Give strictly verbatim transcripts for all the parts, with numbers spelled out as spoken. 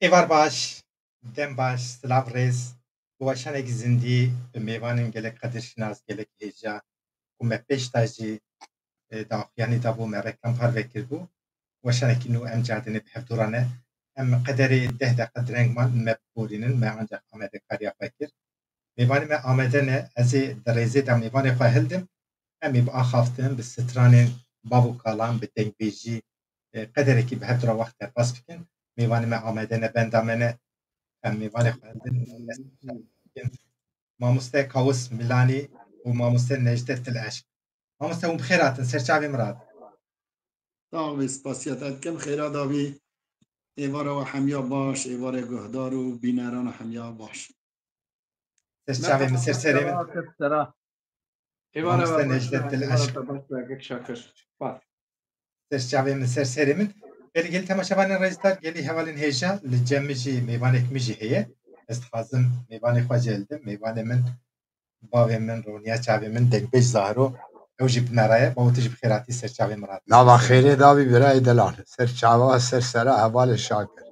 Êvar baş, dem baş, silav rêz. Bi weşanekî zindî, bi mêvanên gelek qedirşinas, gelek hêja ku me pêş de jî, e, di axiyanî de bû, me reklam parve kiribû. Weşanekî nû em cardinê bi hevdû re ne. Em qederê deh deqe direng man, me biborînin, me ancaq amadekariya xwe kir. Mêvanê me amade ne, ez ê di rêzê de mêvanê xwe hildim. Em ê bi axaftin, bi stranên bav û kalan, bi dengbêjî, e, qederekî bi hev re wext derbas bikin. Mêvanê me amade ne, benda me ne. Em mêvanê xwe hildim. Mamoste Kawus Milanî û mamoste Necdet Dileşk. Mamoste, hûn bi xêr hatin, ser çavê min re hatin. Sax bî, spasiya te dikim. Xêra dabî. Êvara we hemiya baş, êvarê guhdar û bînerana hemiya baş. Ser çavê min, ser serê min. Sera. Êvara Mamoste we baş, Necdet Dil êvara Eşq. Te baş be, Kek Şakir. Baş. Ser çavê min, ser serê min. Belê gelî temaşevanên rêzdar, gelî hevalên hêja, li cem min jî mêvanek min jî heye. Ez dixwazim mêvanê xwe jî hildim. Mêvanê min, bavê min, roniya çavê min, dengbêj Zahiro. Ew jî bi me re ye. Bavo, tu jî bi xêr hatî, ser çavê min re hatî. Nava xêrê dabî birayê delal. Ser çava, ser sera hevalê Şakir.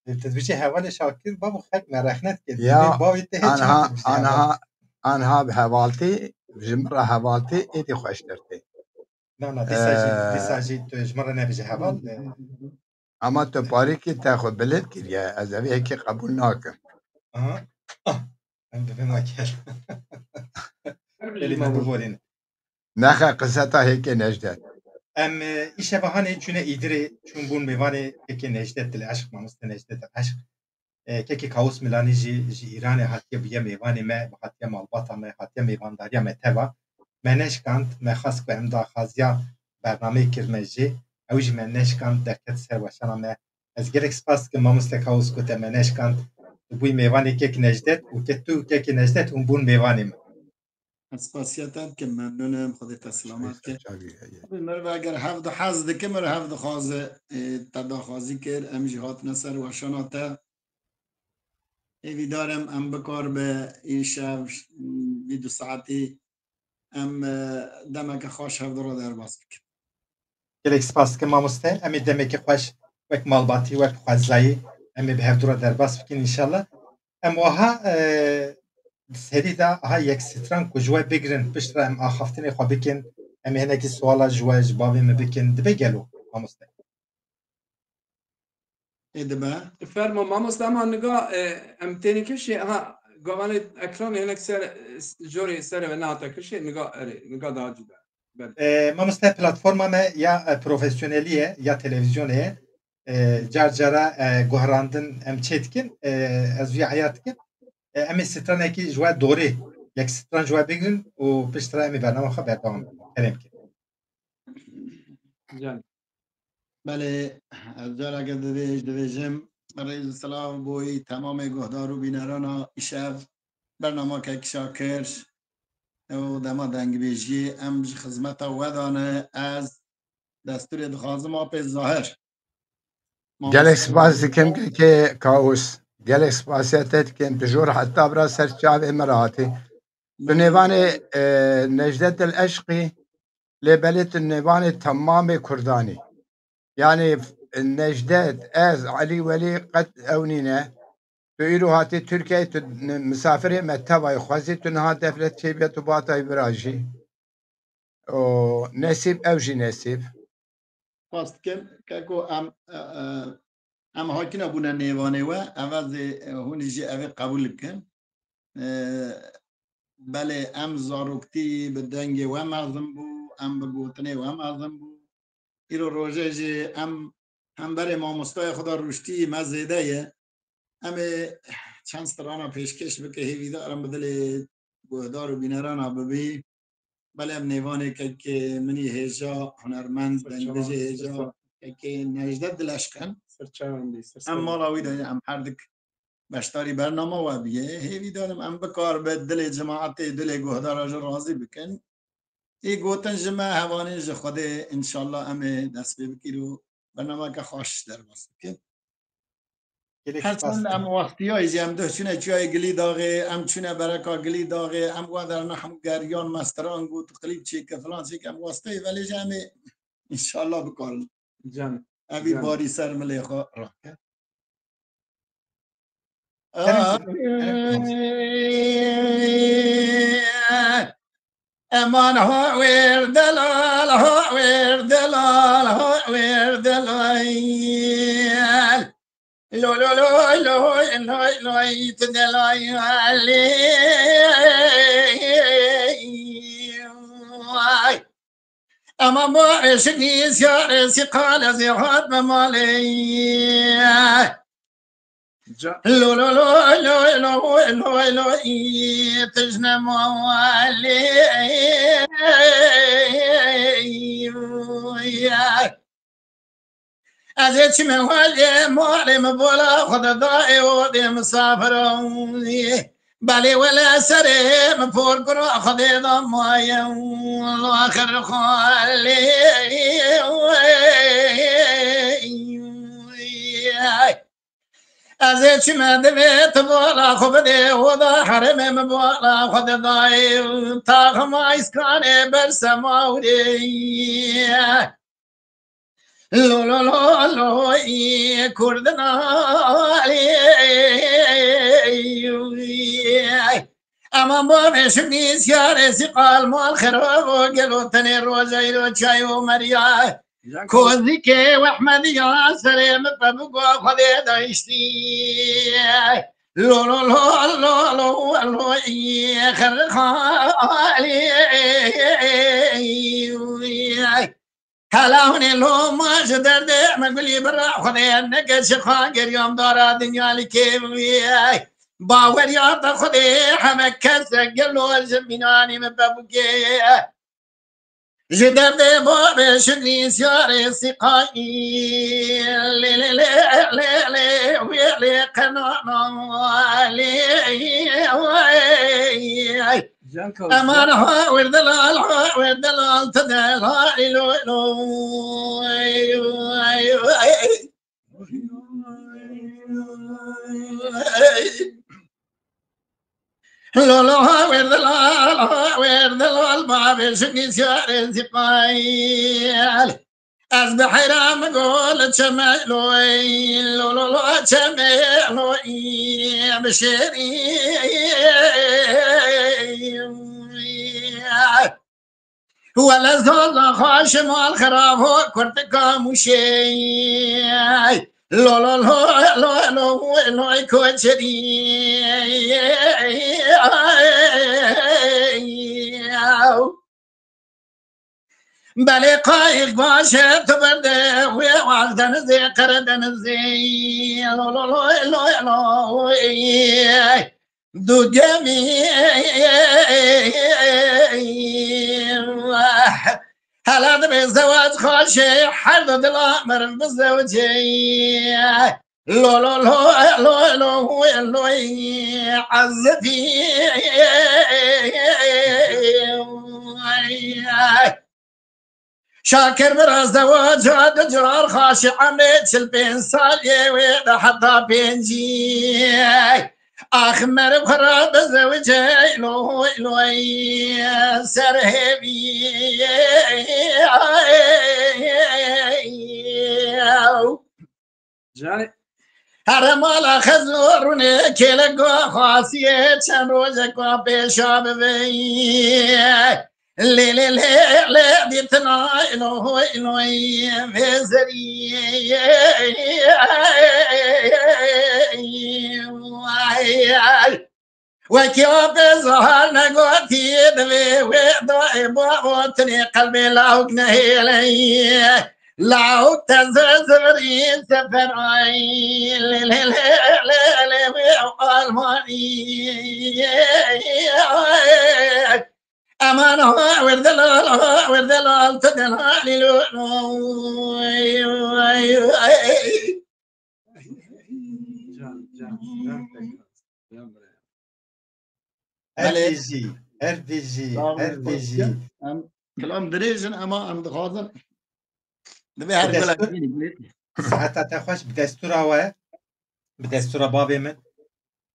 Tu dibêjî hevalê Şakir, bavo, xelk me rexnet kir. Ya, dibê bavê te hê çend anha, dibêjî anha, heval. Anha bi hevaltî, ji min re hevaltî êdî xweştir tê. Na, na, dîsa jî, Ee, dîsa jî tu ji min re nebêje heval, e. Ama tu parîkî te xwe bilind kiriye. Ez evî hekî qebûl nakim. Aha. Ah, em dibê ma kel. Belê, me biborîn. Nexe qiseta hêkê Necdet. Em, e, îşeva hanê çûne Îdirê, çûn bûn mêvanê hêkê Necdet Dil Eşq, mamoste Necdet Dil Eşq. E, kekê Kawus Milanî jî ji Îranê hatiye bûye mêvanê me, hatiye malbata me, hatiye mêvandariya me teva. Me neşkand, me xwest ku em daxwaziya bernameyê kirime jê. Ew jî me neşkand, derket ser weşana me. Ez gelek spas dikim mamoste Kawus ku te me neşkand. Tu bûyî mêvanê kek Necdet û ke tu û kekê Necdet hûn bûn mêvanê min. Ez spasiya te dikim, memnûn im, Xwedê te silamet ke. Çavî heye. Tabii, meriv eger hev dihez dike, meriv hev dixwaze, e, te daxwazî kir, em jî hatine ser weşana te. Hêvîdar im, em bikar be îşev, vî du saetî, em, e, demeke xweş hevdû re derbas bikin. Gelek spas dikim mamoste. Em ê demekî xweş wek malbatî, wek xwezayî, em ê bi hevdû re derbas bikin înşallah. Em wiha, e, di serî de aha yek stran ku ji we bigrin, piştre em axaftinê xwe bikin, em ê hinekî suwala ji we, ji bavê min bikin. Dibe gelo, mamoste? Ê dibe. Fermo, mamoste, ema niga, e, em têne kişê, ha, gavanê ekranê hinek ser, e, jorê serê ve nehate kişê, niga erê, niga daha cî de. Belê. E, mamoste, platforma me ya, e, profesyonelî ye, ya televîzyonê ye. E, car cara, e, guherandin em çê dikin, e, ez vî eya dikim. E, em ê stranekî ji we dorê, yek stran ji we bigrin û piştre em ê bernama xwe berdewam bikin. Kerem ke. Can. Belê, ez careke divê-, ji divêjim, rêz û silav bo wî temamê guhdar û bînerana îşev, bernama Kek Şakir û dema dengbêjiyê em ji xizmeta we de ne, ez destûrê dixwazim apê Zahir. Gelek spas dikim kekê Kawus. Gelek spasiya te dikim. Tu jor heta bira ser çavê min re hatî. Tu nêvanê, e, Necdet El Eşqî, lê belê tu nêvanê temamê Kurdanî. Yanî Necdet, ez, Elî Welî qet ew nîne. Tu îro hatî Tirkiyeyê, tu n-, misafirê me tevayî xwezî, tu niha devlet çêbiya tu batayî virajî. O nesîb, ew jî nesîb. Spas dikim, keko em, e, e, em hakine bûne nêvanê we, ev ez ê, e, hûn jî ev ê qebûl bikin. E, belê em zaroktî bi dengê we mezin bû, em bi gotinê we mezin bû. Îro rojê jî em hemberê mamostayê xwe de rûştî me zêde ye. Em ê çend strana pêşkêş bike, hêvîdar im bi dilê guhdar û bînerana bibî. Belê em nêvanê kekê min î hêja, hunermend, dengbêjê hêja, kekê Necdet Dileşq in. Em mala wî de ye, em her dik beşdarî bernama we bûye. Hêvîdar im em bikar be dilê cemaetê, dilê guhdara jî razî bikin. Ê gotin ji me, hevalên ji Xwedê, înşallah em ê dest pê bikîr û bernameke xweş derbas bikin. Gelek spas dikim. Her çend em westiyayî jî, em duh çûne çiyayê Gilî Daxê, em çûne bereka Gilî Daxê, em we derna hemû geriyan, me stran got, klîp çêke, filan çêke, em westiyayî, belê jî em ê înşallah bikarin. Can. Evî barî ser milê xwe rake. Eman ha wêr delal, ha wêr delal, ha wêr delal. Lo, lo, lo, lo, lo, lo, tu delal. Ama bu eşik nîsyar, siqal ez ê hat be malê. Lo, lo, lo, lo, lo, lo, lo, lo, î, tijne malê. Ez ê çime welê malê min bola xwe de dayê odê misafiran. Belê wele serê min por kura xwedê da maye. Axir xalê. Ez ê çime divê tu bola xwe bidê oda herêmê min bola xwe de dayê. Taxima îskanê ber semawrê. Lo, lo, lo, lo, î, kurdina, î, î, î. Aman bavê şibî siyarê sîqal mal xerabo gelo tenê roja îro çay û meriya. Kozikê wehmediya serê min pe bigwa xwedê dayiştî. Lo, lo, lo, lo, lo, lo, î, xerxalî. Hela hûn ê loma ji derdê me gulî bira Xwedê neke çi xan geriyam dara dinya li kêviyê. Baweriya te Xwedê heme kesek gelo ji mînanî min bebûkê. Ji derdê bavê şigrî siyarê sîqayî. Lê, lê, lê, lê, lê, wê lê qenana lê, wê. Can Kavus, Eman ha wir delal, ha wir delal, tu delal, lo, lo. Lo, lo, ha wir delal, ha wir delal, bavê şigrî siyarê sîqayî. Ez bi heyran min got li çemê loyî, lo, lo, lo, çemê loyî, bi şêrî. Wele zoza xwe ji mal xerab ho kurtika mûşê. Lo, lo, lo, lo, lo, lo, koçerî. Belê qayîq baş e, tu berde wê wax denizê, qere denizê. Lo, lo, lo, lo, lo, ê. Du gemî. Hela dibê zewac xaşê, her du dila meriv bizewicê. Lo, lo, lo, lo, lo, lo, lo, ezifî. Şakir bi rastdewa ca du car xaşî emrê çil pênc saliyê wê de heta pêncî. Ax meriv xwe ra bizewicê, lo, lo, ser hêvî. Canê. Here mala xezûr rûnê kêlek xwasiye çend rojek wa pêşa bivê. Lê, lê, lê, lê, dîtina ino, ino, vê zerî. Ay, ay. Wekî apê zahar negotî, divê wê dayê bavo tinê qelbê lawik nehêleyî. Lawik te zir zivirî sefer ay. Lê, lê, lê, lê, lê, wê almanî. Aman ha, wir delal, ha, wir delal, tu delalî lo. Can, can, can pek. Can buraya. Her Belê. Dijî, her dijî, Sağ olun, her hoş dijî. Em kilam dirêj in, ema em dixwazin. Divê her Bi destûr, gelek bînî. Saeta te xweş, bi destûra we, bi destûra bavê min.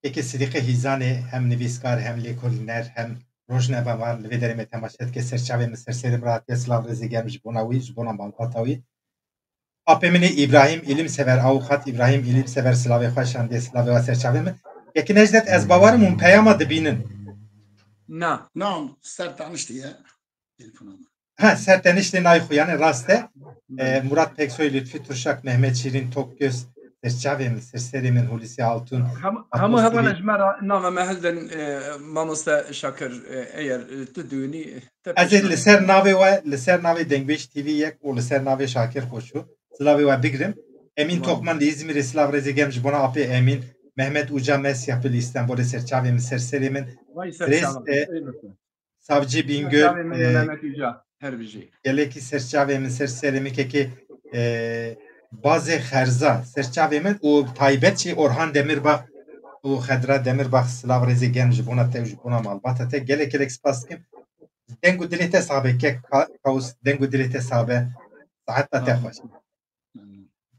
Êkê Sidîqê Hîzanê hem nivîskar, hem lêkolîner, hem rojnamevan li vê derê me temaşe dike, ser çavê min, ser serê min re hatiye, silav rêzê germ ji bona wî, ji bona malbata wî. Apê min ê Îbrahîm Îlimsever, avûkat Îbrahîm Îlimsever, silavê xwe şandiye, silavê we ser çavê min. Kekî Necdet, ez bawerim hûn peyama dibînin. Na. Nam ser taniştî ye. Telefona me. Ha, ser teniştê nayê xwe, yani rast e. E, Murat Peksoy, Lütfi Turşak, Mehmet Şirin, Tokgöz, Serçavê min, Serserê min, Hulusi Altun, Hemû hevalên ji me re navê me hildin, e, mamoste Şakir, e, eger, e, tu dûnî, te Ez ê li ser navê we, li ser navê Dengbêj T V yek û li ser navê Şakir Koçu silavê we bigrim. Emîn Tokman li Îzmîrê silav rêzê germ ji bona apê Emîn. Mehmet Uca Mesya li Îstanbulê, Serçavê min, Serserê min. Rêz, e, Savcı Bingöl, e, Her bijî. Gelekî Serçavê min, Serserê min, kekê, e, Bazê Xerza, Serçavê min û taybet jî Orhan Demirbağ û Xedra Demirbağ, silav rêzê germ ji bona te û ji bona malbata te. Gelek gelek spas dikim. Deng û dilê te sabe kek Ka-, Kaus, deng û dilê te sabe. Saeta te xweş.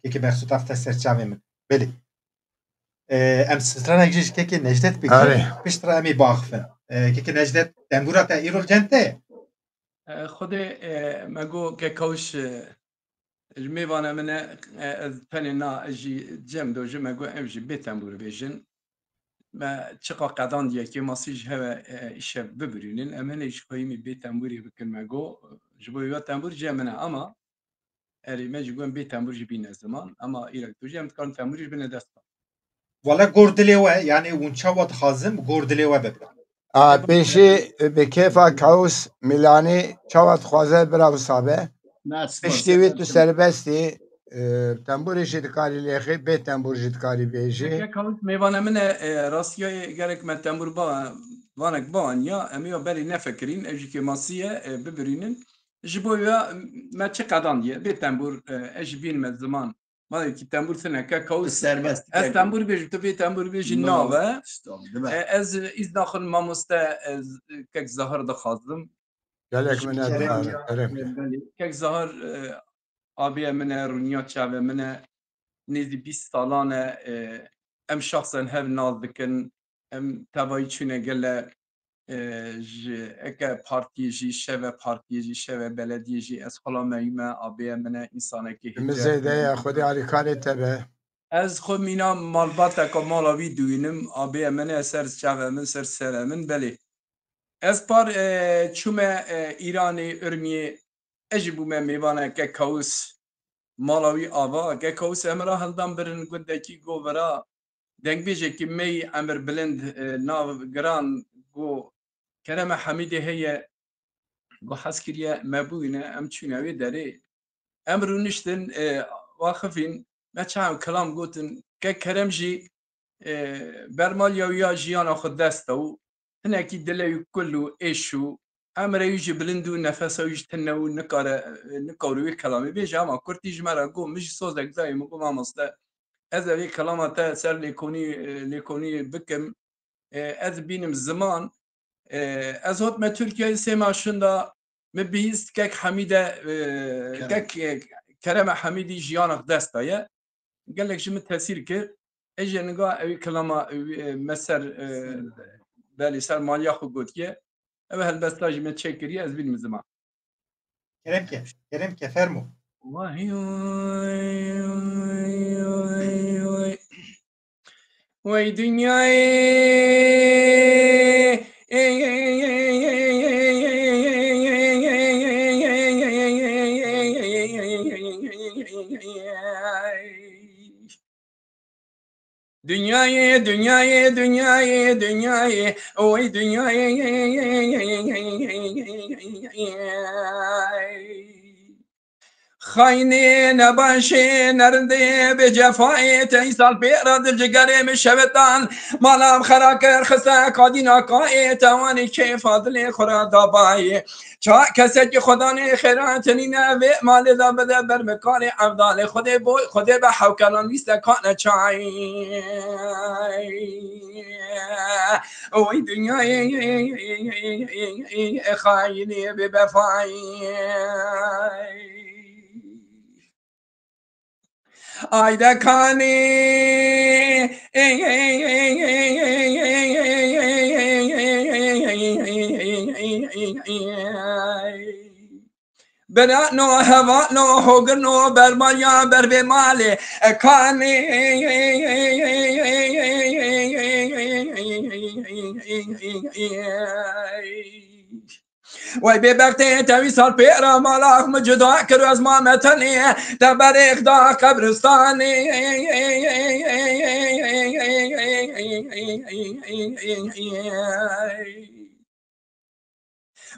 Kekê Meqsûd, ev te Serçavê min. Belê. E, em stranek jî ji kekê Necdet bikin. Piştre em ê biaxifin. E, kekê Necdet, tembûra te îro li cem te ye? E, Xwedê, e, me got ke Kaus, e, ji mêvana min e, e, ez tenê na, ez jî cem do ji me got ev jî bê tembûr bêjin. Me çiqa qedandiye kêmasî ji hev e, îşev bibirînin. Em hinê ji xweyî mî bê tembûrê bikin me got. Ji bo ya tembûr cem min e ama erê me jî got em bê tembûr jî bîne ziman. Ama îrek tu jî em dikarin tembûrê jî bine dest xwe. Wala gor dilê we, yani hûn çawa dixwazin gor dilê we bibin. A, pêşî bi kêfa Kaus Milanî çawa dixwaze bira wisa be. Piştî wî tu serbest î, e, tembûrê jî dikarî lêxî, bê tembûr jî dikarî bêjî. Kek Kaus mêvana min e, e, rastiyê gerek me tembûr ba-, vanek bianiya, em ê berî nefikirîn, ev jî kêmasî ye, e, bibirînin. Ji bo ya me çi qedandiye, bê tembûr, e, ez jî bînime ziman. Madem ki tembûr tune, kek Kaus. Serbest. Ez tembûr bêjim, tu bê tembûr bêjî nabe. E, ez îzna xwe mamoste, ez kek Zahir dixwazim. Gelek min e. Belê. Kek Zahir, e, abiye min e, rûniya çavê min e. Nêzî bîst salan e, e, em şexsen hev nas dikin. Em tevayî çûne gele, e, ji eke partiyê jî, şeve partiyê jî, şeve belediyê jî, ez xwela me yî me, abê min e, însanekî hêja. Min zêde ye, Xwedê alîkarê te be. Ez xwe mîna malbateka mala wî dûyînim, abê min e, ser çavê min, ser serê min, belê. Ez par, e, çûme, e, Îranê, Urmiyê, ez jî bûme mêvana kek Kaus, mala wî ava. Kek Kaus em ra hildan birin gundekî govira, dengbêjekî me yî emir bilind, e, nav giran, got, Kereme Hemîdê heye, got, hez kiriye me bûyne, em çûne wê derê. Em rûniştin, e, waqifîn, me çawa kilam gotin, kek Kerem jî, e, bermaliya wî ya jiyana xwe dest da û hinekî dilê wî kul û êş û emrê wî jî bilind û nefesa wî jî tune û nikare, nikare wê kelamê bêje, ama kurtî ji me re got, min jî sozek dayê, min got, mamoste, ez ê vê kelama te ser lêkonî, lêkonî bikim, e, ez bînim ziman, e, ez hotme Tirkiyeyê sê mah şinda, min bihîst kek Hemîde, e, kek, e, Kereme Hemîdî jiyana xwe dest daye. Gelek ji min tesîr kir. Ez jî niga ew kelama, e, me ser, e, belê ser maliya xwe gotiye. Ev helbesta jî me çêkiriye, ez bînim ziman. Kerem ke, kerem ke, fermo. Wey dinyayê. Dinyayê, dinyayê, dinyayê, dinyayê, oy dinyayê. Xaynê nebaşê nerindê bê cefayê te îsal pê re dil cigerê min şevetan. Mala xera kir xise kadîna kayê te wanî kêfa dilê xwe re dabayê. Ça kesekî Xwedanê xêra tenîne vê malê de bide ber mikarê evdalê Xwedê boy Xwedê be hewkelan wî sekane çay. Oy dinyayê xayinê bê befayê. Aydekanê. Birano, hevano, hogirno, bermaliya, bervê malê, ekanê. Wey bêbextê te wî sal pê re mala min cuda kir, ez mame tenê te berêx da qebristanê.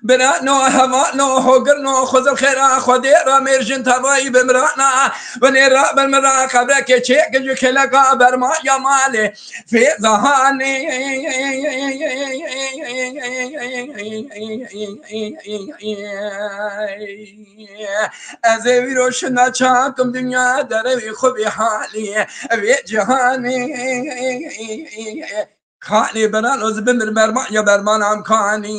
Birano, hevano, hogirno, xwezil xêra Xwedê ra mêrjin tevayî bimrana. Binê ra bin min ra qebrekê çêkin ji kêleka bermaya malê fêzahanê. Ez ê wî roşina çakim dinya derewî xwe vî halî vê cihanê. Kanî beran ez bimir berma ya bermanam kanî.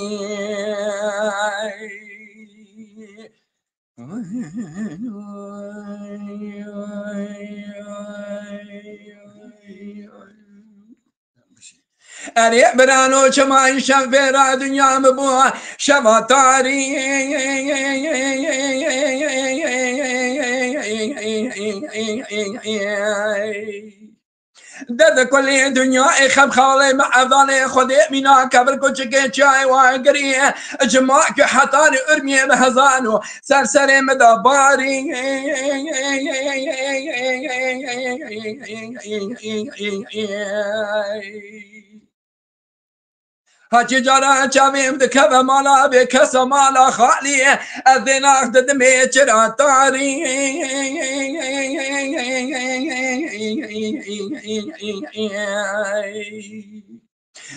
Erê birano çima şev bêra dinya min bû şeva tarî. Dede kulê dinyayê xem xalê me evdanê Xwedê mîna kevir kuçikê çiyayê wa girî. Cima ku hetanî urmiyê bi hezan û ser serê me da barî. Haçî cara çavêm dikeve mala bê kesa mala xalî. Ez dê nax didimê çira tarî.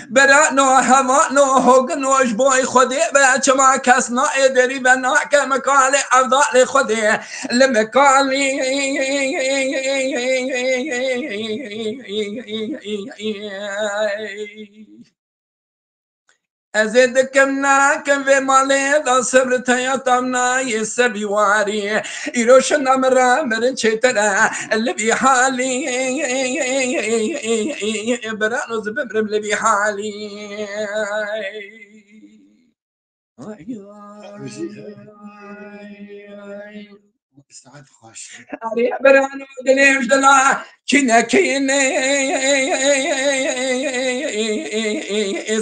Birano, hevano, hogino ji bo Xwedê be çima kes naê derî ve nake mikalê evdalê Xwedê li mikalî. Ez ê dikim nakim vê malê da sebr teya tam nayê sebî warî. Îro şina min ra mirin çêtir e li vî halî. Birano ez bimrim li vî halî. Ay, ay, ay, ay. Saet xweş. Erê birano dilê ji dila kîne kîne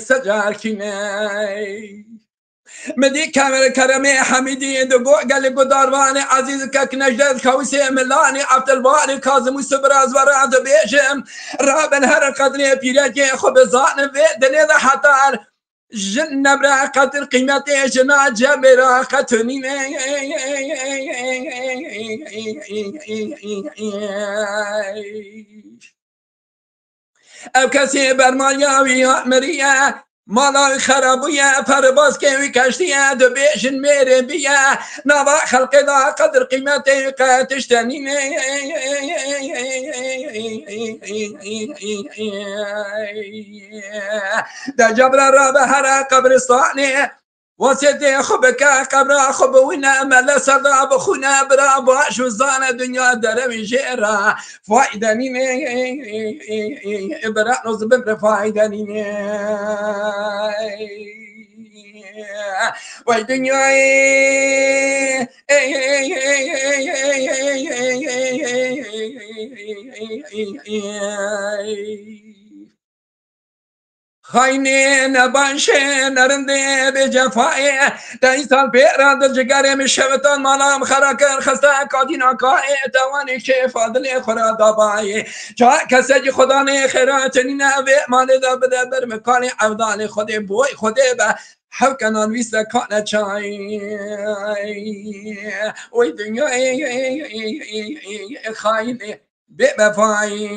secar kîne. Midî kemer keremê Hemîdî di go gelê gudarvanê Ezîz Kek Necdet Kewsê Milanî Abdulbarî Kazim û Sibra ez vera dibêjim. Rabin her qedrê pîrekê xwe bizanin vê dilê de hetar. Jin nebra qetir qîmetê jina cemêra qetir nîne. Ev kesê bermaya wî ya miriye, mala wî xera bûye, perbaskê wî keştiye, dibêjin mêrê biye. Nava xelqê da qedir qîmetê wî qe tişte nîne. De cebra rabe here qebristanê. Wasêtê xwe bike qebra xwe biwîne, mele ser da bixwîne, bira baş û zane dinya derewî jê re fayde nîne. Bira noz bimre fayde nîne. Wey dinyayê. Xaynê nebaşê nerindê bê cefayê. Te îsal pê re dil cigerê min şevitan mala min xera kir xiste kadîna kayê. Te wanê şêfa dilê xwe re dabayê. Ça kesekî Xudanê xêra tenîne vê malê de bide ber min kalê evdalê Xwedê boy Xwedê be. Hewkenan wî sekane çay. Oy dinyayê xaynê. Bê vefayî.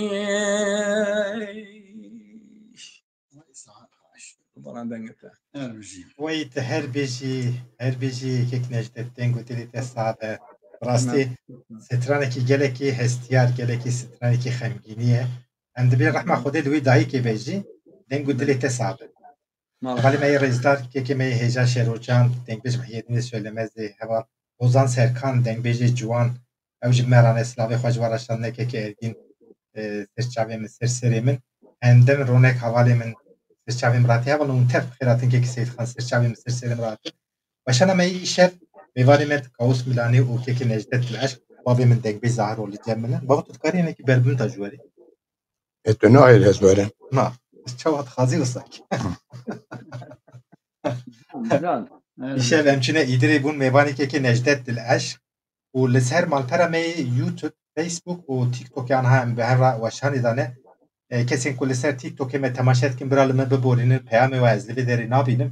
Kurbanan dengê te. Her bijî. Wey te her bijî, her bijî kek Necdet deng û dilê te sax be. Rastî stranekî gelekî hestiyar, gelekî stranekî xemgînî ye. Em dibê rehma Xwedê li wî dayikê be jî deng û dilê te sax be. Hevalê me yê rêzdar, kekê me yê hêja Şêrocan, dengbêj Mihiyedînê Söylemezê, heval Ozan Serkan, dengbêjê ciwan, ew ji me re ne silavê xwe ji we re şandine kekê Ergîn, e, ser çavê min, ser serê min. Hendem Ronek hevalê min, ser çavê min rahatî. Heval hûn tev xêratin kekê Seyîdxan, ser çavê min, ser serê min rahatin. Weşana me yê îşev, mêvanê me Kawus Milanî û kekê Necdet li eşq, bavê min dengbêj Zahiro li cem min in. Bavo tu dikarî hinekî ber bimta ji werî? E, tu nahêlî ez werim. Na. Çawa dixwazî wisa ke. Can, evet. Îşev em çine Îdirê bûn mêvanê kekê Necdet Dileşq û li ser malpera me yê YouTube, Facebook û TikTok yan ha em bi hev re weşanê dane. E, kesên ku li ser TikTokê me temaşe dikin bira li me biborînin, peyamê we ez li vê derê nabînim.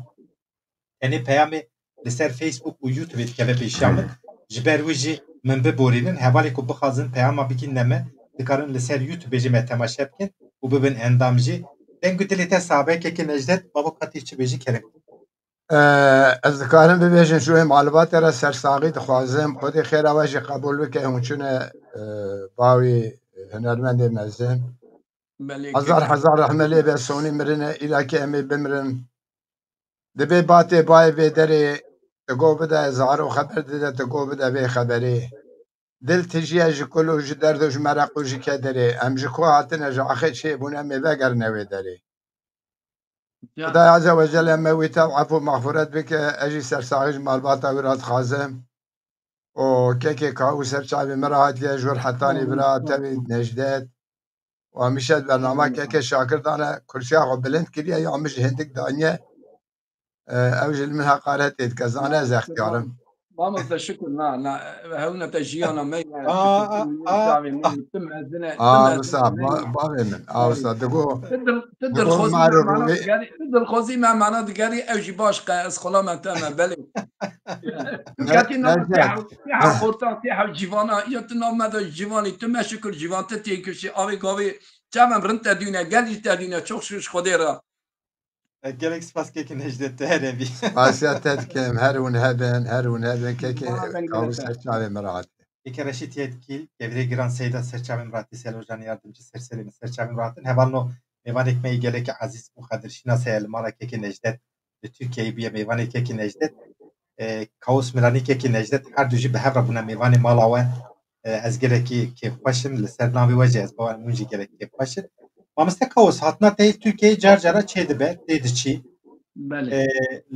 Tenê peyamê li ser Facebook û YouTube dikeve pêşiya min. Ji ber wî jî min biborînin. Hevalê ku bixwazin peyama bigihîne me, dikarin li ser YouTube jî me temaşe bikin û bibin endam jî. Deng û dilê te sabe kekê Necdet, bavo ka tê çi bêjî kerem. Ee, ez dikarim bibêjim ji wê malbatê re sersaxî dixwazim. Xwedê xêra we jî qebûl bike. Hûn çûne, e, bawî hunermendê mezin. Belê Hezar kek. Hezar rehme lê be, sonî mirine, îla ki em ê bimirin. Dibê batê bayê vê derê, ti go bide zaro xeber dide, ti go bide vê xeberê. Dil tijiye ji kul û ji derd û ji mereq û ji kederê. Em ji ku hatine, ji axê çêbûne, em ê vegerine wê derê. Ya. Xwedayê Azze ve Celle me wî tev efû mexfiret bike, ez jî sersaxî ji malbata wî re dixwazim. Û kekê Kawûs ser çavê min re hatiye, ji wir hetanî vira tevî Necdet. Û hemîşe di bernama kekê Şakir dane, kursiya xwe bilind kiriye, ya min ji hindik daniye. E, ew jî li min heqaretê dike, zane ez extiyar im. Mamoste şikir, na, na, hewna te jiyana me ye, Aa, şikir, tu aa, çavê min, tu mezin e, tu A mezin wisa, e, me ba- ye. bavê min, a wisa, digo, Tu dil-, tu digo dilxwazî mar me û mana rûvê. digerî, tu dilxwazî me mana digerî, ew jî baş qe, ez xwela me te me, belê. Tu Ne-, ketî nav Necdet. têha, têha xortan, têha civana, ya tu nav me de civanî, tu me şikir civan, tu têkişî, avê gavê, çavem rind te dîne, gel jî te dîne, çok şükür ji Xwedê re. E, gelek spas kekê Necdet, tu here bî. Spasiya te dikim, her hûn hebin, her hûn hebin, kekê Bana dengê Kawûs te. ser çavê min re hatiye. Kekê Reşîd Yetkîl, Kevirê Giran Seyda ser çavê min re hatiye, Selo Can Yardımcı ser serê min, ser çavê min re hatin. Hevalno, mêvanêk me yê gelekî ezîz û xedirşînas heye li mala kekê Necdet, li Tirkiyeyê bûye mêvanê kekê Necdet. E, Kawûs Milanî kekê Necdet, her du jî bi hev re bûne mêvanê mala we. E, ez gelekî kêfxweş im, li ser navê we jî ez bawer im hûn jî gelek kêfxweş in. Mamoste Kawûs, hatina te yê Tirkiyeyê car cara çêdibe, tê diçî. Belê. E,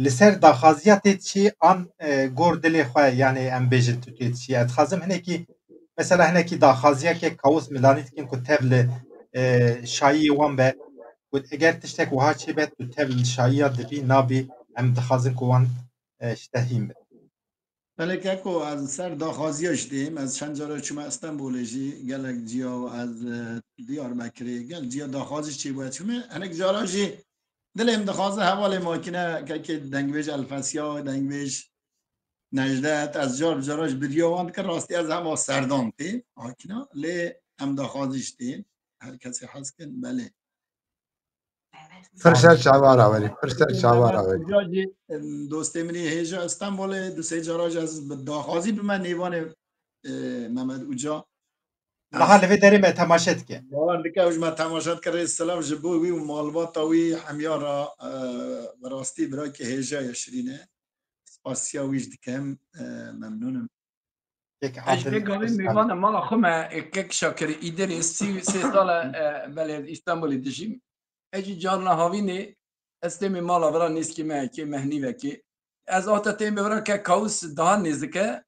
li ser daxwaziya tê diçî an, e, gor dilê xwe, yanî em bêjin tu tê diçî. Ez dixwazim hinekî, mesela hinekî daxwaziyeke Kawûs Milanî dikin ku tev li, e, şayiyê wan be, ku eger tiştek wiha çêbe tu tev li şayiya dibî, nabî, em dixwazin ku wan, e, ji te hîn bin. Belê keko, ez ser daxwaziya jî dêm, ez çend cara çûme Stenbolê jî, gelek ciya ez, e, Diyarbekirê, gel ciya daxwazî çêbûye çûme, hinek cara jî dilê min dixwaze hevalê makîne, kekê dengbêj Elfesya, dengbêj Necdet, ez car bi cara jî bi riya wan dikim, rastî ez hema serdan têm, makîna, lê em daxwazî jî dêm, her kesê hez kin, belê. Pir ser çava re werî, pir ser çava re werî. Uca jî, em, dostê min î hêja Stenbolê, du sê cara jî ez bi daxwazî bime nêvanê, e, Mehmet Uca. Niha li vê derê me temaşe dike. Bawer dike, ew ji me temaşe dike, rê silav ji bo wî û malbata wî hemya re, e, bi rastî birakê hêja ye şirîn e. Spasiya wî jî dikim, e, memnûn im. Kek Ez ji Adil vê gavê Özkan. mêvana mala xwe me, e, kek Şakirî Îdirê sî û sê sal e, e, belê Îstanbulê dijîm. Ez jî carna havînê, ez têmê mala vira nêzkê me, kê mehnîvekê. Ez ata têmê vira ke Kawûs daha nêzik e,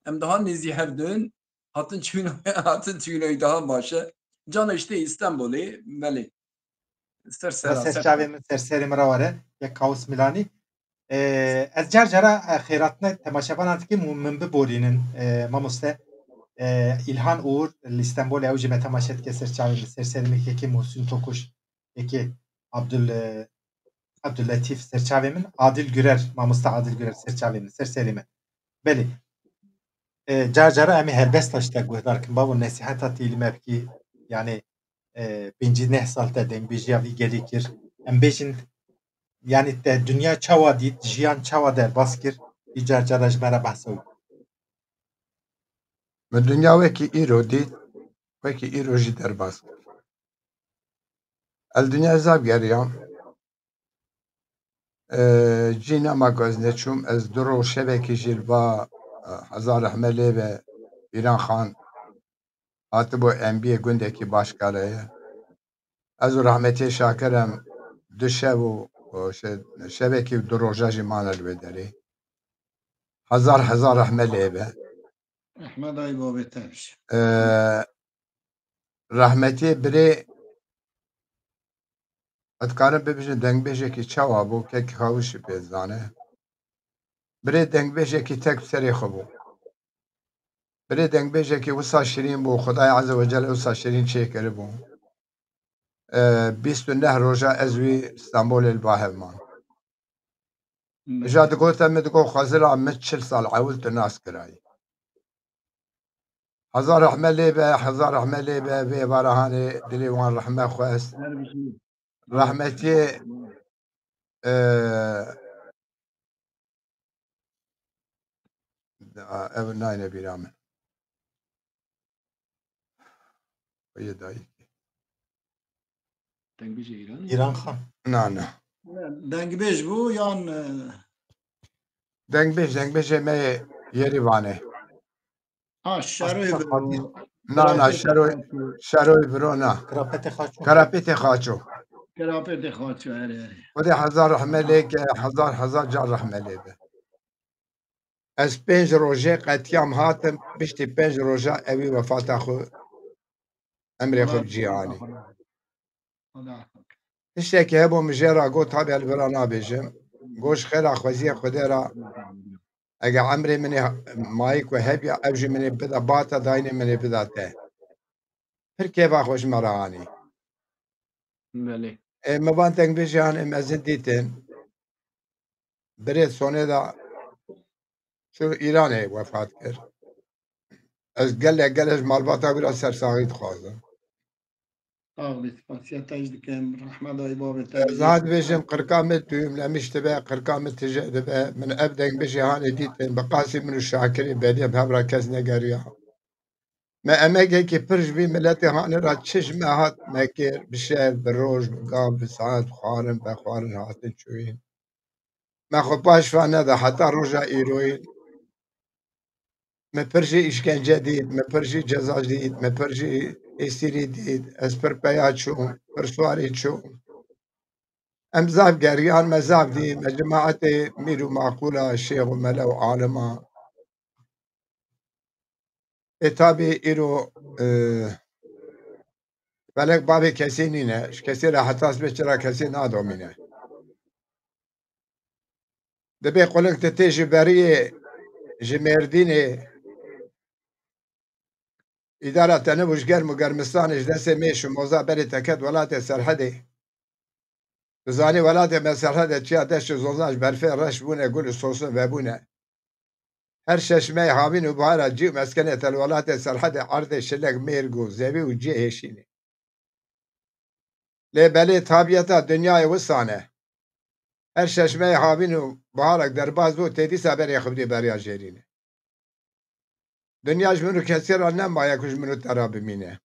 em daha nêzî hev din. Hatin çûna, hatin çûna daha baş e. Cana işte Îstanbulê, belê. Ser Ser sera, ser ser çavê min, ser serê min re were, ya Kawûs Milanî. Ee, ez car cara, e, xêratine temaşevanan dikim û min biborînin, e, mamoste. E, Îlhan Uğur, li Stenbolê ew jî me temaşe dike, ser çavê min, ser serê min, kekê Muhsin Tokuş, kekê Abdul, e, Abdulletîf, ser çavê min, Adil Gürer, mamoste Adil Gürer, ser çavê min, ser serê min. Belê. E, car cara em ê helbesta ji te guhdar kin, bavo, nesîheta tê li me bikî, yanî, e, pêncî neh sal te dengbêjiya vî gelî kir. Em bêjin, yanî te dinya çawa dît, jiyan çawa derbas kir, vî car cara ji me re behsa wî. Min dinya wekî îro dît, wekî îro jî derbas kir. Ez dinya zaf geriyam. E, cî nema ku ez neçûm, ez du roj şevekî jî li va, e, hezar rehme lê be, Pîran Xan hatibû embiyê gundekî Başkale ye. Ez û rehmetiyê Şakir em du şev û, û şe-, şevekî û du roja jî mane li wê derê. Hezar hezar rehme lê be. Rehme dayê bavê te bişe. E, rehmetiyê birê Ez dikarim bibêjim dengbêjekî çawa bû, kekî xwe wî jî pê dizane. Birê dengbêjekî tek bi serê xwe bû. Birê dengbêjekî wisa şirîn bû, Xwedayê Ezze ve Celle wisa şirîn çêkiribû. E, bîst û neh roja ez wî Stenbolê li ba hev man. Mîja digote min, digot, Xwezira min çil sal ewil tu nas kirayî. Hezar rehme lê be, hezar rehme lê be, vê êvara hanê dilê wan rehme xwest. Her bijî. Rehmetiyê, e, ev nayne bîra min. Yê dayîkê. Dengbêjê Îranê? Îran Xan. Na, na. Dengbêj bû yan, e, Dengbêj, dengbêjê me yê Yêrîvanê. Ha, Şeroyê Aslında Biro. Fatih. Na, na, Şeroy, Şeroy Biro na. Karapetê Xaço. Karapetê Xaço. Karapetê Xaço, erê, erê. Xwedê hezar rehme lê ke, hezar, hezar car rehme lê be. Ez pênc rojê qetiyam hatim, piştî pênc roja ewî wefata xwe, emrê xwe bi cî anî. Tiştekî hebû min jê re got, tabe li vir a nabêjim. Got, ji xêra xweziyê Xwedê re, ege emrê min ê mayî ku hebiya, ew jî min ê bida, bata dayînê min ê bida te. Pir kêfa xwe ji me re anî. Belê. Ê, min van dengbêjiyan ê mezin dîtin. Birê sonê de çû Îranê wefat kir. Ez gelek gelek ji malbata wî re sersaxî dixwazim. Sax bî, spasiya te jî dikim. Rehme dayî bavê te. Ez niha dibêjim, qirka min tûyimlemiş dibe, qirka min tije dibe. Min ev dengbêjê hanê dîtin, bi qasî min û Şakirê Bedî bi hev re kes negeriya. Me emegekî pir ji vî miletê hanê re çi ji me hat me kir, bi şev, bi roj, bi gav, bi saet, bi xwarin, vexwarin hatin çûyîn. Me xwe paş ve neda heta roja îroyî. Me pir jî îşkence dît, me pir jî ceza dît, me pir jî êsîrî dît. Ez pir peya çûm, pir swarî çûm. Em zaf geriyan, me zaf dî, me cemaetê mîr û maqûla şêx û mele û alima. Ê tabî îro, e, felek bavê kesî nîne. Ji kesî re hetas bê çira kesî nadomîne. Dibê quling tu tê ji beriyê, ji Mêrdînê, îdara te nebû ji germ û germistanê, ji destê mêş û moza berê te ket welatê Serhedê. Tu zanî welatê me Serhedê çiya deşt û zonzan ji berfê reş bûne, gul û sosin vebûne. Her şeşmeyê havîn û bihara cî û meskenê te li welatê Serhedê erdê şilek mêrg û zevî û cihê hêşînê. Lê belê tabiyeta dinyayê wisa ne. Her şeşmeyê havîn û biharek derbas bû, tê dîsa berê xwe bidî beriya jêrînê. Dinya ji min û kesî re nemaye ku ji min û te re bimîne.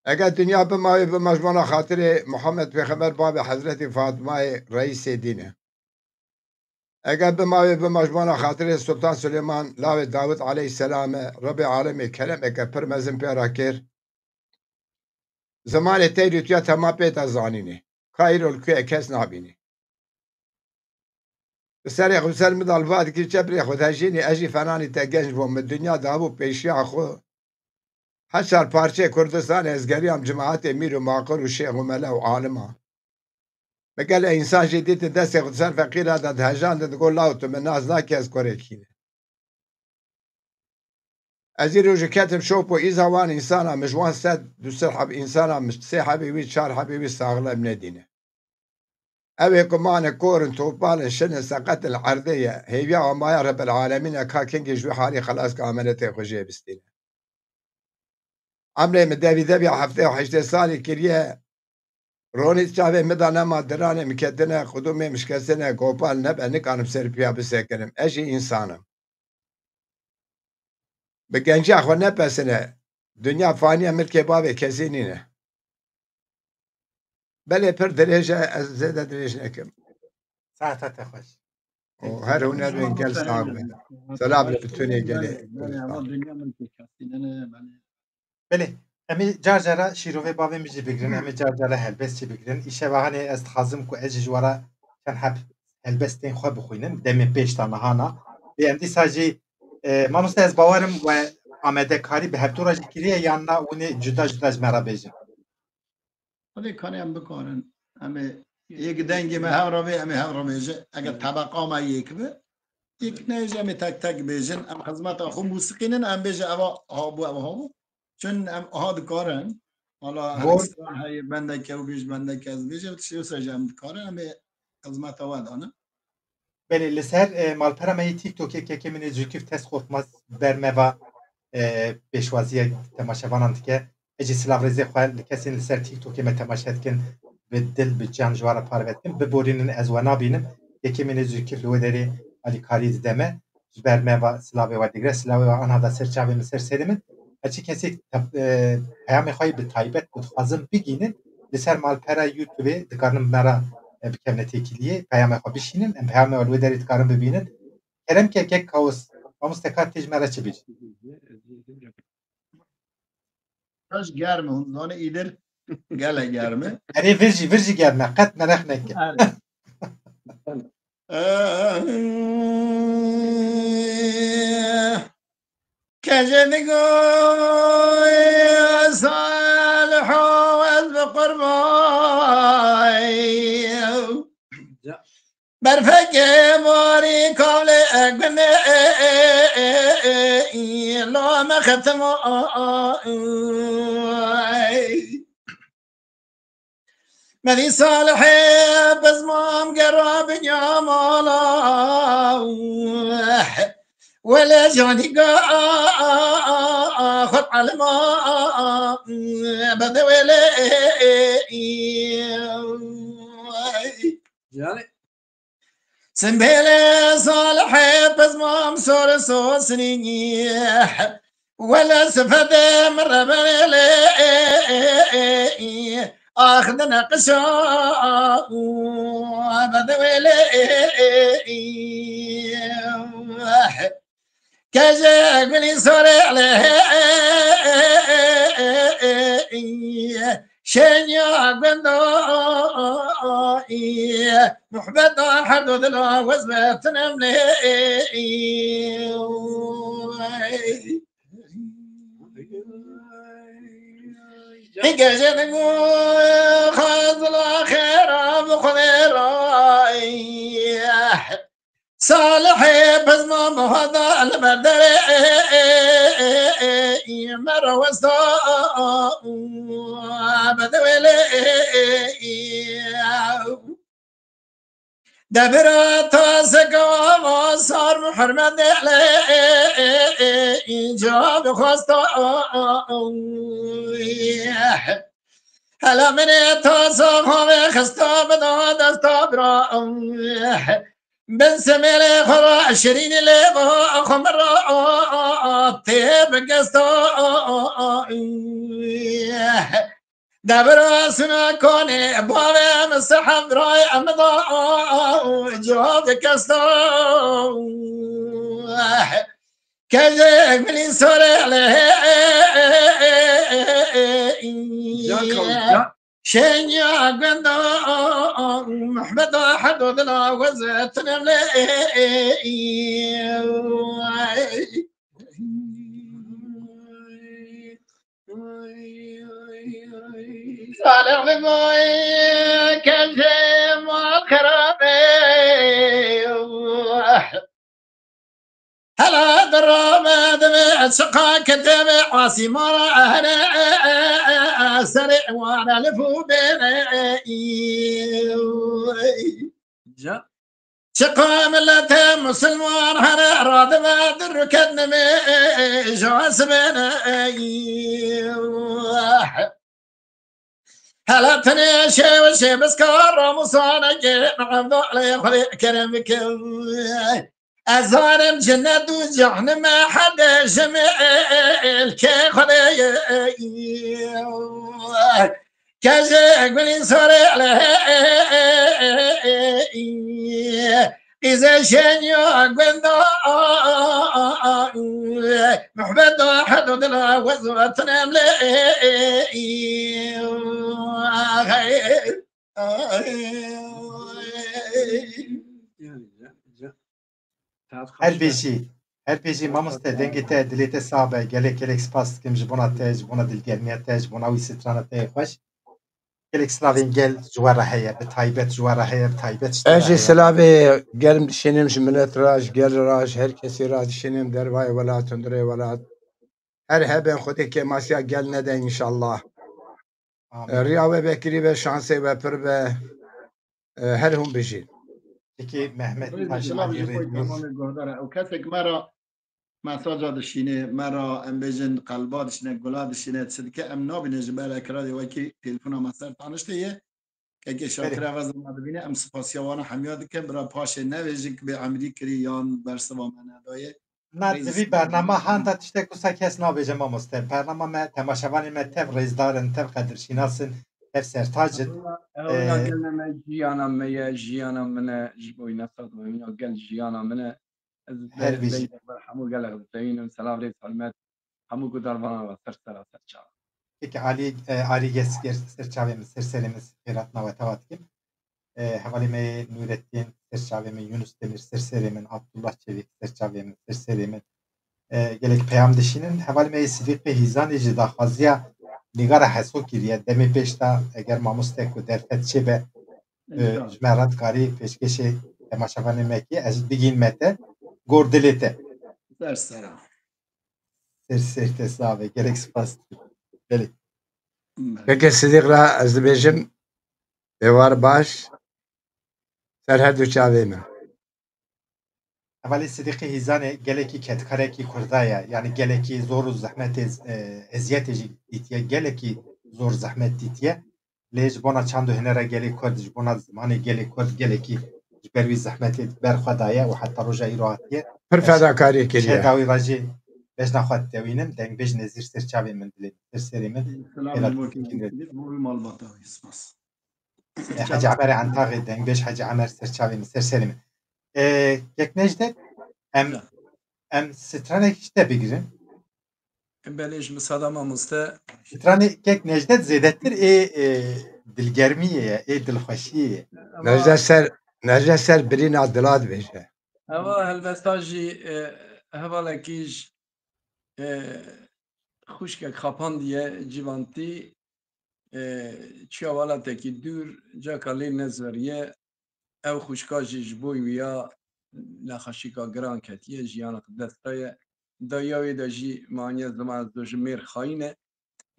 Eger dinya bimayê, bima ji bona xatirê Muhammed Pêxember bavê Hezretî Fatmayê reîsê dîn e. Eger bimayê, bima ji bona xatirê Sultan Silêman lawê Dawid aleyhîsselam e, Rebbê alemê keremeke pir mezin pê re kir. Zimanê teyr û tiya tema pê te zanînê. Ka îro li ku ye kes nabînî. Bi serê xwe ser min de li va dikî, çeprê xwe de jînî, ez jî fenanî te genc bûm, min dinya dabû pêşiya xwe. Her çar parçeyê Kurdistanê ez geriyam cemaetê mîr û maqir û şêx û mele û alima. Min gelek însan jî dîtin destê xwe di ser feqîra de dihejandin, digot, law tu min nas nakî ez kurê kî ne. Ez îro jî ketim şop û îza wan însana, min ji wan sed, du sed heb însana, min sê hebî wî, çar hebî wî saxlem nedîne. Ew ê ku mane kor in, topal in, şin in, seqet in, li erdê ye. Hêviya wan maya Rebel Alemîn e, ka kengî ji wî halî xelas ke amenetê xwe jê bistîne. Emrê min devî deviya heftê û heştê salî kiriye. Ronî çavê min de nema diranê min ketine, qudûmê min şikestine, gopal nebe, nikarim ser piya bisekinim. Ez jî însan im. Bi genciya xwe nepesine. Dinya faniye, milkê bavê kesî nîne. Belê pir dirêj e, ez zêde dirêj nekim. Saeta te xweş. Û her hûn nebin, gel sax bin. Selam li bitunê gelê Kurdistan. Belê, em ê car cara şîrovê bavê min jî bigirin, em ê car cara helbest jî bigirin. Îşeva hanê ez dixwazim ku ez jî ji we re çend heb helbestên xwe bixwînim, demê pêş de nihana. Lê em dîsa jî, e, mamoste, ez bawerim we amadekarî bi hevdû re jî kiriye yan na hûn ê cuda cuda ji me re bêjin? Xwedê kare em bikarin. Em ê yek dengê me hev re bê, em ê hev re bêjin. Eger tebeqa me yek be, yek neyê jî em ê tek tek bêjin. Em xizmeta xwe musiqînin, em bêjin eva ha bû, eva ha bû. Çün em aha dikarin. Wala Bor- her heye bendeke û bêj bendeke ez bêjim, tiştê wisa jî em dikarin, em ê xizmeta we danin. Belê, li ser, e, malpera me yê TikTokê kekê min ê Zülküf Tez Korkmaz ber me va, e, pêşwaziyê temaşevanan dike. Ez jî silav rêzê xwe li kesên li ser TikTokê me temaşe dikin, bi dil, bi can ji wan re parve dikin. Biborînin, ez we nabînim. Kekê min ê Zülküf li wê derê alîkarî dide me. Ji ber me va silavê we digre, silavê we ana da ser çavê min, ser serê min. Her çi kesê, e, peyamê xwe yê bi taybet ku dixwazin bigînin, li ser malpera YouTubeê dikarin me re, e, bikevine têkiliyê, peyamê xwe bişînin, em peyamê we li wê derê dikarin bibînin. Kerem ke kek Kawus, mamoste ka tê ji me re çi bêjî? Taş germ e, hûn zanî îdir gelek germ e. Erê, vir jî, vir jî germ e, qet meraq neke. Erê. Kecê digo Saliho ez bi qurban. Berfekê marî kavlê gune lo me xetim. Medî Salihê bizmam gera binya mala. Wele canî ga xut elma bede wele. Canê. Simbêlê Salihê bizmam sor sosinî. Wele sifedê min reberê lê. Ax dine qişa bede wê lê. Kece gulî sore lê. Şenya gunda. Muhbeta her do dila wez ve tinem lê. Gece digo xezla xêra bi Xwedê ra. Salihê bizma muhada li ber derê me re westa bede wê lê. Debira ta sekava sar bi hurmetê lê ca bi xwesta. Hela min ê ta saxavê xista bida desta bira. Bin semêlê xwe ra şirînî lê ba xwe min ra tê bi gesta. Devira sina konê bavê min sehef birayê min da cihadê kesta. Kejê gulî sorê lê. Can Kawus, can. Şenya gunda Mehmeda her do dila wez tinem lê. Salih bi goy kevcê mal xerabe. Hela dira me divê çiqa ketê me asîmana here serê wana lif û bêne. Ca. Çiqa milete musulman here radive dirket nimê ji esbêne. Hela tenê şêw şêbiska ramusane ke evdalê xwedê kerem bikim. Ez zanim cennet û cehnime hede ji me elkê xwedê. Kejê gulî sorê lê. Qîzê şenya gunda muhbeta her do dila wez ve tinem lê. Her bijî, her bijî mamoste, dengê te, dilê te sax be, gelek gelek spas dikim ji bona te, ji bona dilgermiya te, ji bona wî strana te yê xweş. Gelek silavên gel ji we re heye, bi taybet ji we re heye, bi taybet ji te Ez re jî heye. Silavê germ dişênim ji milet re, ji gel re, ji her kesî re dişênim dervayê welat, hundirê welat. Her heben Xwedê kêmasiya gel nede înşallah. Amin. E, riya we vekirî be, şansê we pir be. E, her hûn bijîn. Peki Mehmet Taş Silavê ji Alî xwe Rêdmûr. Tamamê guhdar e. Ew kesek me re mesaja dişîne, me re em bêjin qelba dişîne, gula dişîne, çi dike em nabîne ji ber ekranê wekî telefona me ser taniştê ye. Kekê Şakir Belê. Evez me dibîne, em spasiya wana hemiya dikin, bira paşê nevêjin ki bê emrî kirî yan bersiva me nedaye. Na Rêzî divî sima bernama handa tiştek wisa kes nabêje mamoste. Bernama me, temaşevanê me tev rêzdar in, tev qedirşînas in, tev sertac in. Ewla, ewla Ee, gele me jiyana me ye, jiyana min e, ji bo wî nesat wîna gel jiyana min e. Ez Her be-, bijî. Beytek ber hemû gelek dizewînim. Selam, rêz, hurmet. Hemû gudarvanan ve ser sera ser çava. Peki Alî, e, Alî Gesger ser çavê min, ser serê min, xêratina we teva dikim. E, hevalê me yê Nûrettin ser çavê min, Yunus Demir ser serê min, Abdullah Çevik ser çavê min, ser serê min. E, gelek peyam dişînin. Hevalê me yê Sidîqê Hîzanê jî daxwaziya Nîgara Heso kiriye. Demê pêş de eger mamoste ku derfet çêbe, e, ji me re dikarî pêşkêşê temaşevanê me kî, ez bigîn me te, gor dilê te. Ser sera. Ser ser te save. Gelek spas. Gelek. Keke Sidîq re ez dibêjim, êvar baş, ser her du çavê min. Hevalê Sidîqê Hîzanê gelekî kedkarekî Kurda ye. Yani gelekî zor û zehmetê, e, eziyetê jî dîtiye. Gelekî zor zehmet dîtiye. Lê ji bona çand û hunera gelê Kurd, ji bona zimanê gelê Kurd gelekî ji ber wî zehmetê ber xwe daye û heta roja îro hatiye. Pir fedakarî kiriye. Çeda wî re jî bejna xwe ditewînim. Dengbêj Nezîr ser çavê min dilê, ser serê min. Selam Hêlat bo Fikirî. Bo wî malbata wî. Spas. E, Hecî Emer Entaxê, dengbêj Hecî Emer ser çavê min, ser serê min. E, Kek Necdet, em, Ya. Em stranek ji te bigirin. Belê, ji misada mamoste. Stranê kek Necdet zêdetir ê, ê dilgermiyê ye, ê dilxweşiyê ye. Ama Necdet ser, Necdet ser birîna dila dibêje. Eva helbesta jî, e, hevalekî ji, e, xwişkek xapandiye civantî, e, çiya welatekî dûr, caka lê nezveriye. Ew xwişka jî ji bo wî ya nexweşîka giran ketiye, jiyana xwe dest daye. Dawiya wê de jî maniye ziman ez dibêjim mêr xayîn e.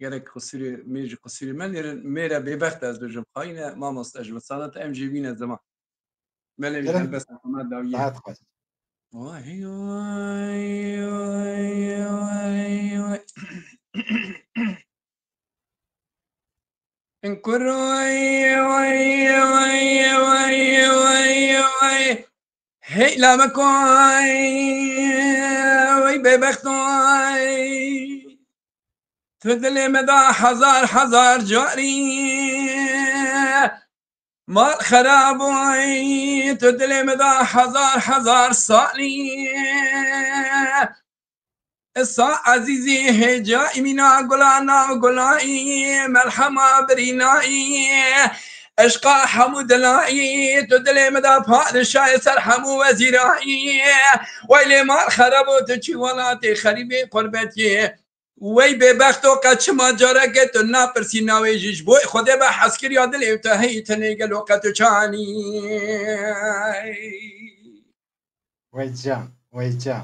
Gerek qisûrê mêr ji qisûrê me nêrin, mêre bêbext ez dibêjim xayîn e. Mamoste ji misadet em jê bîne ziman. Belê, em jî Gelek helbesta xwe me dawiye. Saet xweş. Vay, vay, vay, vay. Kurê wey, wey, wey, wey, wey, wey. Hey, lamekoy, wey, bêbextoy. Tu dilê me da hezar, hezar carî. Mal xeraboy, tu dilê me da hezar, hezar salî. Sa ezîzî hêca îmîna gula nav gulayî, melhema birînayî, eşqa hemû dilayî, tu dilê min de padişayê ser hemû wezîrayî. Weylê mal xerebo tu çi welatê xerîbê qurbetiyê. Wey bêbexto qe çima careke tu napirsî navê jî ji bo Xwedê be hezkiriya dilê û te heyî tenê gelo qe tu çanî. Wey can, wey can.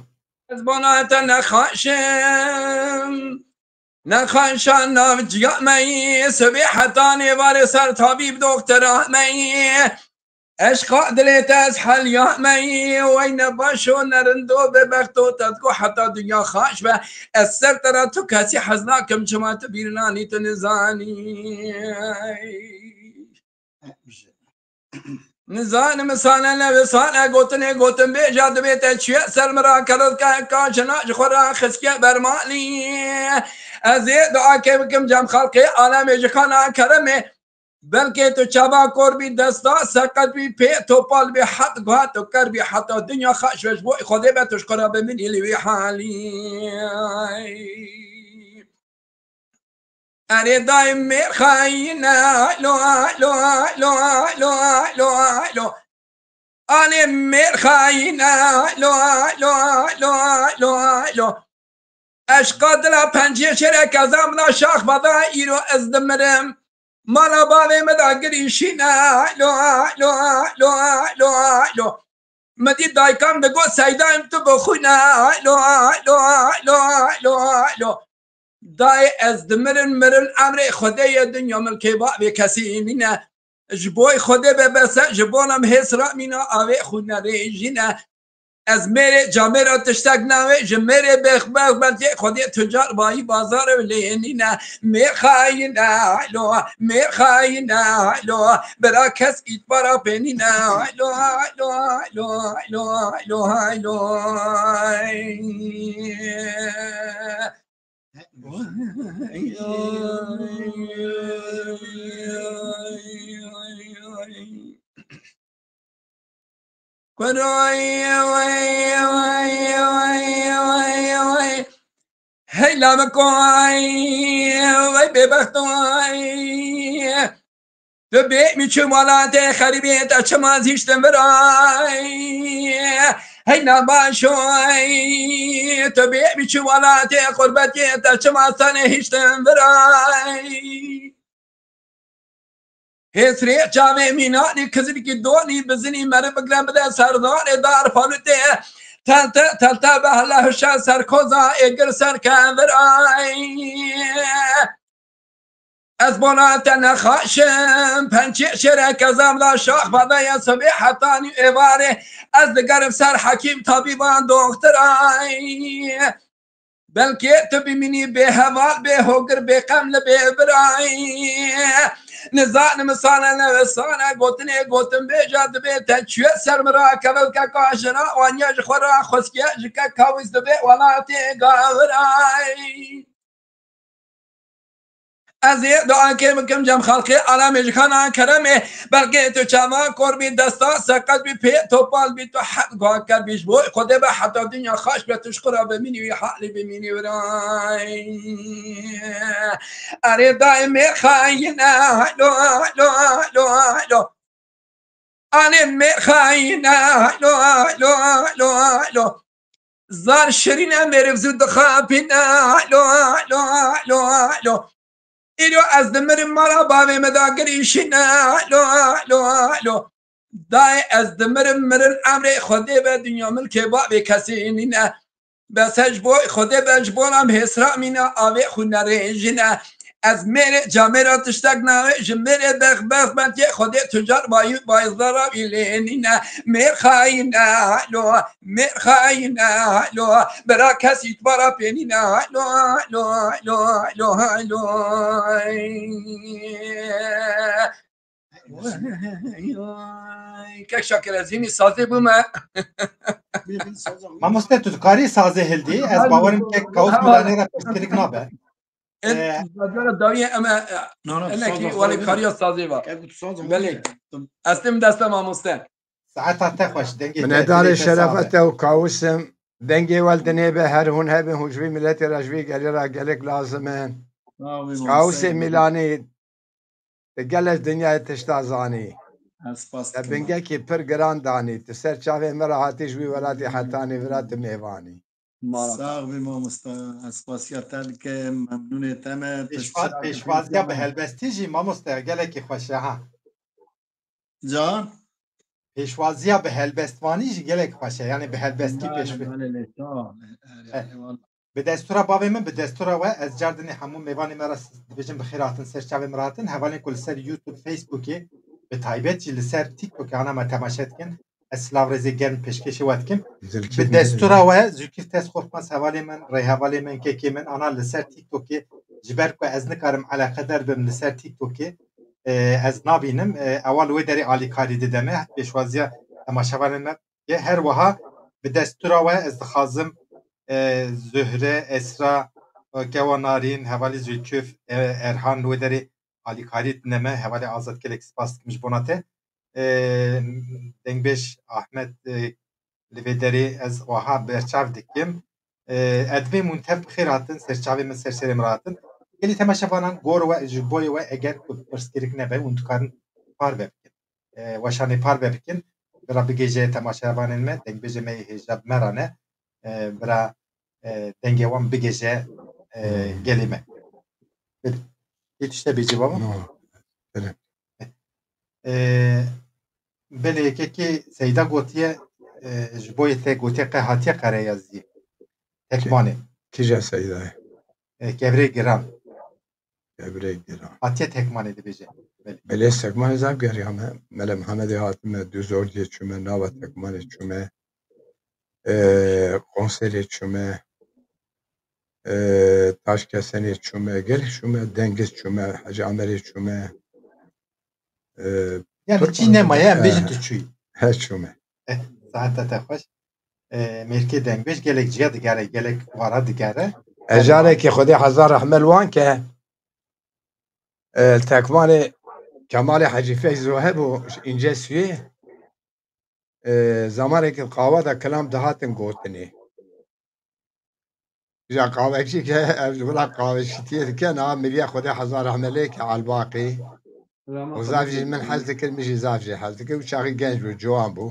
Ez bona te nexaşim. Nexaşa nav ciya me yî, sibê heta nêvarê ser tabîb doktera me yî. Eşqa dilê te ez heliya me yî, wey ne baş o ne rind o, bêbexto te digo heta dinya xaş be. Ez ser te re tu kesî hez nakim, çima tu bîr nanî tu nizanî. Nizanim sane ne wisane gotinê gotin bêja dibê te çiye ser min ra kerot ke ka jina ji xwe ra xiskiye bermalî. Ez ê duakê bikim cem xelqê alemê ji xana keremê. Belkê tu çava kor bî desta seqet bî pê topal bî het guha tu ker bî heta dinya xaş ve ji bo Xwedê be tu ji xwe ra bimînî li wî halî. Erê dayê mêr xayîne, alo, alo, alo, alo, alo, alo. Anê mêr xayîne, alo, alo, alo, alo, alo. Eşqa dila pencê şêre kezam da şax vada îro ez dimirim. Mala bavê me da girîşîne, lo, lo, lo, lo, lo. Me dî daykan digot, Seydayim tu bi xwîne, lo, lo, lo, lo, lo. Dayê ez dimirin mirin, emrê Xwedê ye, dinya milkê bavê kesî nîne. Ji bo Xwedê be bese, ji bona min hêsra mîna, avê xwîne rêjîne. Ez mêrê camêra tiştek navê, ji mêrê bêxbex belkê Xwedê tucar bayî bazar ew lê nîne. Mêr xayîne, lo, mêr xayîne, lo, bira kes îtbara pê nîne. Lo, lo, lo, lo, lo, lo. Hey lamiko ay, vay bêbexto ay. Tu bê mi çi welatê xerîbê te çima zîştin vir ay. Hey nabaşo ay, tu bê mi çi welatê xurbetê te çima sane hiştin vir ay. Hêsrê çavê mînanî kizilkî donî bizinî meri bigre bide serdarê dar palutê. Telte, telte behla hişe serkoza êgir serkeviray. Ez bona te nexaşim, pençê şêre kezam da şax badaya sibê hetanî êvarê. Ez digerim ser hekîm tabîban doxtiray. Belkê tu bimînî bêheval, bêhogir, bêqem li bê birayî. Nizanim sane ne sane gotinê gotin bêja dibê te çûye ser min ra kevil keka jina waniya ji xwe ra xwezkiye ji ke kawîz dibê welatê gavirayî. Ez ê duakê bikim cem xelqê alemê ji xana keremê. Belkê tu çavan kor bî, desta seqet bî, pê topal bî, tu hel guha ker bî. Ji bo Xwedê be heta dinya xaş be, tu ji xwe re bimînî wî halî bimînî wiray. Erê dayê mêr xayîne, lo, lo, lo, lo. Anê mêr xayîne, lo, lo, lo, lo. Zar şirîne mêriv zû dixapîne, lo, lo, lo, lo. Îro ez dimirim mala bavê me da girîşîne, lo, lo, lo. Dayê ez dimirim mirin emrê Xwedê be dinya milkê bavê kesî nîne. Bes ji bo Xwedê be ji bona min hêsra mîna avê xwîne rêjîne. Ez mêrê camêra tiştek navê ji mêrê bexbext bentiyê Xwedê tucar bayî bayî zara wî lê nîne. Mêr xayîne lo, mêr xayîne lo, bira kes îtibara pê nîne lo, lo, lo, lo, lo. Kek Şakir, ez hînî sazê bûme. Mamoste, tu dikarî sazê hildî? Ez bawerim kek Kawus Milanê re pirsgirêk nabe. En Ee, zazara dawiye eme, No, no, tu enekî saz walê kariya sazê va. Kek, tu saz Belê. Ez tim desta mamoste. Saeta te xweş, dengê te, Minedarê dilê te şerefa sax be. Te û Kawus im. Dengê wel dinê be, her hûn hebin, hûn ji vî miletê re, ji vî gelê re gelek lazim in. Sağ ol, Kawusê sağ ol. Milanê, tu gelek dinyayê tişta zanî. Ez spas Te dikim. Bingekî pir giran danî. Tu ser çavê min re hatî ji wî welatê hetanî vira tu mêvanî. Mala. Sax bî mamoste. Ez spasiya te dikim. Memnûnê te me. Pêşwa-, pêşwaziya bi helbestî jî mamoste gelekî xweş e ha. Can? Pêşwaziya bi helbestvanî jî gelek xweş e. Yanî bi helbestkî Belê, pêşve-, belê, lê, tamam. Erê, Eh. Eyvallah. Bi destûra bavê min, bi destûra we, ez cardinê hemû mêvanê me re s-, dibêjim bi xêr hatin, ser çavê min re hatin. Hevalên ku li ser YouTube, Facebookê, bi taybet jî li ser TikTokê ana me temaşe dikin, ez silav rêzê germ pêşkêşê we dikim. Bi destûra we, Zûlkîf Tez Korkmaz hevalê min, rêhevalê min, kekê min, ana li ser TikTokê, ji ber ku ez nikarim eleqedar bim li ser TikTokê, e, ez nabînim. E, ewa li wê derê alîkarî dide me, pêşwaziya temaşevanên me ye. Her wiha bi destûra we ez dixwazim, e, Zuhre, Esra, e, Kewa Narîn, hevalî Zülküf, e, Erhan li wê derê alîkarî dide me, hevalê Azad, gelek spas dikim ji bona te. E, dengbêj Ahmet, e, li vê derê ez wiha berçav dikim. E, ez divêm hûn tev bi xêr hatin, ser çavê min, ser serê min rahatin. Gelî temaşevanan gor we, ji boyê we eger ku pirsgirêk nebe, hûn dikarin parve bikin. E, weşanê parve bikin. Bira bigêje temaşevanên me, dengbêjê me yê hêja bi me re ne. E, bira, e, dengê wan bigêje, e, Hmm. gelê me. Bê, yê tişte bêjî baba? No. Belê. E, belê, yekekê Seyda gotiye, e, ji bo yê te gotiye qe hatiye Qereyaziyê. Tekmanê. Kîja Seyda ye? E, Kevrê Giran. Kevrê Giran. Hatiye Tekmanê dibêje. Belê. Belê, Tekmanê zaf geriya me. Mele Mihemedê hatime, Duzordiyê çûme, nava Tekmanê çûme. E, Konserê çûme. E, Taşkesenê çûme, gelek çûme, Dengiz çûme, Hecî Amerê çûme. E, Yani çî nemaye, em bêjin tu çûyî. He, çûme. Saete te xweş. E, mêrkê dengbêj gelek ciya digere, gelek wara digere. Ecarekê Xwedê hezar rehme li wan ke, e, Tekmanê Kemalê Hecî Feyzo hebû, ji Înce Sûyê. E, zamanekî qawa de kilam dihatin gotinê. Ja qawekçî ke ev ji wila qawekçîtiyê dike, niha miriye, Xwedê hezar rehme lê ke, Elbaqî. Û zaf jî min hez dikir, min jî zaf jê hez dikir. Û çaxî genc bû, ciwan bû.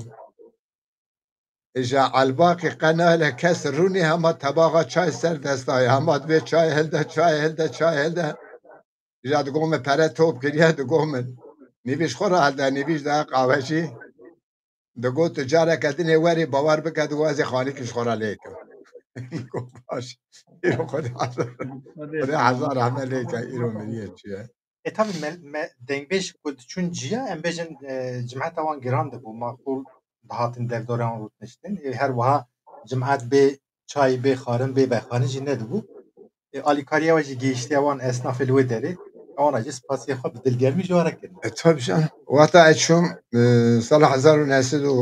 Îja Elbaqî qe nahêle kes rûnê, hema tebaxa çay ser destayê, hema dibê çay hilde, çay hilde, çay hilde. Îja digot min pere top kiriye, digot min nîvî ji xwe re hilde, nîvî ji daye qawekçî. Digot tu careke dinê werî, bawer bike, digot ez ê xanîkî ji xwe re lê kim. Got baş. Îro Xwedê hezar, Xwedê hezar rehme lê ke, îro miriye çi ye. E, tabi me, me dengbêj ku diçûn ciya, em bêjin, e, cimeta wan giran dibû. Maqûl dihatin devdora wan rûdiniştin. E, her wiha cimet bê çay, bê xwarin, bê vexwarin jî nedibû. E, alîkariya we jî gihîştiye wan esnafê li wê derê. Wana jî spasiya xwe bi dilgermî ji we re kirin. E, tabi can. Wexta ez çûm, e, sala hezar û neh sed û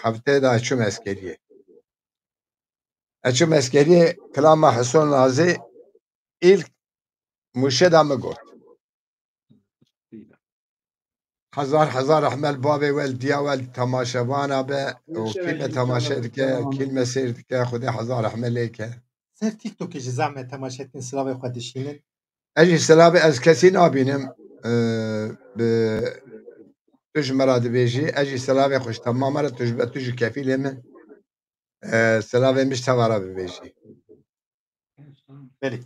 heftê de ez çûm eskeriyê. Ez çûm eskeriyê, kilama Hison Nazî ilk Mûşê de min got. Hezar hezar rehme li bavê we, li diya we, li temaşevana be û kî me temaşe dike, kî me seyr dike, Xwedê hezar rehme lê ke. Ser TikTokê ji zehmet temaşe dikin, silavê xwe dişînin. Ez jî silavê, ez kesî nabînim. Ee, bi, tu ji me re dibêjî, ez jî silavê xwe ji temama re, tu ji, tu jî kefîlê min. Ee, silavê min ji te ve re bibêjî. Belê.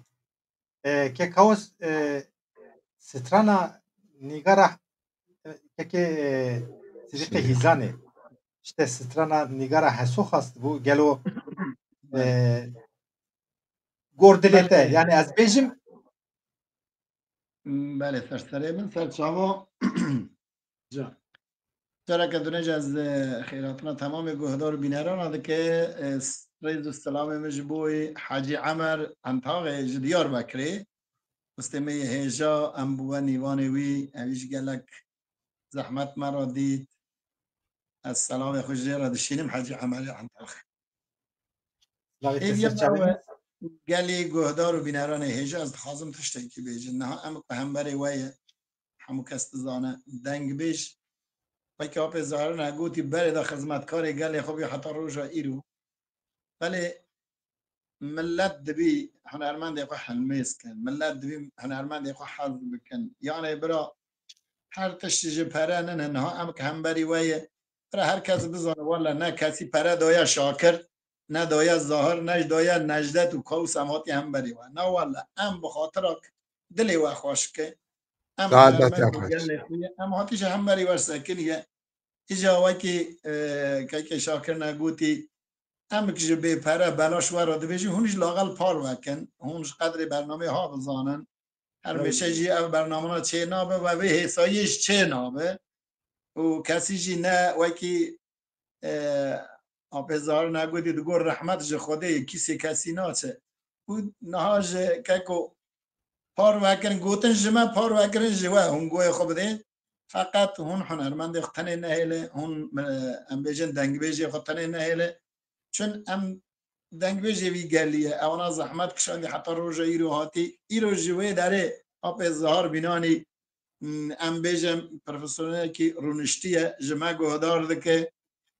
E, ke kaos, e, strana Nîgara, e, keke, e, Sidîqê Hîzanê. İşte strana Nîgara Heso xastibû. Gelo, e, gor dilê te. Yani ez bêjim. Belê, ser serê min, ser çavo. Careke dinê jî ez, e, xêrhatina temamê guhdar û bînerana dike. E, rêz û selamê min ji bo wî Hecî Emer Entaxê ji Diyarbekirê. Dostê me yê hêja, em bi we nîvanê wî, evî jî gelek zehmet me re dît. Ez selamê xwe jê re dişînim Hecî Emerê Entaxê. Êviya me we gelî guhdar û bîneranê hêja, ez dixwazim tiştekî bêjim. Niha em ku hemberê we ye, hemû kes dizane, dengbêj, wekî apê Zahir ne gotî, berê de xizmetkarê gelê xwe bî heta roja îro. Belê millet dibî hunermendê xwe helmêz kin, millet dibî hunermendê xwe hez bikin. Yanê bira her tişt ji pere nine, niha em ki hemberî we ye. Bira her kes bizane, wele ne kesî pere daye Şakir, ne daye Zahir, ne jî daye Necdet û Kaws em hatiye hemberî we. Na wele, em bi xatira dilê we xweş ke. Em hunermendê gelê xwe ye. Em hatî ji hemberî we sekiniye. Îca wekî, e, kekê Şakir ne gotî, em ki ji bê pere belaş we re dibêjin, hûn ji laqel par vekin, hûn ji qedrê bernameyê ha bizanin. Her mêşe jî ev bernamana çê nabe ve vê hêsayiyê ji çê nabe. Û kesî jî ne wekî, e, apê Zahir ne gotî, digot rehmet ji Xwedê ye, kîsê kesî naçe. Û niha ji keko par vekirin, gotin ji me par vekirin ji we, hûn guhê xwe bidê. Feqet hûn hunermendê xwe tenê nehêle, hûn, e, em bêjin dengbêjê xwe tenê nehêle. Çun em dengbêjê vî gelî ye. Ewana zehmet kişandî heta roja îro hatî. Îro ji wê derê apê Zahar Bînanî, m, em bêjin profesyonelekî rûniştiye, ji me guhdar dike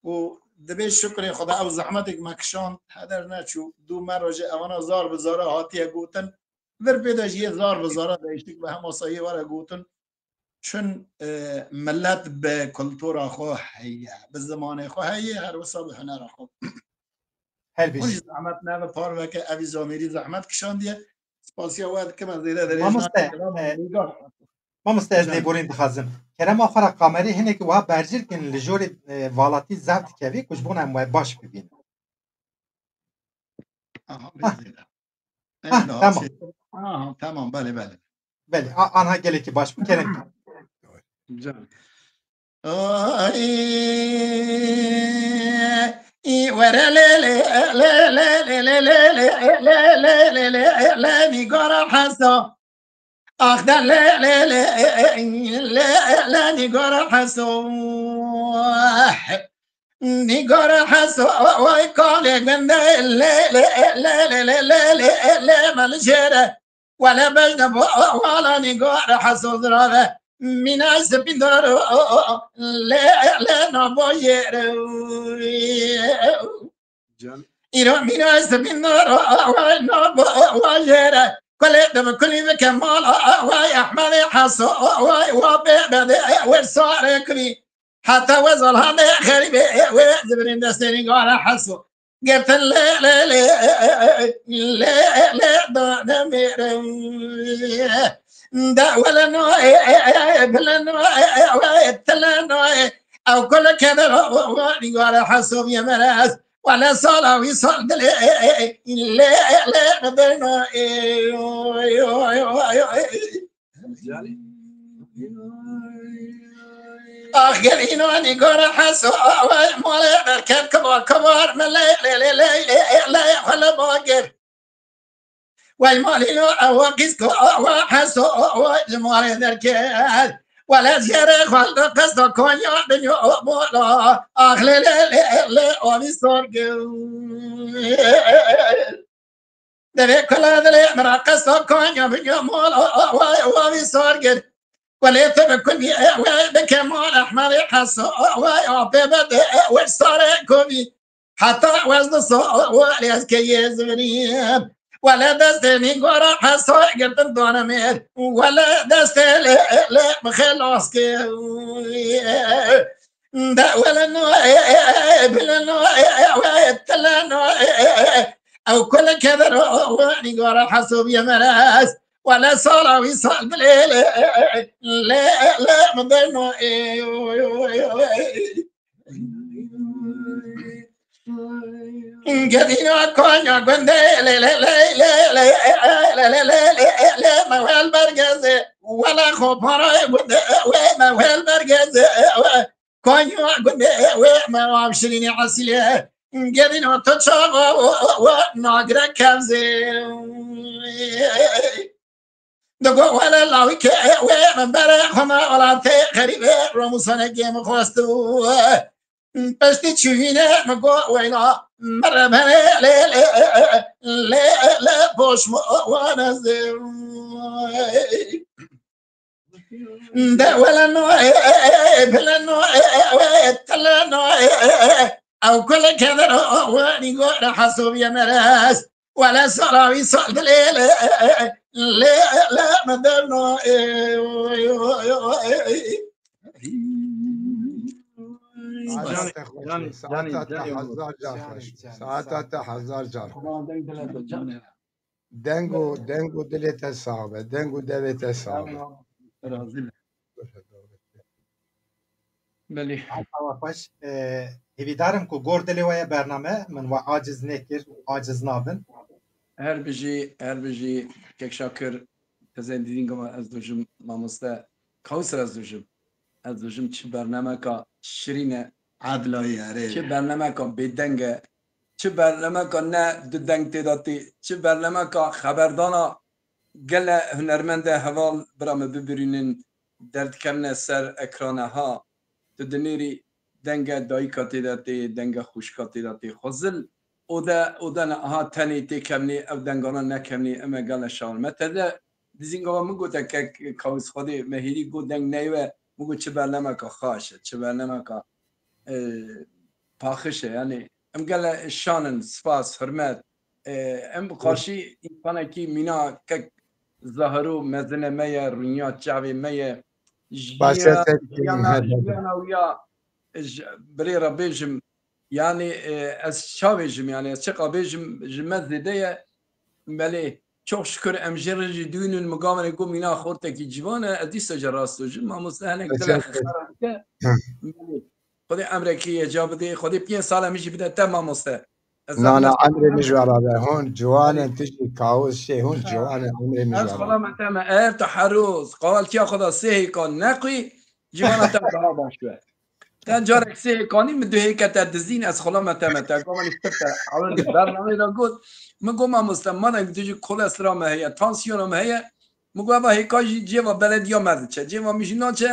û dibê şukrê Xweda ew zehmetêk me kişand heder neçû. Dû me roje ewana zar bi zara hatiye gotin. Vir pê de jî yê zar bi zara değişik bi hema sayê were gotin. Çun, e, millet bi kultura xwe heye, bi zimanê xwe heye, her wisa bi hunera xwe. Her bî. Hûn jî zehmet nebe par veke, evî zamêrî zehmet kişandiye. Spasiya we dikim, ez zêde dirêj nakim. Mamoste, e, Mamoste, ez lêborîn dixwazim. Kerema xwe re kamerê hinekî wiha berjir kin, li jorê, e, valatî zef dikevî, ku ji bona em we baş bibînin. Aha, hah, hah, tamam. Aha, tamam, belê, belê. Belê, a-, anha gelekî baş bû, kerem. Güzel. Ay, were le le le le le le le le le le le le le le nîgora Heso. Ax de le le le le le le nîgora Heso. Nîgora Heso, oy kalê gundê le le le le le le le le me li jêre. Wele bejne bo wala nîgora Heso zirave. Mîna spîndor le le nabo jêre. Îro mîna spîndor nabo jêre. Kulê de kulî bike mala vay Ehmedê Heso vay wa bê bedê wer sare kulî. Heta we zalhandê xerîbê wê zivirîn destê nîgora Heso. Girtin le le le le le da demêrim. Da wele no e e e bile no e e e tile no e. Ew kule keder nîgora Heso yemeres. Wele sala wî sal dilê le le bide no e. Ax gelîno nîgora Heso, vay malê derket kibar kibar me le le le le le le hele bagir. Vay malîno ewa qîsko, ewa Heso, vay ji malê derket. Wele jêrê xwalde qesta Konya binyo bola. Ax le le le le avî sorgir. Devê kula dilê min ra qesta Konya binyo mol, o, o, vay, o, vî sor gir. Welê tu bi kulî, e, we bike mol Ehmedê Heso, o, vay, o, pê bide, e, we sarê kovî. Heta wez di so, o, o, lê ez keyê zivirîm. Wele destê nîgora Heso girtin done mêr. Wele destê lê, lê bi xelas kir. De wele no, e, e, e, bile no, e, e, e, tele no, e, e, e, ew kule keder o, o, o, nîgora Heso bîye merez. Wele sala wî sal dilê lê, e, e, e, lê, e, lê, min der no, e, o, o, o, e. Gedîna Konya gundê lê, lê, lê, e, e, lê, lê, lê, lê, e, e, lê, me wel bergezê. Wele xo parayê gundê, e, wê me wel bergezê, e, e. Konya gundê wê me avşirînê esîlê. Gelîno tu çava we nagire kevzê. Digo wele lawikê wê min bere xwe me welatê xerîbê Romusanekê min xwestibû. Piştî çûyînê min got weyla min re bere lê lê lê lê poş min wan ez ê. De wele no, e, e, e, e, bile no, e, e, e, tele no, e, e, e, ew kule keder o, o, we, nîgora Heso bîye merez. Wele sala wî sal dilê lê, e, e, e, lê, e, lê, me der no, e, o, o, o, e, e. Saeta te xweş be. Saeta te hezar car xweş be. Saeta te hezar car xweş be. Xwedê deng dile de canê. Deng û, deng û dilê te sax be, deng û devê te sax be. Razî be. Belê. Awa xweş, e, hêvîdar im ku gor dilê we ye bername, min we aciz nekir, aciz nabin. Her bijî, her bijî, kek Şakir, ez ê dîdînga me ez dojim mamoste, Kawis re ez dojim. Ez dojim çi bernemeka şirîn e. Adlayî, erê. Çi bernemeka bêdeng e. Çi bernemeka ne du deng tê de tê. Çi bernemeka xeberdana gele hunermende heval bira me bibirînin derdikevine ser ekrana ha. Tu dinêrî denge dayika tê de tê, denge xwişka tê de tê. Xwezil ode, ode ne aha tenê tê kevnê, ev dengana nekevnê, eme gele şawir. Me tede dizînga min gote kek Kawis Xwedê me hêdî got deng neywe, min got çi bernemeka xaş e, çi bernemeka, e, paxış e. Yani em gele şan in, spas, hurmet. E, em bi qarşî însanekî mîna kek zahiro mezine me ye, rûnya çavê me ye. Ji Başa ya, ser jiyana, jiyana wî ya, ji, birê re bêjim, yani, e, ez çavêjim, yani ez çiqa bêjim, ji me zêde ye, belê, Çok şükür em jê re jî dûn in, min gavê min got mîna xortekî ciwan e, ez dîsa jî rast dojim. Mamoste hinek dile xera dike. Xwedê emrekî hêja bidê, Xwedê pênc sala min jî bide te mamoste. Ez Na, na, zehmet emrê min ji we re be. Hûn ciwan in, tu jî kawis şê, hûn ciwan in, emrê min ji Ez we re be. Xwela me te me, eger tu herûz qewaltiya xwe de sê hêkan neqî, civana te daha baş be. Te carek sê hêkanî min du hêke te dizîn, ez xwela me te me te. Goma li pir te, ewil bernameyê de got. Min got, mamoste, madem tu jî kolesterol me heye, tansiyona me heye, min got, eva hêka jî cêva belediya me diçe, cêva min jî naçe,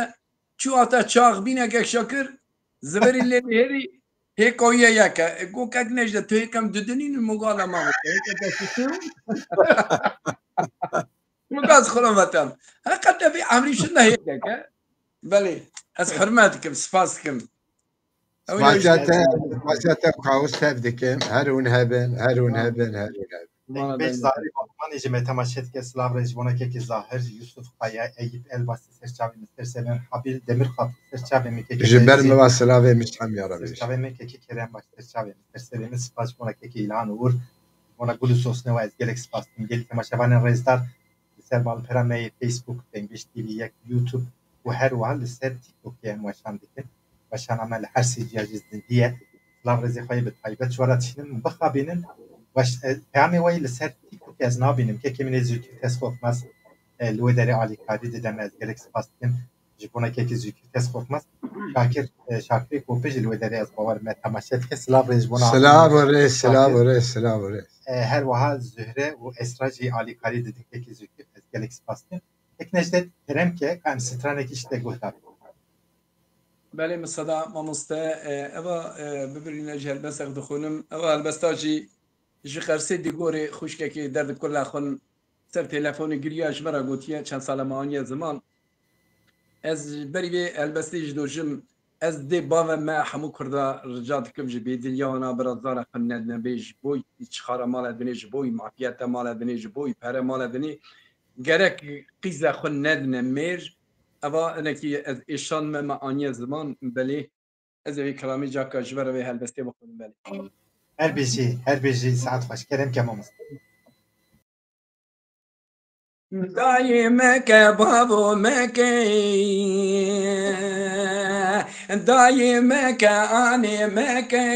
çû hate çax bîne kek Şakir, zivirî lê nihêrî, hêka wî ye yek e. E, got, kek Necdet, tu hêkem didinî, min got, ala mamoste, hêke te şiştê. Min got, ez xwela me te me. Heqet te vê emrî şinda hêkek e. Belê, ez hurmet dikim, spas dikim. Ew Spasiya jî te, spasiya te kawis tev dikim. Her hûn hebin, her hûn hebin, her hûn hebin. Mala Pêş dayê. Zarî Batmanî ji me temaşe dike, silav rê ji bona kekî Zahir, Yusuf Kaya, Eyüp Elbasî ser çavê min, ser Seven Habil Demirkap ser çavê min, kekî Ji ber Feyzî. Min va silavê min hem ya Rabbi. Ser çavê min, kekî Kerem baş ser çavê min, ser serê min, spas ji bona kekî İlhan Uğur, ji bona Gul û Sosne we ez gelek spas dikim. Gelî temaşevanên rêzdar, li ser malpera me yê Facebook, Dengbêj T V yek, YouTube û her wiha li ser TikTokê em weşan dikin. Weşana me li her sê ciya jî zindî ye. Silav rêzê xwe yê bi taybet ji we re dişînim. Bixabînin. Weş, e, peyamê we yê li ser TikTokê ez nabînim. Kekê min ê Zülküf Tez Korkmaz, e, li wê derê alîkarî dide me. Ez gelek spas dikim ji bona kekî Zülküf Tez Korkmaz. Şakir, e, Şakirê Kopê jî li wê derê ez bawer me temaşe dike. Silav rêz ji bona Silav û rêz, silav û rêz, silav û rêz. E, her wiha Zühre û Esra jî alîkarî didin kekî Zülküf. Ez gelek spas dikim. Kek Necdet, kerem ke, ka em stranekî ji te guhdar bikin. Belê, min seda mamoste, e, eva, e, bibirîne ji helbestek dixwînim. Eva helbesta jî ji Qersê Dîgorê xwişkekî derdikule xwin ser telefonê giriya ji me re gotiye, çend sala me aniye ziman. Ez ji berî vê helbestê jî dojim, ez dê bavê me hemû Kurda rica dikim ji bêdiliya wana bira zara xwe nedine bê, ji bo çixara male dinê, ji bo mafiyete male dinê, ji bo pere male dinê. Gerek qîze xwe nedine mêr. Eva hinekî ez êşan me, me aniye ziman, belê ez ê vê kelamê caka ji ber vê helbestê bixwînim, belê. Her bijî, her bijî, saet xweş. Kerem ke mamoste. Dayê meke, bavo meke, dayê meke, anê meke.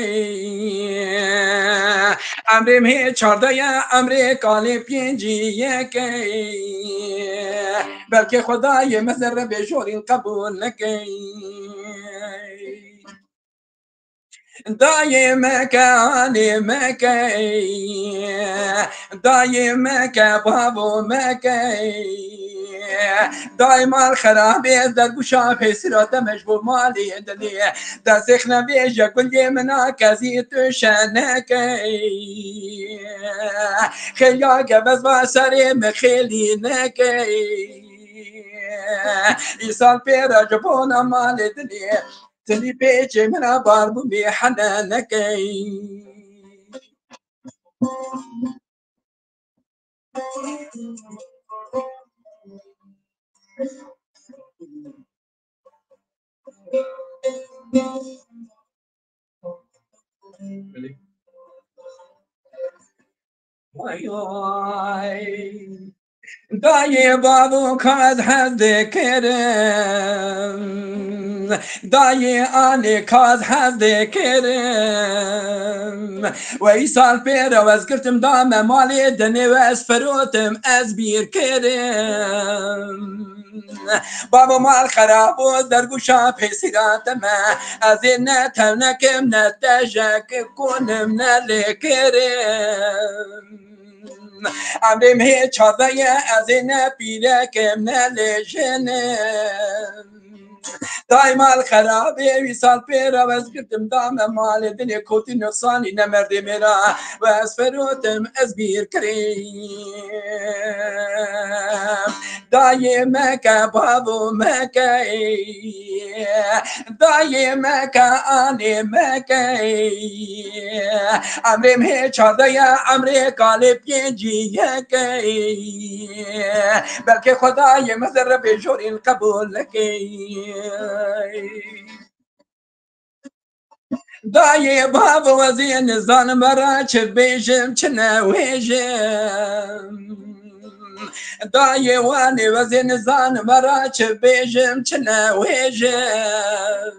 Emrê min hê çardeh ye, emrê kalê pêncî yek e. Belkê Xwedayê me zerre bêjorîn qebûl neke. Dayê meke, anê meke, dayê meke, bavo meke. Dayê mal xerabê, dergûşa pêsira te me ji bo malê dinê. Destê xine bêje gulê min a kezî tu şeneke. Xêliya gevez va serê min xêlî neke. Îsal pê re ji bona malê dinê. Tilî pêçê min a bar bû bê hene nekey. Vay vay. Dayê bavo ka ez hez dikirim. Dayê anê ka ez hez dikirim. We îsal pê re ez girtim da me malê dinê we ez firotim ez bîr kirim. Bavo mal xerabo dergûşa pêsîra te me. Ez ê ne tevnekim ne tejek konim ne lêkirim. Emrê min hê çardeh ye, ez ê ne pîrek im, ne lê jin im. Dayê mal xerabê, wî sal pê re ez girtim, da me malê dinê kotî nifsanî, ne merdê mêra, we ez ferotim, ez bîr kirî. Dayê meke, bavo meke, dayê meke, anê meke. Emrê min hê çardeh ye, emrê kalê pêncî yek e. Belkê Xwedayê me zerre bêjorîn qebûl neke. Dayê bavo, ez ê nizanim me re çi bêjim, çi newêjim. Dayê wanê wezê nizanim me ra çi bêjim, çi newêjim.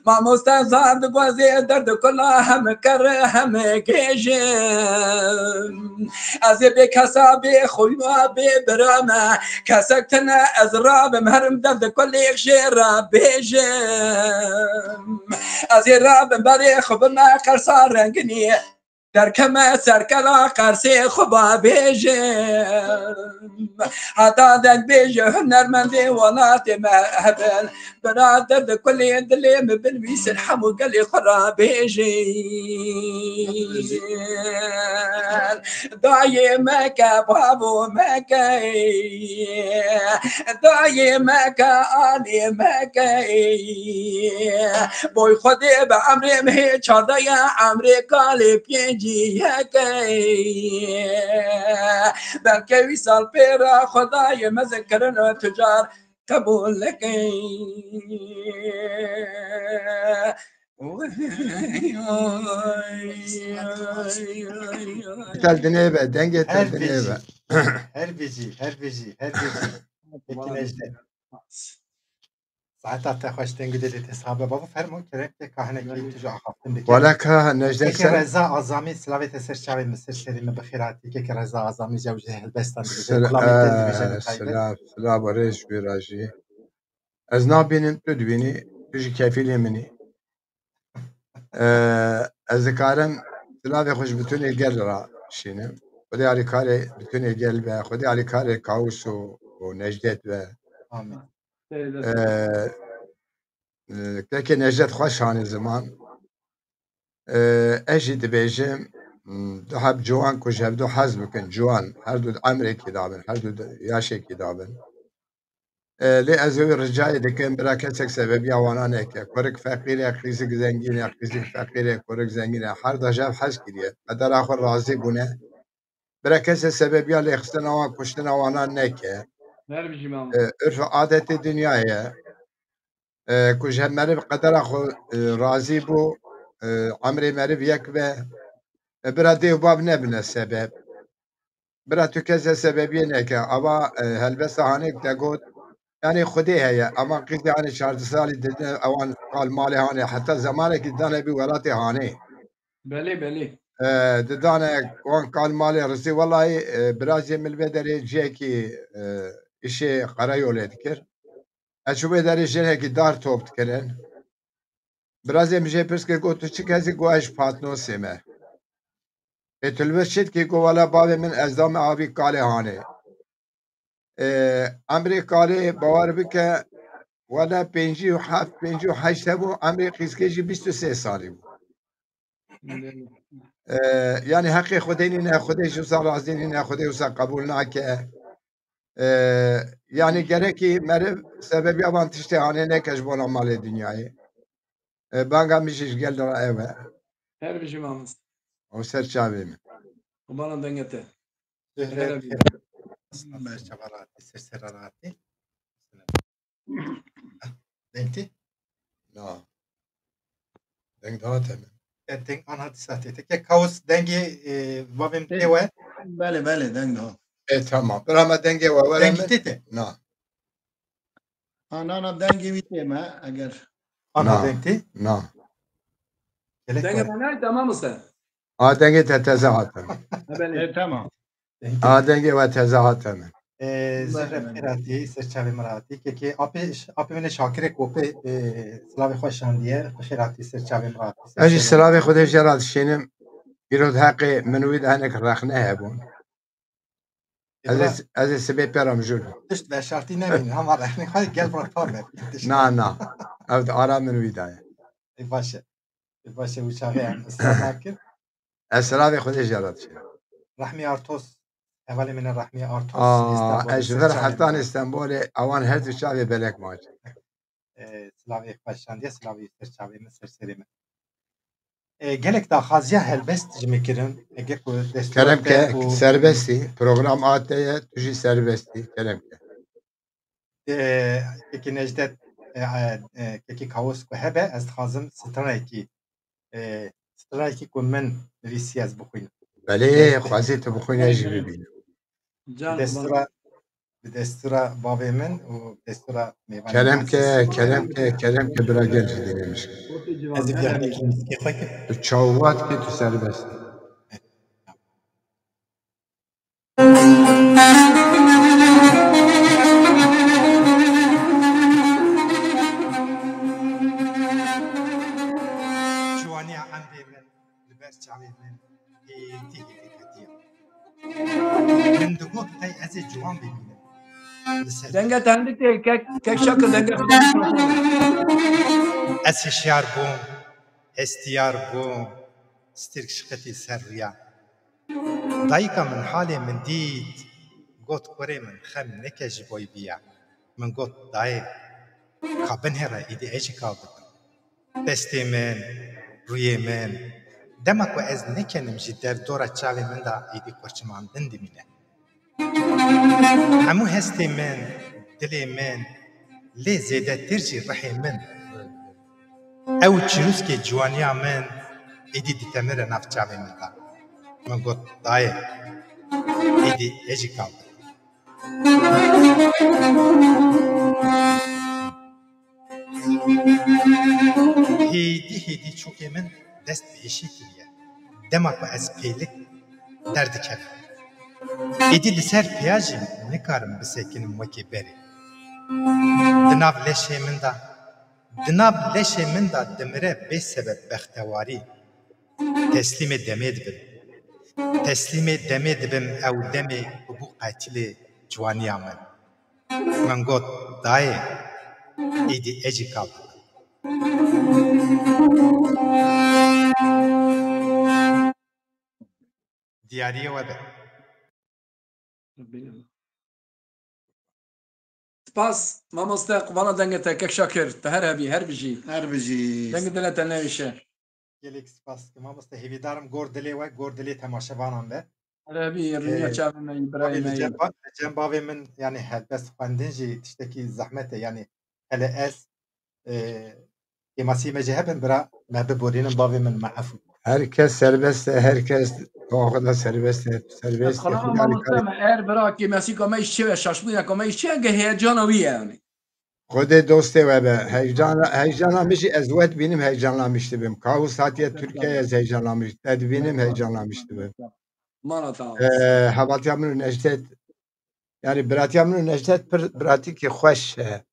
Mamoste zar diguazê derd kula hem kerr hem gêjim. Ez ê bê kesa bê xwe bê bira me. Kesek tine ez rabim herim derd kulêk jê re bêjim. Ez ê rabim berê xwe bime qersa renginî. Derkeme serkela qersê xwe ba bêjim. Heta deng bêje hunermendê welatê me hebin. Bira derd kulê dilê min binivîsin hemû gelê xwe ra bêjin. Dayê meke, bavo meke, dayê meke, alê meke. Boy Xwedê bi emrê min hê çardeh ye, emrê kalê pêncî yeke. Belkê wî sal pê re Xwedayê mezin kirin û tucar qebûl neke. Tel dinê be, dengê tel Her dinê be. bijî, her bijî, her bijî, her bijî. Peki Necdet. Saeta te xweş, dengê dilê te sax be. Bavo fermo, kerem ke kahinekî tu ji axaftin dike. Wala ka Necdet Keke sen. Reza Azamî, silavê te ser çavê min, ser serê min, bi xêr hatî. Keke Reza Azamî, jew ji helbestan dibêje, Sila-, kulamê te dibêje bi eh, taybet. Silav, silav û rêz ji wî re jî. Ez nabînim, tu dibînî, tu jî kefîlê min î. Eh, ez dikarim silavê xwe ji bitunê gel re şînim. Xwedê alîkarê bitunê gel be, Xwedê alîkarê Kawus û, û Necdet be. Amîn. Eh, eh, kekê Necdet xweş hanê ziman. Eh, ez jî dibêjim, mm, du heb ciwan ku ji hevdu hez bikin, ciwan, her du emrekî dabin, her du de-, yaşekî dabin. Eh, lê ez ê wî ricayê dikim, bira kesek sebebiya wana neke. Kurik feqîr e, qîzik zengîn e, qîzik feqîr e, kurik zengîn e. Her da ji hev hez kiriye. Qedera xwe razî bûne. Bira kesê sebebiya lêxistina wan, kuştina wana neke. Her bijî mamoste. Eh, urf û adetê dinyayê ye. Eh, ku ji meriv qedera xwe, eh, razî bû, eh, emrê meriv yek be. Eh, bira dê û bav nebine sebeb. Bira tu kesê sebebiyê neke. Ava, eh, helbesta hanê te got, yanî Xwedê heye. Ama qîzê hanê çardeh salî didin, ewan qal malê hanê. Heta zemanekî dane bî welatê hanê. Belê, belê. Eh, didane wan qal malê rizî. Wellahî, eh, birazê min li vê derê ciyekî, eh, îşê qereyolê dikir. Ez çû vê derê jinekî dar top dikirin. Birazê min jê pirs kir, got, "Tu çi kesî?" Got, "Ez ji Patnosê me." Ê, tu li vir çi dikî? Got, "Wela bavê min ez dame avî kalê hanê." Ê, emrê kalê bawer bike, wela pêncî û heft, pêncî û heşt hebû, emrê qîzkê jî bîst û sê salî bû. Ee, yani heqê Xwedê nîne, Xwedê ji wisa razî nîne, Xwedê wisa qebûl nake. Ee, yani gerekî meriv sebebiya van tiştê hanê neke ji bona malê dinyayê. Ee, banga min jî ji gel re ev e. Her bijî mamoste. O ser çavê min. Qurbanan dengê te. Zühre, Hele bir. Ser çava rahatî, ser sera rahatî. Dengtî? Na. Deng daha teme. E, deng an hadi sahtê. Teke kaos dengê, e, vavim Ê, tê we. Belê, belê, deng daha. E, tamam. Bira me dengê we were Dengî min. Tê te? Na. Ha, na, na, dengê wî tê me, eger. Ana Na. Deng tê? Na. Gelek Dengê var. Me nayê, tamam mı sen? A, dengê te teze hatime. Ha, belê. E, tamam. Deng tê. A, dengê we teze hatime. E, Zühre Belê, belê. Xêratî, ser çavê min rahatî. Kekê apê, apê min ê Şakirê Kopê, e, silavê xwe şandiye. Xêratî, ser çavê min rahatî. Ez jî silavê Xwedê jê re dişînim. Îro di heqê min wî de hinek rexne hebûn. Ez ê, ez ê sibê pê re mijûl bim. Tişt veşartî nemîn, hema rexnê xwe gel bira par be. Tişt. Na, na. Ev di ara min wî de ye. Ê baş e. Ê baş e, û çaxê em îslah nakir. Ez silavê Xwedê jê re dişînim. Rehmî Artos, hevalê min e Rehmî Artos. Aa, ez ji vir hetan Stenbolê, ewan her du çavê belek maç. E, silavê xwe şandiye, silavê ser çavê min, ser serê min. E, gelek daxwaziya helbest ji min kirin. Ege ku destûr Kerem ke, serbestî, program a te ye, tu jî serbestî, kerem ke. E, kekî Necdet, e, e, e, kekî Kawos ku hebe, ez dixwazim stranekî, e, stranekî ku min nivîsî ez bixwînim. Belê, xwezî tu bixwîne, ez jî bibînim. Can, bi destûra, bi destûra bavê min û bi destûra mêvanê Kerem min ke, siz kerem ke, kerem ke bira gel jî dêrê min. Gotê ciwan, Ez ê her biya hemî. Hinekî mîskê xwe kim. Tu çawa dikî, tu serbest î. Ciwaniya endê min li ber çavê min hêdî hêdî ketiye. Min digot qey ez ê ciwan bibînim. Li ser Denge te hindik tê, kek, kek Şakir denge xwe. Ez hişyar bûm, hestiyar bûm, stîrk şiqitî ser rûya. Dayika min halê min dît, got, kurê min, xem neke ji bo viya. Min got, dayê, ka binêre, îdî ez jî kal dikim. Destê min, rûyê min, dema ku ez nekenim jî dev dora çavê min de êdî qurçimandin dimîne. Hemû hestê min, dilê min, lê zêdetir jî rihê min. Ew çirûskê ciwaniya min êdî ditemire nav çavê min de. Min got, dayê, êdî ez jî kal dikim. Hêdî hêdî çokê min dest bi êşî kiriye. Dema ku ez pêlik derdikevim. Êdî li ser pêya jî nikarim bisekinim wekî berê. Di nav leşê min de, di nav leşê min de dimire bê sebeb bextewarî. Teslîmê demê dibim. Teslîmê demê dibim, ew demê bû qetilê ciwaniya min. Min got, dayê, êdî ez jî kal dikim. Diyariyê we be. Spas, mamoste, qubana dengê te, kek Şakir, te her hebî, her bijî. Her bijî. Dengê dilê te nehêşe. Gelek spas dikim mamoste, hêvîdar im gor dilê we, gor dilê temaşevanan be. Her hebî, rûniya Ee, çavê me yî, birayê tabii me li yî. Cem ba-, li cem bavê min, yani helbest xwendin jî tiştekî zehmet e, yani hele ez, e, kêmasî me jî hebin, bira me biborînin, bavê min, me efû. Her kes serbest e, her kes axwe de serbest e, serbest e, Xwedê mamoste me, eğer bira kêmasîka me îş çi ve, şaşbûneka me îş çi, ge heyecana wî ye yani. Xwedê dostê we be. Heyecana, heyecana min jî ez we dibînim, heyecanlanmış dibim. Kaos hatiye Türkiye'ye, ez heyecanlanmış. Te dibînim, heyecanlanmış dibim. Mala ta. Ee, hevaltiya min û Necdet, yani biratiya min û Necdet pir biratîkî xweş e.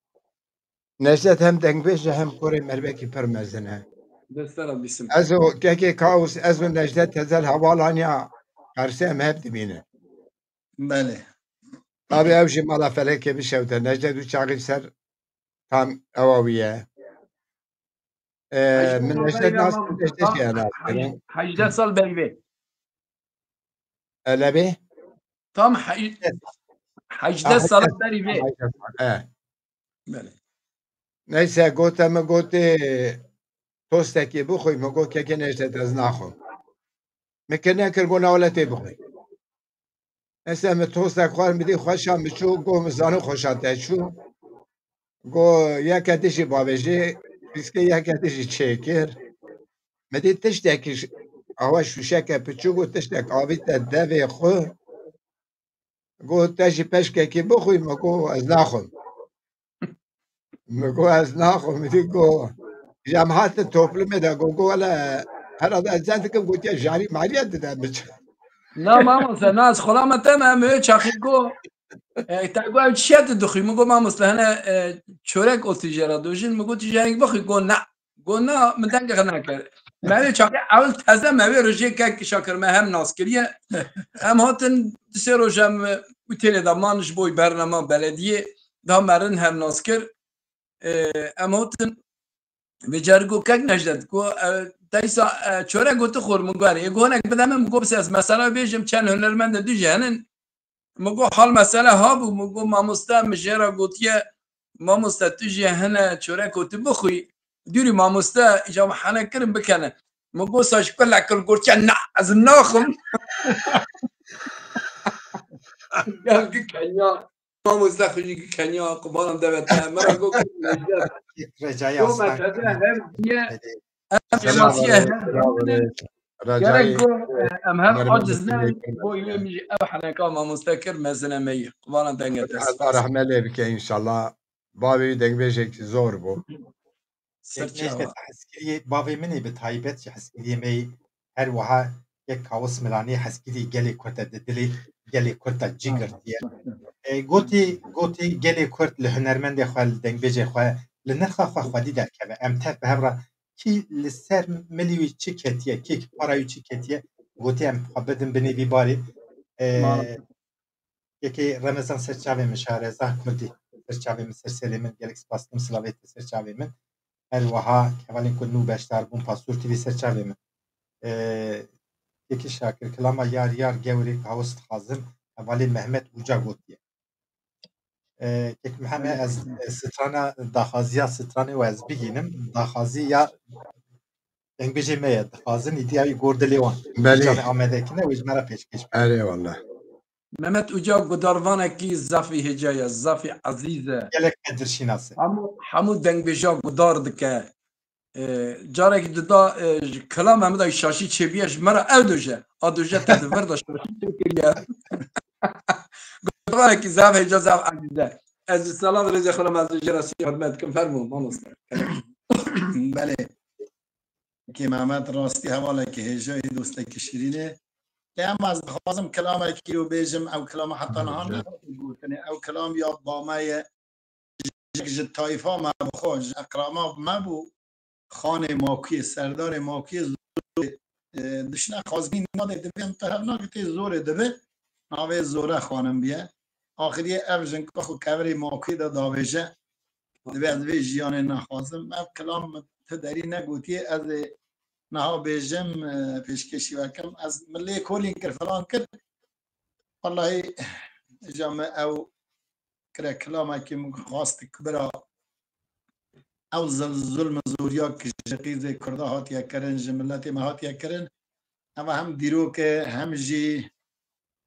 Necdet hem dengbêj e hem korê merbekî pir mezin e. Destera bisim. Ez û kekê Kaos, ez û Necdet Tezel hevalaniya Qersê em hev dibînin. Belê. Tabi ew jî mala felekê bişewte. Necdet û çaxî ser tam ewa wî ye. Ee, Hejdet min sal Necdet berî ya nas, ma Necdet tam jî nas hej-, kirin. Hejdet sal berî vê. Elebê? Tam hej-, Hejdet. Hejdet sal berî vê. Hejdet sal, e. Belê. Neyse, gote min gotê tostekî bixwî, min got, kekê Necdet, ez naxwim. Min kir nekir, got, na wele tê bixwî. Neyse, min tostek xwar, min dî xweşa min çû, got, min zanî xweşa te çû. Got, yeke dijî bavêjê, pîskê yeke dijî çêkir. Min dî tiştekî ş-, awa şûşeke piçûk û tiştek avîte devê xwe. Got, te jî peşkekî bixwî, min got, ez naxwim. Min got, ez naxwim. Min dî got, ji em hatin toplumê de got, got, wele herhalde ez zehn dikim, gotiye, jarî marîye dide min. Na, mamoste, na, ez xwela me te me, em ê çaxî got, e, te got, ew çiye tu dixwî? Min got, mamoste, hene, e, çörek ot tu jê re dojin, min got, tu jê hinek bixwî? Got, na. Got, na, min dengê xwe nekir. Me wê çaxê ewil teze me wê rojê kek Şakir me hem nas kiriye. Em hatin du sê roj em, e, otêlê de man ji bo bernama belediyê da me rin hem nas kir. E, em hatin vê car got kek Necdet, got, e, teysa, e, çörek got tu xwir? Min got, erê, ê got hinek bide min, min got, bise ez mesela bêjim, çend hunermendê dû jî henin. Min got, hal mesele ha bû, min got, mamoste, min jê re gotiye, mamoste, tu jî hene çöreko tu bixwî. Dûrî mamoste, îca min hene kirin bikene. Min got, sa ji kulekir gotiye, na, ez naxwim. Gel gi kenya, mamoste xwe jî gi kenya, qubanan devete. Min re got, Necdet. Recaya got, me Aslan. Teze hev diye, em kêmasiye hev diye. Gerek ku, e, em hev aciz nebin, bo wê min jî ev heneka mamoste kir, mezine me yî. Qurbanan denge te. Allah rehme lê bike înşallah. Bavê wî dengbêjekî zor bû. Ser çawa. Hezkiriyê bavê min ê bi taybet jî hezkiriyê me yî her wiha yek Kawis Milanî hezkiriyê gelê Kurd e, di dilê gelê Kurd de cî girtiye. E, gotî, gotî gelê Kurd li hunermendê xwe, li dengbêjê xwe, li nirxa xwe xwedî derkeve. Em tev bi hev re kî li ser milî wî çi ketiye, kî para wî çi ketiye, gotî em xwe bidin binê vî barê. E, Yekê Remezan ser çavê min, Şahreza Kurdî ser çavê min, ser serê min, gelek spas dikim, silavê te ser çavê min. Her wiha hevalên ku nû beşdar bûn Pasûr T V ser çavê min. Ee, yekê Şakir, kilama yar yar gewrê Kawis dixwazim, hevalê Mehmet Uca gotiye. Ee, kek Mihemed, ez, e, strana daxwaziya stranê we ez bigînim. Daxwaziya dengbêjê me ye. Dixwazin îdî ew ê gor dilê wan. Belê. Canê amadekine wê ji me re pêşkêş bike. Erê wallah. Mehmet Uca gudarvanekî zafî hêca ye, zafî ezîz e. Gelek qedirşînas e. Hemû, hemû dengbêja gudar dike. E, carekî dida, e, ji kilam Mehmet Şaşî çêbiye ji me re ew doje. A doje te di vir de Şaşî çêkiriye. Gudarvanekî zaf hêca, zaf ezîz e. Ez ji selam rêzê xwe re ez ji re hurmet dikim. Fermo, mamoste. Belê. Kê Mehmet rastî hevalekî hêja yê, dostekî şîrîn e. Lê em ez dixwazim kilamekî îro bêjim, ew kilama heta niha nehatin gotinê. Ew kilam ya ba me ye, ji, ji tayfa me bi xwe, ji eqraba me bû, xanê Makuyê, serdarê Makuyê zorê, e, dişine xwazbîn nadê, divê em te hev nake tê zorê dibe, navê Zore Xanim biye. Axiriyê ev jinka xwe kevirê Makuyê de davêje. Divê ez vê jiyanê nexwazim. Ev kilam min tu derî negotiye, ez ê niha bêjim, e, pêşkêşî we kim. Ez min lê kolîn kir, filan kir. Wellahî, ja me ew kire kilamekî min xwast kibira. Ew zil-, zulm û zoriya ku ji qîzê Kurda hatiye kirin, ji miletê me hatiye kirin, eva hem dîrok e, hem jî,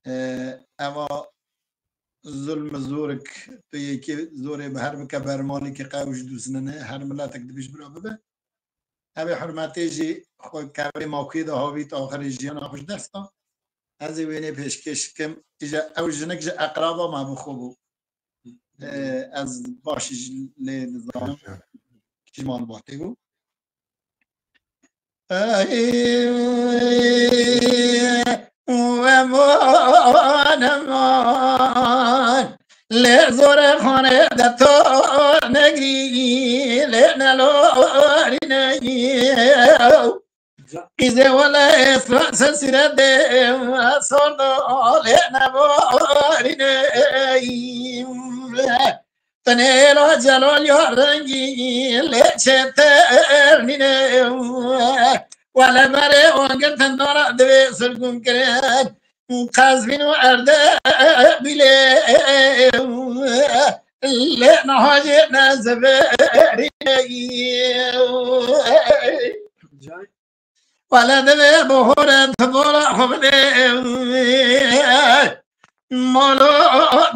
e, eva zulm û zorik tu yekê zorê bi her bike ber malî ki qewj dûsnine, her miletek dibî ji bira bibe. Ev ê hurmetê jî xwe kevirê Makuyê de havît axirê jiyana xwe ji dest da. Ez ê wênê pêşkêş kim. Îja ew jinik ji eqraba me bi xwe bû. E, ez baş jî lê dizanim. Kî malbatê bû. Ey, eman, eman. Lê zorê xanê de to negirî, lê nelorîne. Qîzê wele esra sesire de sordo lê neborîne. Tenê la celal ya rengî lê çêtir nîne. Wele berê wan girtin dara divê sirgûn kirin. Qezvîn û erde bîlê lê niha jê nezivêrîne. Wele divê bihore tu bora xwe bidê. Molo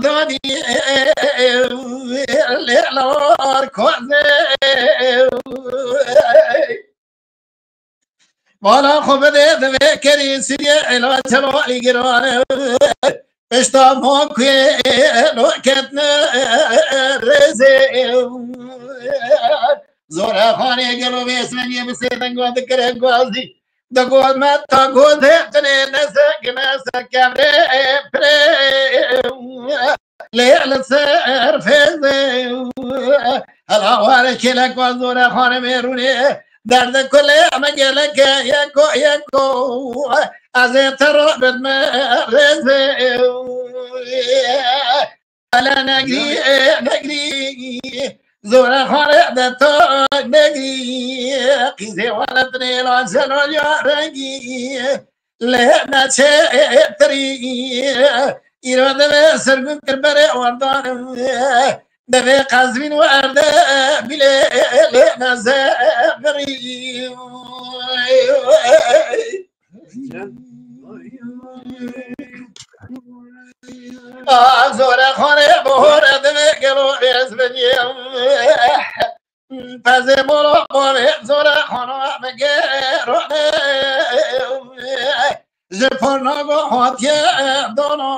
danî lê lar kozê. Bala xwe bidê divê kerî siriyê êla çelwa îgirane. Pişta Makuyê lo ketine rêzê. Zora xanê gelo vê sveniyê bi sê denga dikire guazî. Digot me ta gotê tinê nesek nesek kevrê pirê. Lê li ser fêzê hela ware kêlek wa zora xanê mêrûnê. Derde kulê me geleke yeko yeko. Ez ê te re bidme rêzê. Hele negrî, negrî, zora xare de to negrî, qîzê wele tinê la zelal ya rengî, lê neçê tirî, îro divê sirgûn kir berê wardan, divê qezvîn werde bîlê, lê nezevirî. Ah, zora xanê bihore divê gelo rêz bidiyem. Pezê bolo bore zora xana me gerone. go hatiye dano.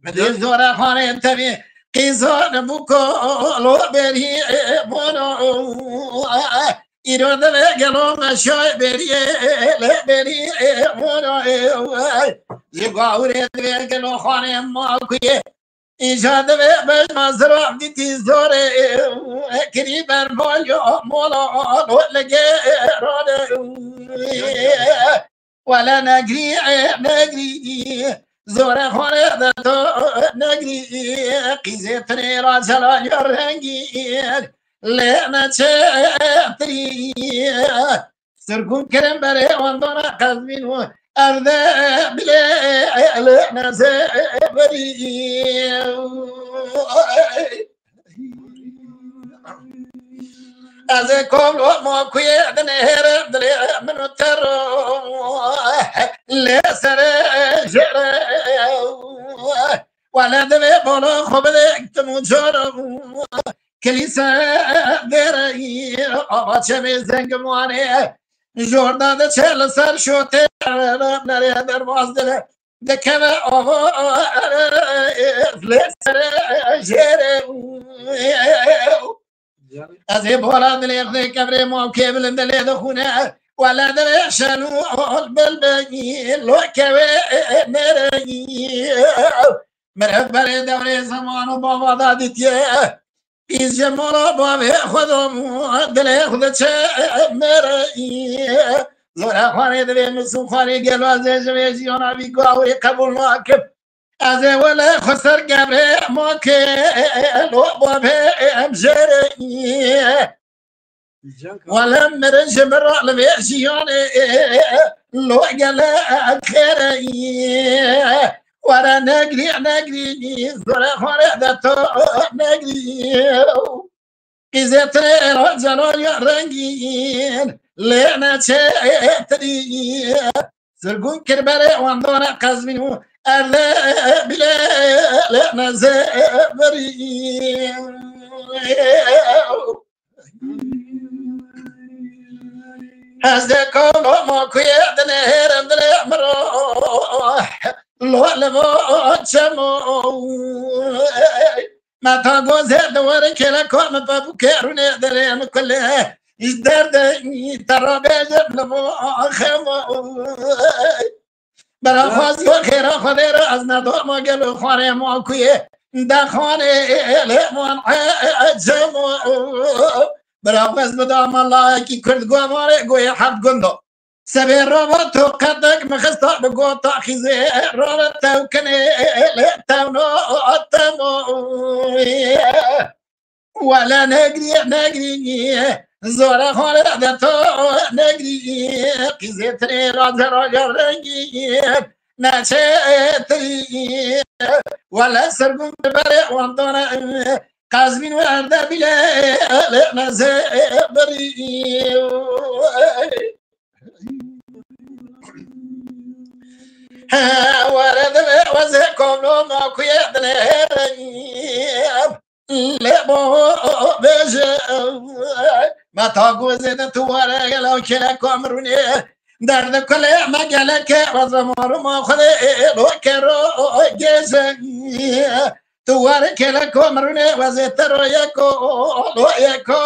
Bi dil zore xanê tevî qîzan bû kolo berî bono. Îro divê gelo meşay berî, lê berî bono. Ji gawrê divê gelo xanê ma ku ye. Îja divê bejna ziraf dîtî zorê, kirî ber molyo molo lo li gêrane. Wele negrî, negrî, zore xore de to negrî, qîzê tinê ra celal ya rengîn, lê neçetirî. Sirgûn kirin berê wendana qezmîn û erde bilê lê neze berî. Ez ê kom lo ma kuyê dinêrim dilê min û te ro. Lê serê jêre. Wele divê bolo xwe bidê tim û cor. Kilîse vêre ava çemê zengim wanê. Jorda diçe li ser şotê nerê derbaz dile. Dikeve ava lê serê jêre. Ez ê boran dilê xwê kevrê mavkê bilind dilê dixûne. Wele divê şenû ol bilbî lo kewê nêreyî. Miriv berê dewrê zeman û bava da dîtiye. Qîz ji mala bavê xwe da dilê xwe diçe nêreyî. Zora xwarê divê min sû xwarê gelo ez ê ji vê jiyana vî gawê qebûl nakim. Ez ê wele xwe ser gevrê ma ke lo babê em jêrê. Wele mirin ji min re li vê jiyanê lo gelek xêrê. Were negrî, negrî, zore xore de to negrî. Qîzê tirê ra celal ya rengîn, lê neçetirî. Sirgûn kir berê wendana qezmîn û erde bile lê neze birî. Ez de kalo ma kuyê dinêrim dilê min ro. Lo li bo çemo. Me ta gozê di werin kêleko min pepûkê rûnê derê min kulê. Ji derdê te re bêjim li bo xemo. Bera xwazî xêra Xwedê re ez nedama gelo xwarê ma kuyê. De xanê lê wan ecemo. Bera xwez bidama layekî kurd guhemarê goyê heft gundo. Sebê rava to qedek min xista bi gota xîzê rava tewkinê lê tewno temo. Wele negrî, negrî, zora xore de to negrî, qîzê tirê ra zera ya rengî neçetirî. Wele sirgûn berê wendana qezmîn û erde bile lê neze birî. He, were divê wezê komlo ma kuyê dilê rengî. Lê bo bêje, me ta gozê de tu were gelo kêleko min rûnê. Derde kulê me geleke, wezê marûma xwedê lo kero gêje. Tu were kêleko min rûnê, wezê te ro yeko, lo yeko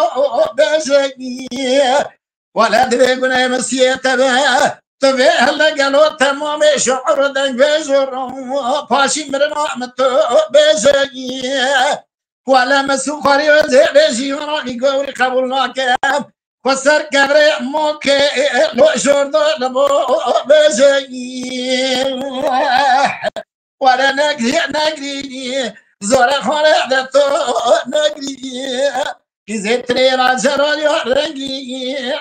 bêje. Wele divê gunê min siyê te be. Tu vê helde gelo temamê şiir û dengbêj û ro paşî mirina min tu bêje. Wele min sûxarî wê zêdê jiyana vî gowrî qebûl nakem. Xwe ser kevrê mokê lo jorda li bo bêje. Were negrî, negrî, zore xore de to negrî. Qîzê tirê ra ceraliya rengî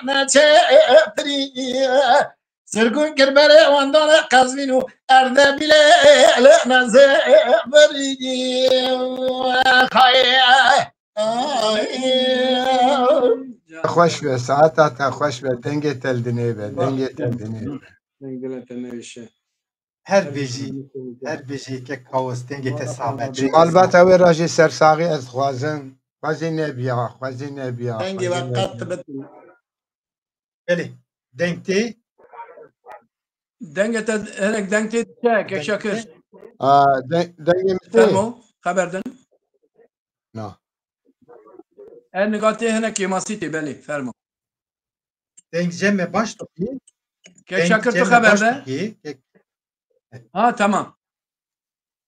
neçetirî. Sirgûn kir berê wendana qezmîn û erde bile lê neze birî. Xayê. Xweş be, saeta te xweş be, dengê te li dinê be, dengê te li dinê be. Deng dila te newêşe. Her bijî, her bijî kek Kawos, dengê te samet. Malbata wê re jî sersaxî ez dixwazim. Xwezî nebiya, xwezî nebiya. Dengê we qet bitin. Belê, deng tê. Dengê te hinek deng tê diçe, Kek Şakir. A, de- dengê min tê. Fermo, xeber din. Na. E, niga tê hinek kêmasî tê, belê, fermo. Deng cem me baş topî. Kek Şakir, tu xeber de. Ha, tamam.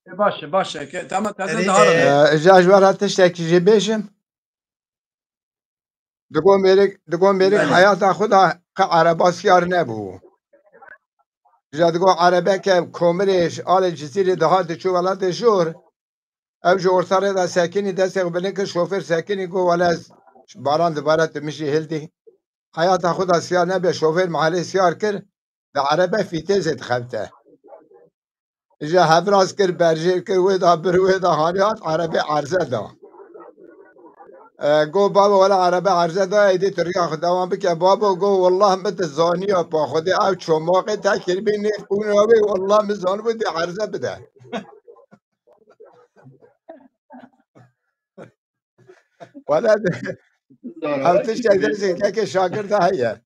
E, baş e, baş e. Ke- Tamam, te Erê, daha e, rahat. E, ji ji ber tiştekî jê bêjim. Digo mêrik, digo mêrik Belê. Heyata xwe de qe ereba siyar nebû. Ja digo erebeke komirê ji alê Cizîrê dihat diçû welatê jor. Ew ji orta rê de sekinî, destê xwe bilind kir, şofêr sekinî, got, "Wele ez baran dibare, tu min jî hildî." Heyata xwe de siyar nebe, şofêr mehelê siyar kir, di erebe fîtêzê dixebite. Ji hevraz kir, berjêr kir, wê da bir, wê da hanî hat, erebe erze da. E, got, "Baba, wela erebe erze da, êdî tu riya xwe dewam bike." Babo got, "Wallah, min tu zaniya pa Xwedê ew çomaqê te kiribî nêv qûna wê, wallah, min zanibû dê erze bide." Wele ev tiştek destê kekê Şakir de heye.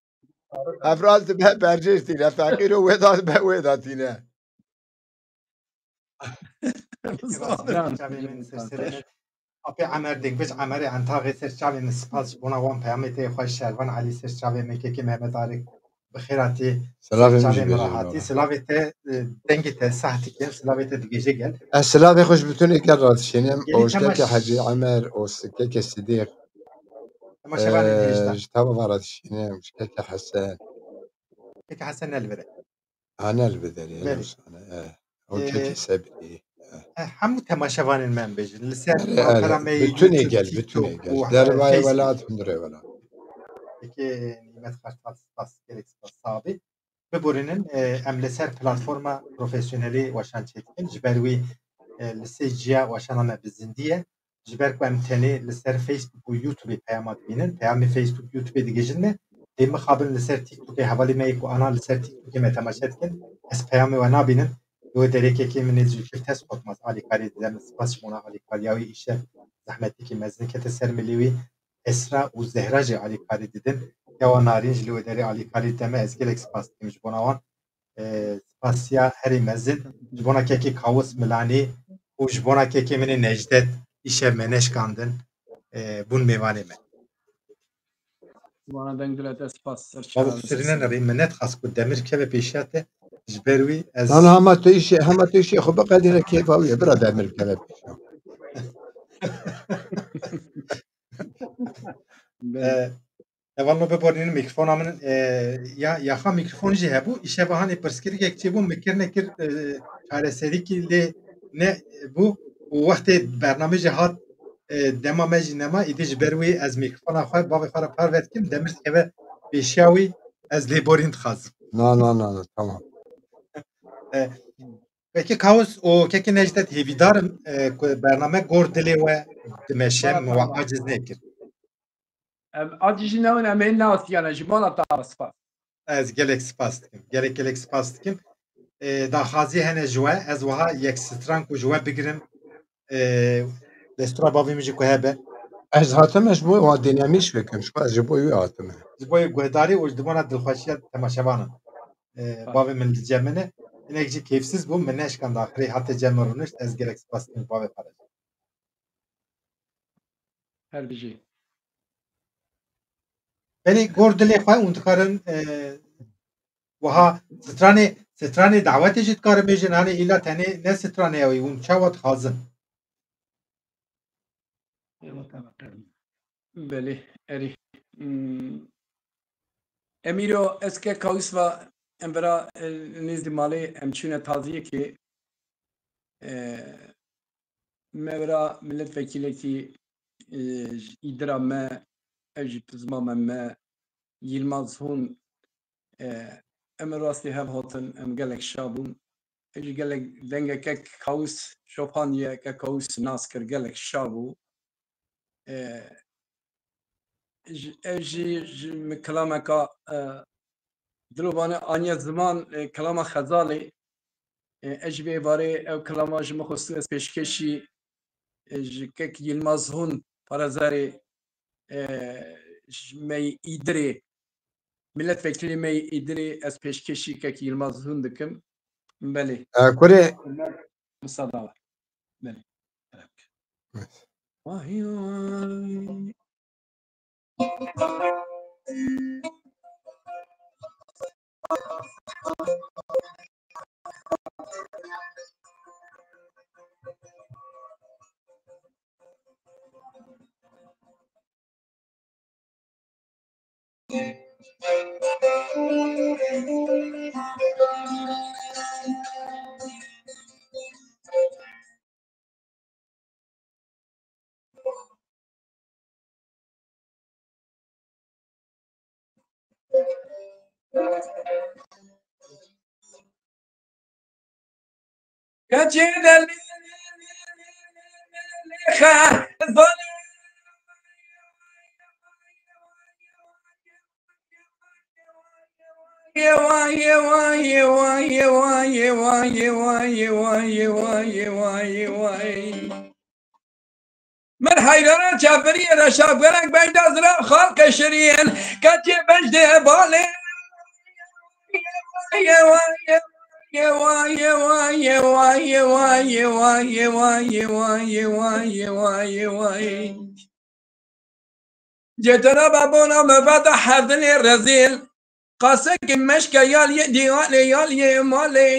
Hevraz dibe berjêş tîne, feqîr û wê da dibe wê da tîne. Çavê min ser serê min. Apê Emer Dêkbic, Emerê Entaxê, ser çavê min, spas ji bona wan peyamê te xweş. Şervan Elî, ser çavê min, kekê Mehmet Arif, bi xêr hatî. Silavê min jî bêje, silavê te, e, dengê te sah dikim, silavê te digêje gel. Ez silavê xwe ji bitunê gel radişînim. Gelî û ji keke Hecî Emer û s-, keke Sidîq. Temaşevanê hêjda. Ji tava radişînim, ji keke Hesen. Keke Hesen ne li vir e. Ha, ne li vir e, belê. Newsane, e. Û keke Sebrî. E, hemû temaşevanên me em bêjin. Li ser, erê, erê, me bitunê gel, bitunê gel. Dervayê welat, hundirê welat. Peki, Nîmet Xertal, spas, gelek spas, sabî. Biborînin, e, em li ser platforma profesyonelî weşan çêdikin. Ji ber wî, e, li sê ciya weşana me bi zindî ye. Ji ber ku em tenê li ser Facebook û YouTube peyama dibînin, peyamê Facebook, YouTube digihîjin me, lê mixabin li ser TikTokê hevalê me yê ku ana li ser TikTokê me temaşe dikin, ez peyamê we nabînim. Wê derê kekê min ê Zülküf Tez Korkmaz alîkarî dide, min spas ji bona alîkariya wî, îşev zehmetekî mezin kete ser milê wî. Esra û Zehra jî alîkarî didin. Yawa Narîn jî li wê derê alîkarî dide me. Ez gelek spas dikim ji bona wan. E, spasiya herî mezin ji bona kekê Kawis Milanî û ji bona kekê min ê Necdet, îşev me neşkandin, e, bûn mêvanê me. Wana deng dile te spas ser çavan. Sirîne nerî, min nedixwast ku demir keve pêşiya te, ji ber wî ez... Na, na, hema tu îşê, hema tu îşê xwe biqedîne kêfa wî ye, bira demir keve pêşiya. Belê. E, hevalno biborînin mîkrofona min, e, ya, yaxa mîkrofon jî hebû, îşeva hanê pirsgirêkek çêbû, min kir nekir, e, çareserîkî lê nebû û wextê bername jî hat, e, dema me jî nema, îdî ji ber wî ez mîkrofona xwe bavê xwe re parve dikim, demir dikeve pêşiya wî, ez lêborîn dixwazim. Na, na, na, na, tamam. E, Kekê Kawis û kekê Necdet, hêvîdar im, e, ku bername gor dilê we dimeşe, min we aciz nekir. Em aciz jî newin, em ê neasiyane, ji mala te re spas. Ez gelek spas dikim. Gelek gelek spas dikim. E, daxwazî hene ji we, ez wiha yek stran ku ji we bigirim, e, destûra bavê min jî ku hebe. Ez hatime ji bo wa dinamîş bikim, ji bo, ji bo wî hatime. Ji bo guhdarî û ji dimana dilxweşiya temaşevanan. E, bavê min li cem min e. Hinek jî kêfsiz bû, min neşkand axirê hate cem min rûnişt, ez gelek spas dikim bavê xwe re. Her bijî. Belê gor dilê xwe hûn dikarin, e, wiha stranê, stranê dawetê jî dikarin bêjin, hanê îla tenê ne stranê ew ê, hûn çawa dixwazin? Belê, erê. Hmm. Em îro ez ke Kawis va em vera, e, nêzdî malê em çûne taziyekê, e, me vera milletvekîlekî, e, ji îdira me, ev jî pizma me, me, Yilmaz Hun, e, em rastî hev hatin, em gelek şa bûn. Ev jî gelek dengeke Kawis şophandiye, ke Kawis nas kir, gelek şa bû. E, ji, ev jî ji min kilameka, e, dilovane aniye ziman, e, kilama Xezalê. E, ez ji vê varê ew kilama ji min xwestû ez pêşkêşî, e, ji kek Yilmaz Hun Parezerê, e, ji me yî Îdirê, Milletvekilê me yê Îdirê, ez pêşkêşî Kek Yilmaz Hûn dikim. Belê. E, kurê. Musada var. Belê. Vay vay. Keçê delî Min heyrana çaviriyê reşa gerek beyda zira xalqê şirîn. Keçê bejdê balê. Cetera babona me veda herdinê rezîl. Qasek meşke yal ye dîwanê yal ye malê.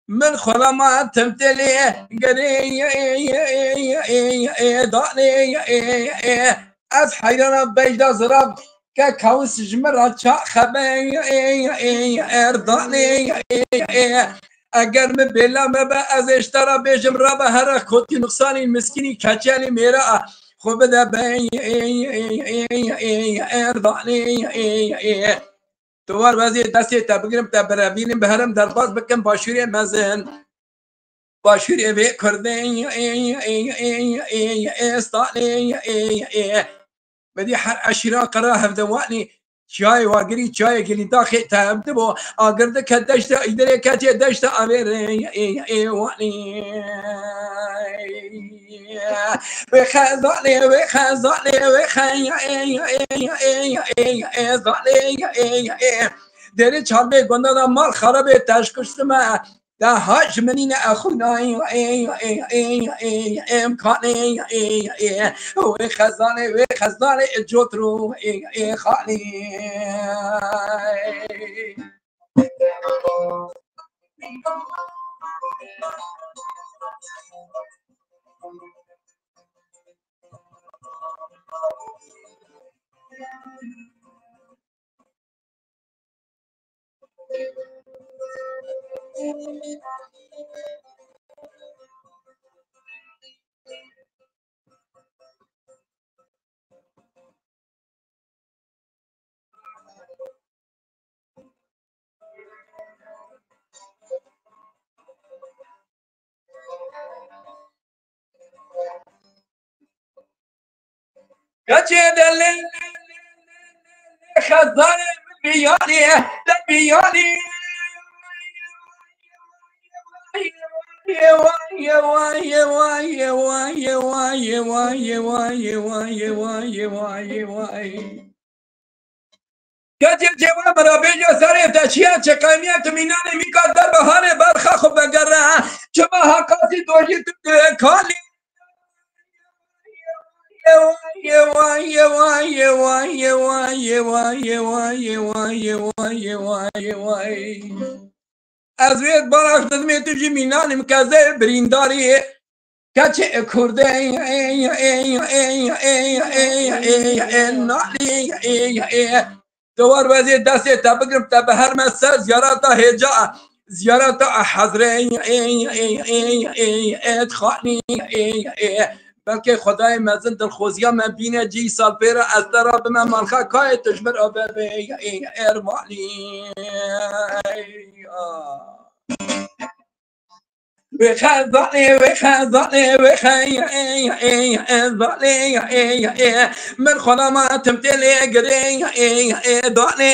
Min xwela ma temtelê gerê danê. Ez heyrana bejda zirav ke kawis ji min ra ça xebe erdanê. Eger min bêla me be, ez ê ji te ra bêjim, rabe here kotî nuxsanî miskînî keçelî mêra xwe bide be erdanê. Tu war wezê destê te bigirim, te birevînim, bi herim derbas bikim başûrê mezin. Başûrê vê kurdê êstanê. Bedî her eşîra qera hevdewanî çiyayê wagirî, çiyayê gilî daxê te hevdibo. Agir dike deşta îdirê ketê deşta avêrê ê wanî. Wê xezalê, wê xezalê, wê xezalê. Derê çarbê gonda da mal xarabê teşkuştime. Daha ji minî ne exûnayî. Em kanê wê xezalê, wê xezalê cotro xalî. Keçê delê xezalê min biyalî, te biyalî. Keçê çêwa min ra bêje serê te çiya çi qemiye tu mînanê mîka der biharê berxa xwe vegere. Çima haqasî dojî tu kalî. Ez wê barax dizmê tu jî mînanim kezê birîndarî. Keçê kurdê nalî. Tu war wezê destê te bigirim, te bi her me ser ziyareta hêca, ziyareta hezrê et xanî. Belkê Xwedayê mezin dilxwaziya me bîne cî salpêra ez te ra bime malxa kayê tu ji min ra bebe ermanî. Wê xezalê, wê xezalê, wê xezalê. Min xwela ma tim tê lê girê danê.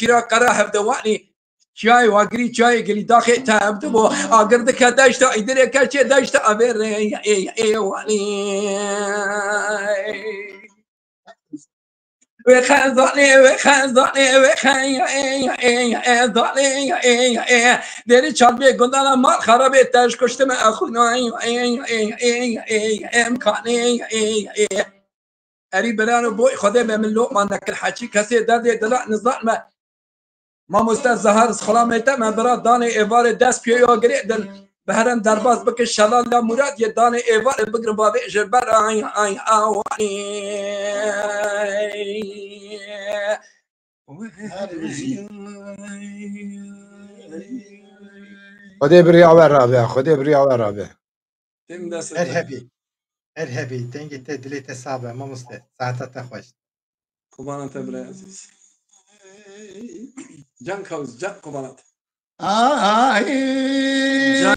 şîra qera hevdewanî. Çiyayê wagirî, çiyayê gilî daxê te hevdibo. Agir dike deşta îdirê keçê deşta avê rê ê ê wanî. Wê xezanê, wê xezanê, wê xezanê, wê xezanê. Dêrî çal bê gundana mal xerabê te ji kuştime exwîna. Em kanê. Erî birano boy Xwedê me min loqman nekir heçî kesê derdê dila nizan me. Mamoste Zahar, sixulamê te me bira danê êvarê dest piyê ya girê din. Bi herem derbas bikin şelal ya Murad yê danê êvarê bigrin bavê ji ber ay ay awanî. Xwedê biriya we rabe, Xwedê biriya we rabe. Tim dest Her hebî. Her hebî. Dengê te, dilê te sax be, mamoste. Saeta te xweş. Qurbanan te birayê ezîz. Can Kavuz, can qurbanan te. Ay, Can.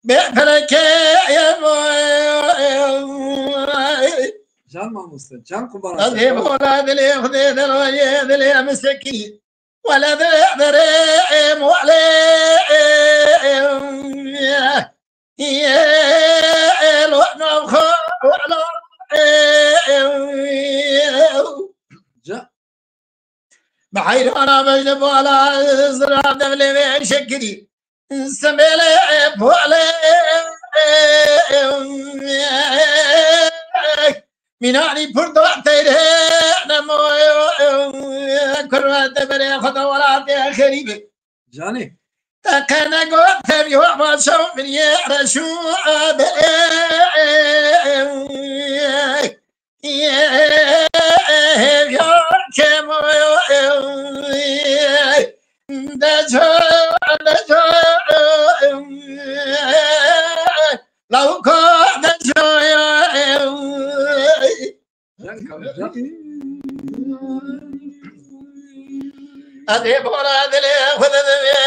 Bê felekê. Can mamoste, can qurbanan te. Ezê bola dilê Xwedê, dilê, dilê misekî. Wele de, de, re, em, wele, em, ye, ye, lo, no, xo, wele, em, ye. Ca. Bi heyrana bejne bala zira devlê ve şekirî. Semêlê pole. Mînanî pir da teyre nemoyo. Kurve te berê xwe da welatê xerîbe. Canê. Te qene got tevî wa şew min yê reşû adelê. Hêviya çemo. Deco, deco. Lawka deco. Ezê bora dilê xwe de divê.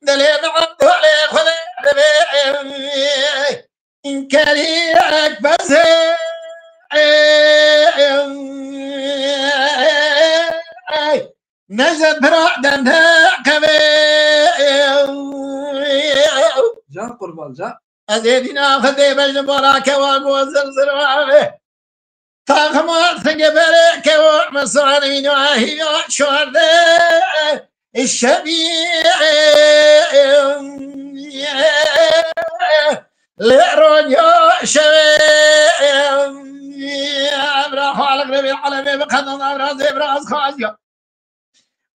Dilê min dilê xwe de divê. Kerî ek bezê. Nejed bira dende qevê. Can qurban, can. Ez ê dîna Xwedê bejim bora kewa go zir zir ave. Taxima singê berê kewa misanî nahî ya şarde. Şevî. Lê ronya şevê. Emra Xaliq Rebî alemê bi qedan emra zêbra az xaziya.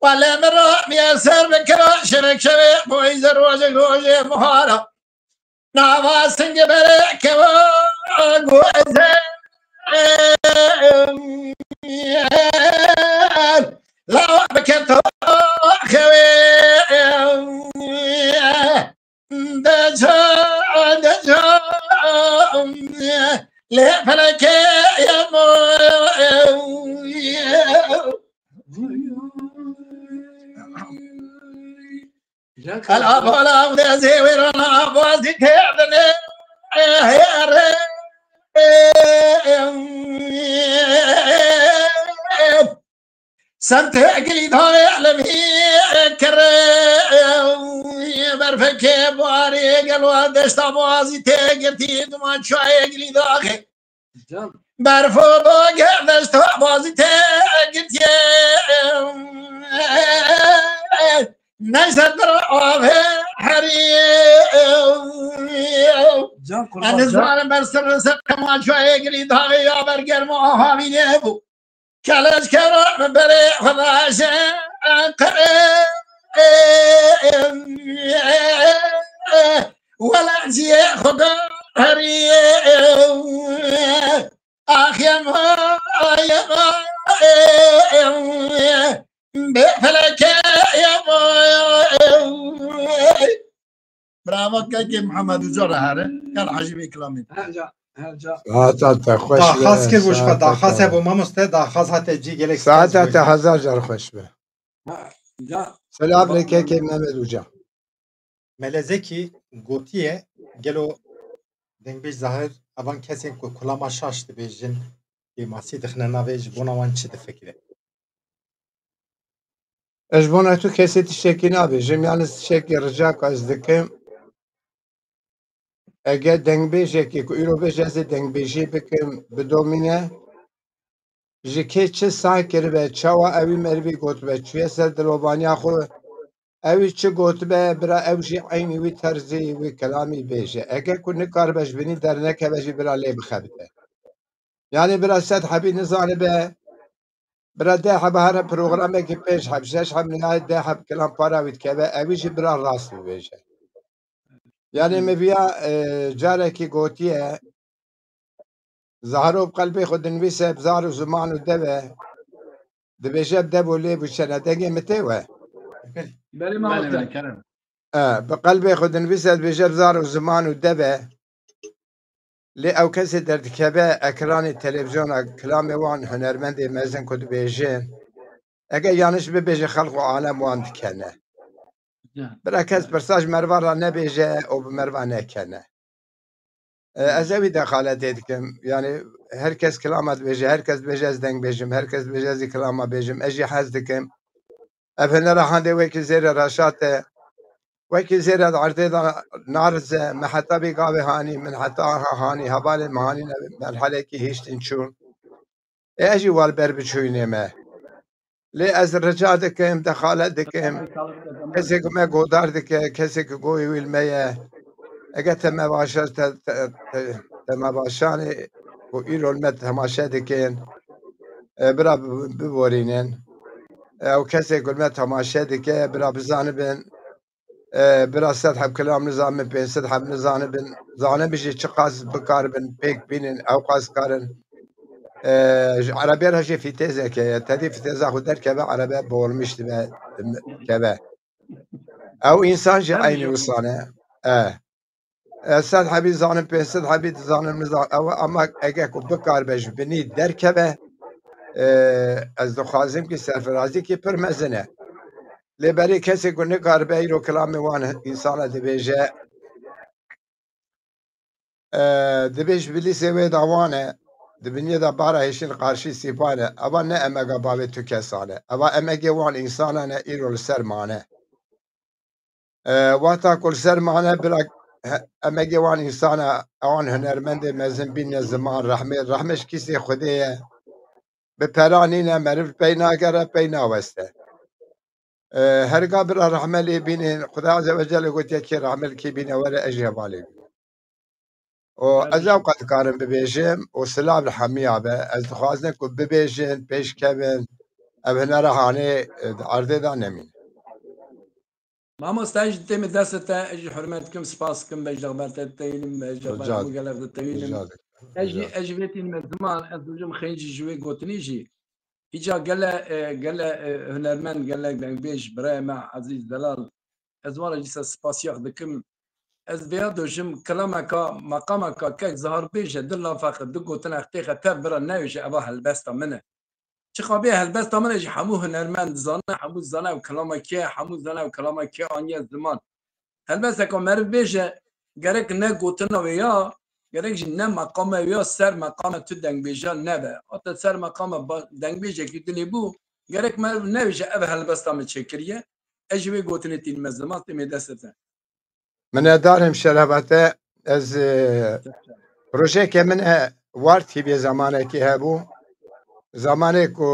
Wele min ra miyeser bikira şevek şevê, boyze rojek rojê muhara. Nava singê berê kewa gueze. Lawa bike to xewê. Deca, deca, lê felekê yemo. Kala bala de zêwêrana bazî têdine. Semtê gilî dawê elemî kere. Berfekê barê gelo deşta boğazî tê girtî, duman çayê gilî daxê. Can. Berfo bo gerdeş to bazî te girtiye. Neyse bir ave heriye. Can kurban, can. Nizanim ber sirri ser kemaçoyê gilî daxê ya ber germo ahavî nebû. Keleş kero berê xwe daşe qere. Wela ciyê xwe da Ava kekê Mihemed Uca re here. Gel hecî vê kilamê. Her ca, her ca. Saeta te xweş be. Daxwaz kir, wişka saeta daxwaz te hebû mamoste, daxwaz hate cî gelek saeta te hezar car xweş be. Ha, ca. Selam lê kekê Mehmet Uca. Mele Zekî gotiye, gelo dengbêj Zahir evan kesên ku kulama şaş dibêjin, kêmasî dixine navê, ji bona wan çi difikire? Ez ji bona tu kesê tiştekî nabêjim, yalnız tiştekî rica ku ez dikim, eger dengbêjekê ku îro bêje ez ê dengbêjî bikim, bidomîne, ji kê çi sah kiribe, çawa ewî merivî gotibe, çûye ser dilovaniya xwe, ewî çi gotibe, bira ew jî eynî wî terzî wî kelamî bêje. Eger ku nikaribe ji binî dernekeve jî bira lê bixebite. Yanî bira sed hebî nizanibe, bira deh heb here programekî pênc heb, şeş heb nihayet deh heb kilam para wî dikeve, ewî jî bira rast bibêje. Yanî min viya, e, carekî gotiye, Zahro bi qelbê xwe dinivîse bi zar û ziman û dev e, dibêje bi dev û lêv û çene dengê min tê we. Belê mamoste. E, bi qelbê xwe dinivîse dibêje bi zar û ziman û dev e. Lê ew kesê derdikeve ekranê televîzyona kilamê wan hunermendê mezin ku dibêjin, eger yaniş bibêje xelq û alem wan dikene. Bira kes pirsa ji merva re nebêje û bi merva nekene. E, ez ewî dexaletê dikim. Yanî her kes kilama dibêje, her kes dibêje ez dengbêjim, her kes dibêje ez ê kilama bêjim. Ez jî hez dikim. Ev hunera handê wekî Zêrê Reşat e. Wekî Zêrê di erdê de narize, me heta vê gavê hanî, min heta aha hanî, hevalên min hanî ne merhelekî hiştin çûn. Ê ez jî wan ber biçûyînê me. Lê ez rica dikim, dexalet dikim. Kesê ku me godar dike, kesê ku goyê wî li me ye. Eger te me başa, te, te, te, te me başanê ku îro li me temaşe dikin, e, bira bi-, biborînin. Ew kesê ku li me temaşe dike, bira bizanibin. E, bira sed heb kilam nizanibin, pênc sed heb nizanibin. Zanibin jî çiqas bikaribin pêk bînin, ew qas karin. E, ji erebê re jî fîtêzeke ye. Tedî fîtêza xwe derkeve, erebe bolmiş dibe, keve. Ew însan jî eynî wisa ne. E. Ez sed hebî zanim, pênc sed hebî dizanim, nizan-, ew ama ege ku bikaribe ji binî derkeve, e, ez dixwazim ki serfirazîkî pir mezin e. Lê berê kesê ku nikaribe îro kilamê wan însana dibêje, e, dibê ji bilîsê wê de wan e, di binyê de bara hêşin qarşî sîpan e. Eva ne emega bavê tu kesan e. Eva emegê wan însanan e îro li ser mane. E, wexta ku li ser mane bila he-, emegê wan însana, ewan hunermendê mezin bîne ziman, rehmê, rehme ji kîsê Xwedê ye. Bi pera nîne, meriv pey nagere, pey naweste. E, herga bira rehme lê bînin, Xuda Azze ve Celle gotiye kê rehme li kê bîne were, ez jî hevalê bînim. û ez ew qas dikarim bibêjim û silav li hemiya be. Ez dixwazim ku bibêjin, pêşkevin, ev hunera hanê, e, di erdê de nemîne. Mamoste, ez jî têmê destê te, ez jî hurmet dikim, spas dikim, bejdax ber te teyînim, bejdax ber hemû gelek de teyînim. Ez jî, ez jî vê tînime ziman, ez dibêjim xêncî ji wê gotinî jî. Îca gele, e, gele, e, hunermend, gelek dengbêj, birayê me Ezîz Delal, ez wan re dîsa spasiya xwe dikim. Ez vêya dojim, kilameka, meqameka kek Zahar bêje, du lafexe, du gotinex têxe tev bira newêje, eva helbesta min e. Çiqa bê helbesta min e jî hemû hunermend dizane, hemû dizane ew kilama kê ye, hemû dizane ew kilama kê aniye ziman. Helbesteka meriv bêje, gerek ne gotina wê ya, gerek jî ne meqama wê ya ser meqama tu dengbêja nebe. Hata ser meqama ba-, dengbêjekî dinê bû, gerek meriv newêje ev helbesta min çêkiriye. Ez ji wê gotinê tînime ziman, têmê destê te. Minedarim şereva te. Ez, e, projeyeke min e, War T V zamanekî hebû. Zamanê ku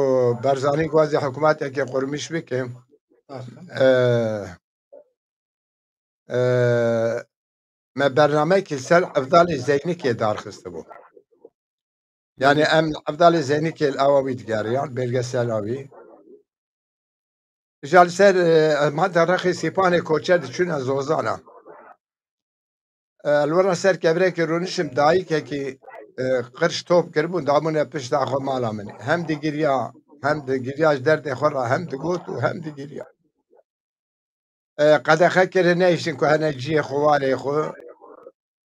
Barzanî gwazê hikûmetekê qurmîş bike, e, e, me bernameyekî ser Evdalê Zeynikê darxistibû. Yani em Evdalê Zeynikê li awa wî digeriyan, belgesela wî. Îja li ser, e, em hate rexê Sîpanê koçer diçûne Zozana. E, li wir re ser kevirekê rûnişim, dayikekî, e, qirş top kiribûn, dabûne pişta xwe mala min. Hem digiriya, hem digiriya ji derdê xwe re, hem digot û hem digiriya. E, qedexe kirin, neyşin ku hene ciyê xwe warê xwe.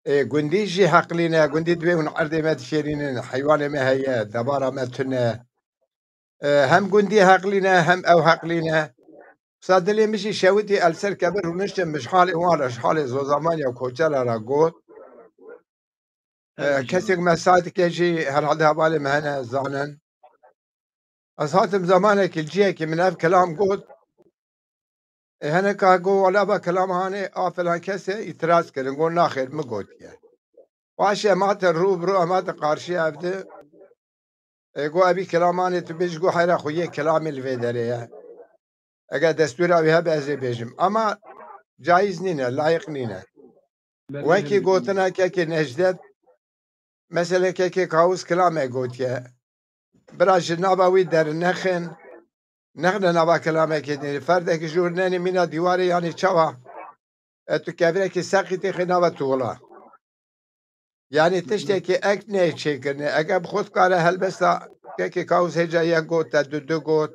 E, gundî jî heqlî ne, gundî divê hûn erdê me dişêrînin, heywanê me heye, debara me tune. E, hem gundî heqlî ne, hem ew heqlî ne. Wisa dilê min jî şewitî el ser kebir rûniştin, min ji halê wan re, ji halê Zozamanya û Koçela re got. E, kesek me say dike jî herhalde hevalê me hene zanin. Ez hatim zamanekî li ciyekî min ev kelam got. E, hinek ka got, "Wela va kelama hanê a filan kesê îtiraz kirin." Got, "Naxêr, min gotiye." Paşê em hatin rû bi rû, em hatin qarşî ev di. E, got, "Evî kelamanê tu bêjî." Got, "Heyra xwe yê kelamê li vê derê ye. Eger destûra wî hebe ez ê bêjim. Ama caiz nîne, layiq nîne." Belê, Wekî belê. Gotina kekê Necdet, mesela kekê Kawus kilame gotiye. Bira ji nava wî dernexin, nexine nava kilamekê din. Ferdekî ji wir nenê mîna dîwarê, yanî çawa? E, tu kevirekî seqî têxê nava tuwila. Yanî tiştekî ek neyê çêkirinê. Eke bi xwe dikare helbesta kekê Kawus hêca yek got, te du du got,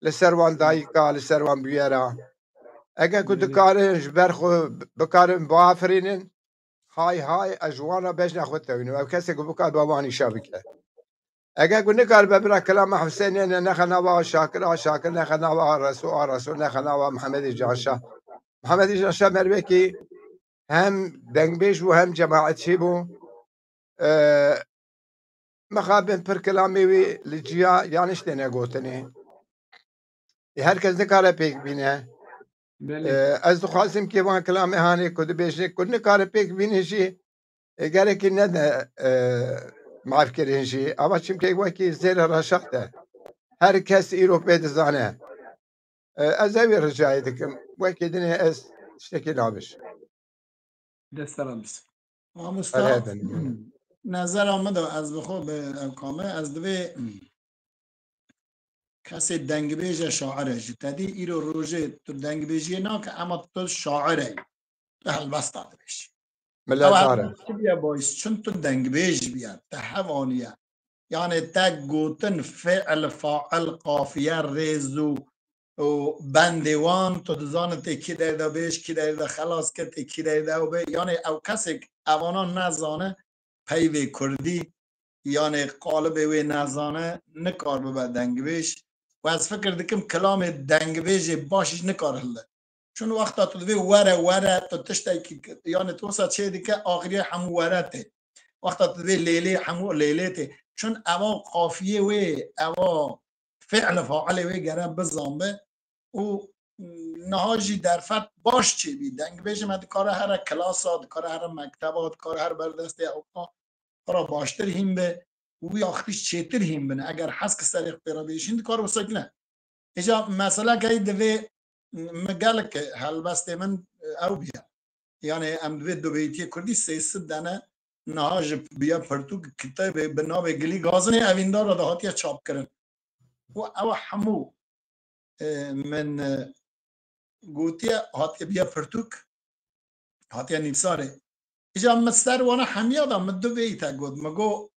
li ser wan dayika, li ser wan bûyera. Eke ku Belê. Dikarin ji ber xwe bikarin biafirînin, hay hay, ez ji wan re bejna xwe tewînim. Ev kesê ku bikar ba wan îşa bike. Eger ku nikaribe bira kilama Husênê ne, nexe nava Şakir, a Şakir, nexe nava Reso, a Reso, nexe nava Mihemedê Canşa. Mihemedê Canşa merivekî hem dengbêj bû, hem cemaetçî bû. E, mixabin pir kilamê wî li ciya yaniş têne gotinê. E, her kes nikare pêk bîne. Belê. E, ez dixwazim ki van kilamê hanê ku dibêjin ku nikare pêk bîne jî, e, gerekî nede, e, mafkirin jî. Ava çimkê wekî zêre reşax de. Her kes îro pê dizane. E, ez ew ê ricayê dikim. Wekî dinê ez tiştekî nabêjim. Destera biz. Mamosta, Erê, benim. Nezera min de ez bi xwe bi ev kame, ez divê kesê dengbêj e, şair e jî. Te dî îro rojê tu dengbêjiyê nake, ema tu şair e. Tu helbesta dibêjî. Miletdar e. Ew çi biye bahis? Çun tu dengbêj biye, te hevaniye. Yani te gotin fi'l, fa'il, qafiye, rêz û, û bendê wan, tu dizanî tê kî derê de bêj, kî derê de xelas kir, tê kî derê de ew bê. Yani ew kesek evana nezane, peyvê kurdî, yani qalibê wê nezane, nikar bibe dengbêj. Û ez fikir dikim kilamê dengbêjê baş jî nikar hilde. Çun wexta tu divê were, were, tu tiştekî, yani tu wisa çê dike, axiriyê hemû were tê. Wexta tu divê lêlê, hemû lêlê tê. Çun eva qafiyê wê, eva fi'l failê wê gere bizanbe û niha jî derfet baş çêbî. Dengbêjê me dikare here kilasa, dikare here mekteba, dikare here ber destê ewka xwe re baştir hîn be û wî axirî çêtir hîn bin. Eger hez ki serê xwe pê re bêjîn, dikare wisa kine. Îca meseleke yî divê, min gelek helbestê min ew bîye. Yani em divê dubeytiyê kurdî sê sed dene niha ji biya pirtûk kitabê bi navê Gilî Gazinê evîndar re de hatiye çapkirin. Û ew hemû, e, min, e, gotiye hatiye biya pirtûk, hatiye nivîsarê. Îca min ser wana hemiya da min du beyte got. Min got,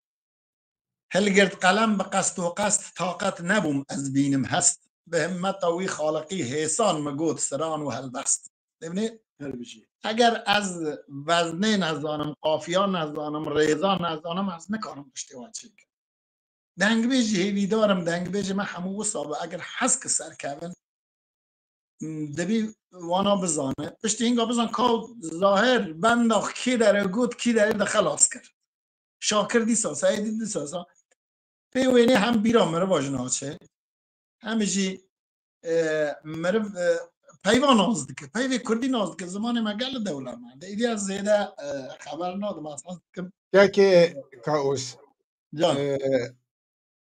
hilgirt qelem bi qest û qest taqet nebûm ez bînim hest. Bi himmeta wî xaliqî hêsan min got siran û helbest. Dibînî? Her bijî. Eger ez veznê nezanim, qafiya nezanim, rêza nezanim, ez nikarim tiştê wan çêkim. Dengbêjî hêvîdar im, dengbêjê me hemû wisa be. Eger hez ki serkevin, dibî wana bizane. Piştî hinga bizan ka Zahir benda kî dere got, kî dere de xelas kir. Şakir dîsa, Seîdî dîsa, sa-, pê wênê hem bîra miriva jî naçe, hem jî, e, miriv, e, peyva nas dike. Peyvê kurdî nas dike. Zimanê me gelek dewlemend e. Îdî ez zêde, e, xeber nadim, ez hez dikim. Kekê Kaus, Can. E,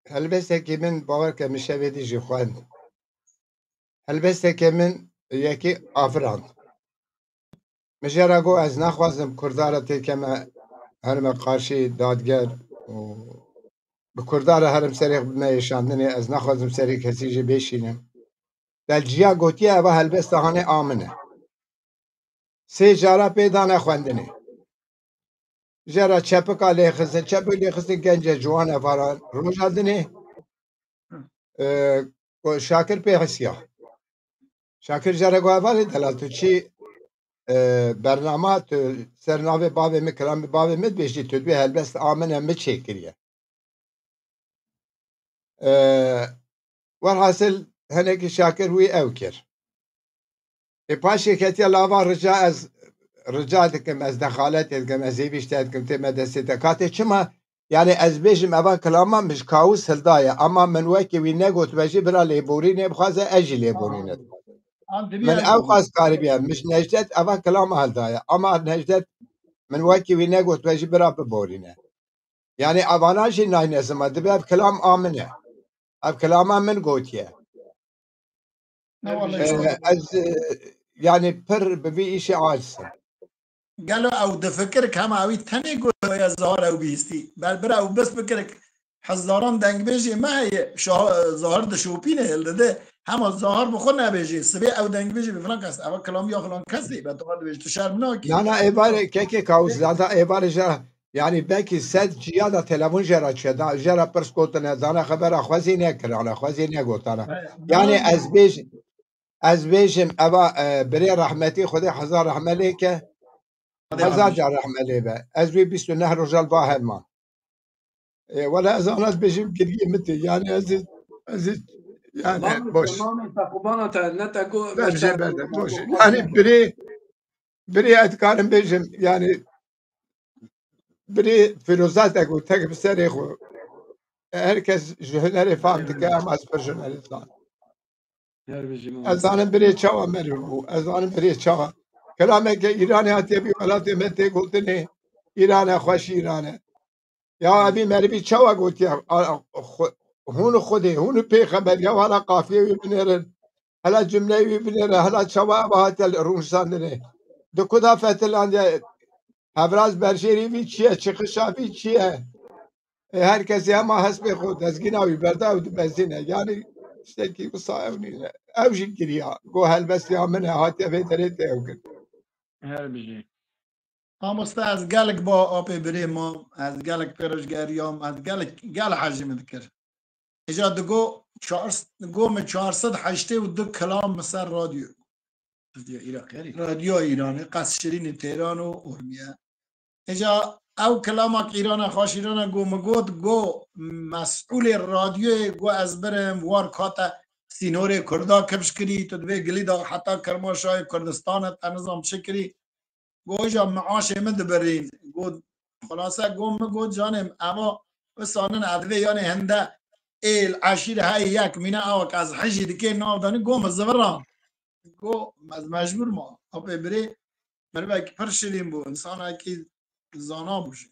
helbestekî min, bawer ke, min şevê dî jî xwend. Helbestekê min yekî afirand. Min jê re got, ez naxwazim Kurda re têkeme, herime qarşî dadger û bi Kurda re herim serê xwe bime êşandinê, ez naxwazim serê kesî jî bêşînim. Del ciya gotiye, eva helbesta hanê a min e. Sê cara pê dane xwendinê. Jê re çepika lêxistin, çepik lêxistin gence ciwan evaran. Roja dinê, e, Şakir pê hisiya. Şakir jere got, hevalê delal, tu çi, e, bernama tu ser navê bavê min, kilamê bavê min dibêjî, tu dibê helbest a min e, min çêkiriye. E, Werhasil hinekî Şakir wî ew kir. Ê paşê ketiye lava rica, ez rica dikim, ez dexaletê dikim, ez hêvîşte dikim, tê me destê te. Katê çima? Yani ez bêjim eva kilama min ji kawis hildaye, ama min wekî wî negotibe jî bira lêborînê bixwaze, ez jî lêborîne dikim. Min ew qas karibiye, min ji Necdet eva kilama hildaye, ama Necdet min wekî wî negotibe jî bira biborîne. Yani evana jî nayne zima, dibe ev kilam a min e. Ev kilama min gotiye. Ne wala Ee, işte. Ez, e, yani pir bi vî îşê aciz im. Gelo ew difikir ki hema ewî tenê goya zahar ew bihîstî. Bel bira ew bes bikirik hezaran dengbêjê me heye. Şah-, zahar dişopîne, hildide. Hema zahar bi xwe nebêjê. Sibê ew dengbêjê bi filan kes. Eva kilamî ya filan kesê. Be tu dibêjî tu şerm nakî. Na, na, êvarê kekê kawis, zada êvarê jera. Yani belkî sed ciya da telefon jera çiye. Da jera pirs gotine. Dana xebera xwe zî nekirane. Xwe zî negotane. He, Yani dana ez bêj-, ez bêjim eva, e, birê rehmetî Xwedê hezar rehme lê ke. Hezar Amin. Car rehme lê be. Ez wê bîst û neh roja li va hema. E, wele ez ana bêjim giriyê min tê. Yani ez, ez, yani Tamam, boş. Tamam, te qubana te, ne te go, Bence berde, boş. Yani birê, birê ez dikarim bêjim, yani birê fîrozatek û tek bi serê xwe. Her kes ji hunerê fam dike, ama ez pir ji hunerê zan. Her bijî Ez zanim birê çawa meriv bû. Ez zanim birê çawa. Kelameke Îranê hatiye vî welatê me tê gotinê, Îran e, xweş Îran e. Ya evî merivî çawa gotiye? A, a, xwe-, hûn û Xwedê, hûn û pêxember, ya hala qafiyê wî binêrin. Hala cumleyê wî binêrin. Hala çawa ev hatiye rûnişandinê. Di ku da fetilandiye? Hevraz berjêrî vî çi ye? Çiqişa vî çi ye? E, her kesê hema hespê xwe dezgîna wî berda û dibezîne. Yani tiştekî wisa ew nîne. Ew jî giriya. Go helbestiya min e, hatiye vê derê tê ew kir. Her bijî. Mamoste, ez gelek ba apê birê mam, ez gelek pê re ji geriyam, ez gelek, gel hejî min dikir. Îca digo çar, go min çar sed heştê û du kilam min ser radyo. Radyo Iraqê. Radyo Îranê, qas şirînê Têran û Urmiye. Îca ew kilama Îrana, xweş Îrana go min got, go mesûlê radyoyê go ez birim, war kate sînorê Kurda kifş kirî, tu dibê gilî da heta Kirmaşayê Kurdistan e, te nizam çi kirî. Go îca meaşê min dibirîn. Go xulase go min got canê min, eva wisa nin, ez divê yanê hinde êl eşîr heyê yek mîne ewa ke ez hejî dikê nav danî, go min ziviran. Go ez mecbûr ma. Apê birê merivekî pir şirîn bû, insanekî zana bû jî.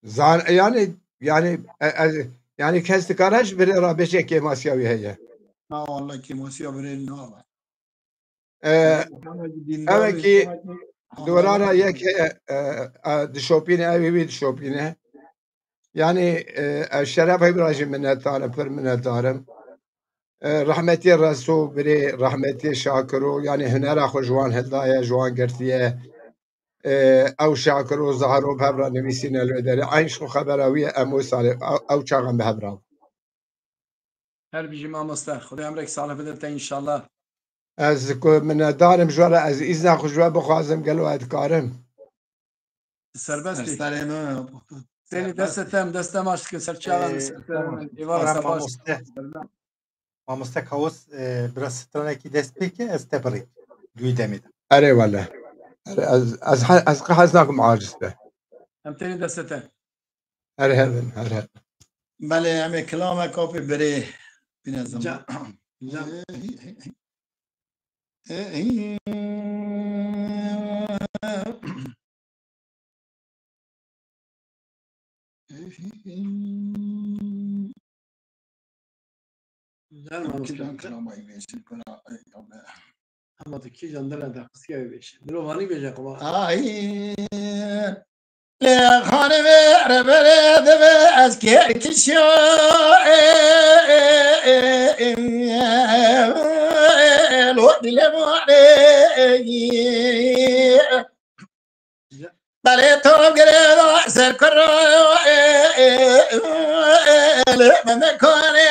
Zan-, yani, yani, e, e, yani kes dikare ji birê re bêje kêmasiya wî heye. Na, walla kêmasiya birê nabe. E, Dindar emek ki insanekî di werara yek heye, e, e, dişopîne, ew ê wî dişopîne. Yani, e, ez şeref hevra jî minnetdar im, pir minnetdar im. E, rehmetiyê Reso birê, rehmetiyê Şakiro, yani hunera xwe ji wan hildaye, ji wan girtiye. E, ew Şakiro, Zahro bi hev re nivîsîne li wê derê. Eyn ji xwe xebera wî ye, em wê salê, ew, ew çaxan bi hev re bû. Her bijî mamoste. Xwedê emrek salih bide te înşallah. Ez ku minnetdar im ji we re, ez îzna xwe ji we bixwazim, gelo ez dikarim? Serbest Ser bî. Serê me. Tenê Serbest destê bî. Te em destê maç dikin, ser çavan Ee, ser te em. Tamam. Êvara Tamam, sebaş. Mamoste. Mamoste Kawus, e, biraz stranekî dest pê ke ez te birî. Duy demê de. Erê wele. Erê, ez, ez, ez, ez hez nakim aciz be. Em tenê destê te. Her hebin, her hebin. Belê, em ê kilamek apê birê bîne ziman. Ca-, ca- Güzel mamoste. Kilamayı versin, kula-, Ama tu kîjan dile de qisiya wê bêje. Mirov hanî bêje quma. Ay. Lê xanê vê re vere de ve ez kêr kişiya. Lo dile mare. Belê to girêda ser kuro. Lê me me kore.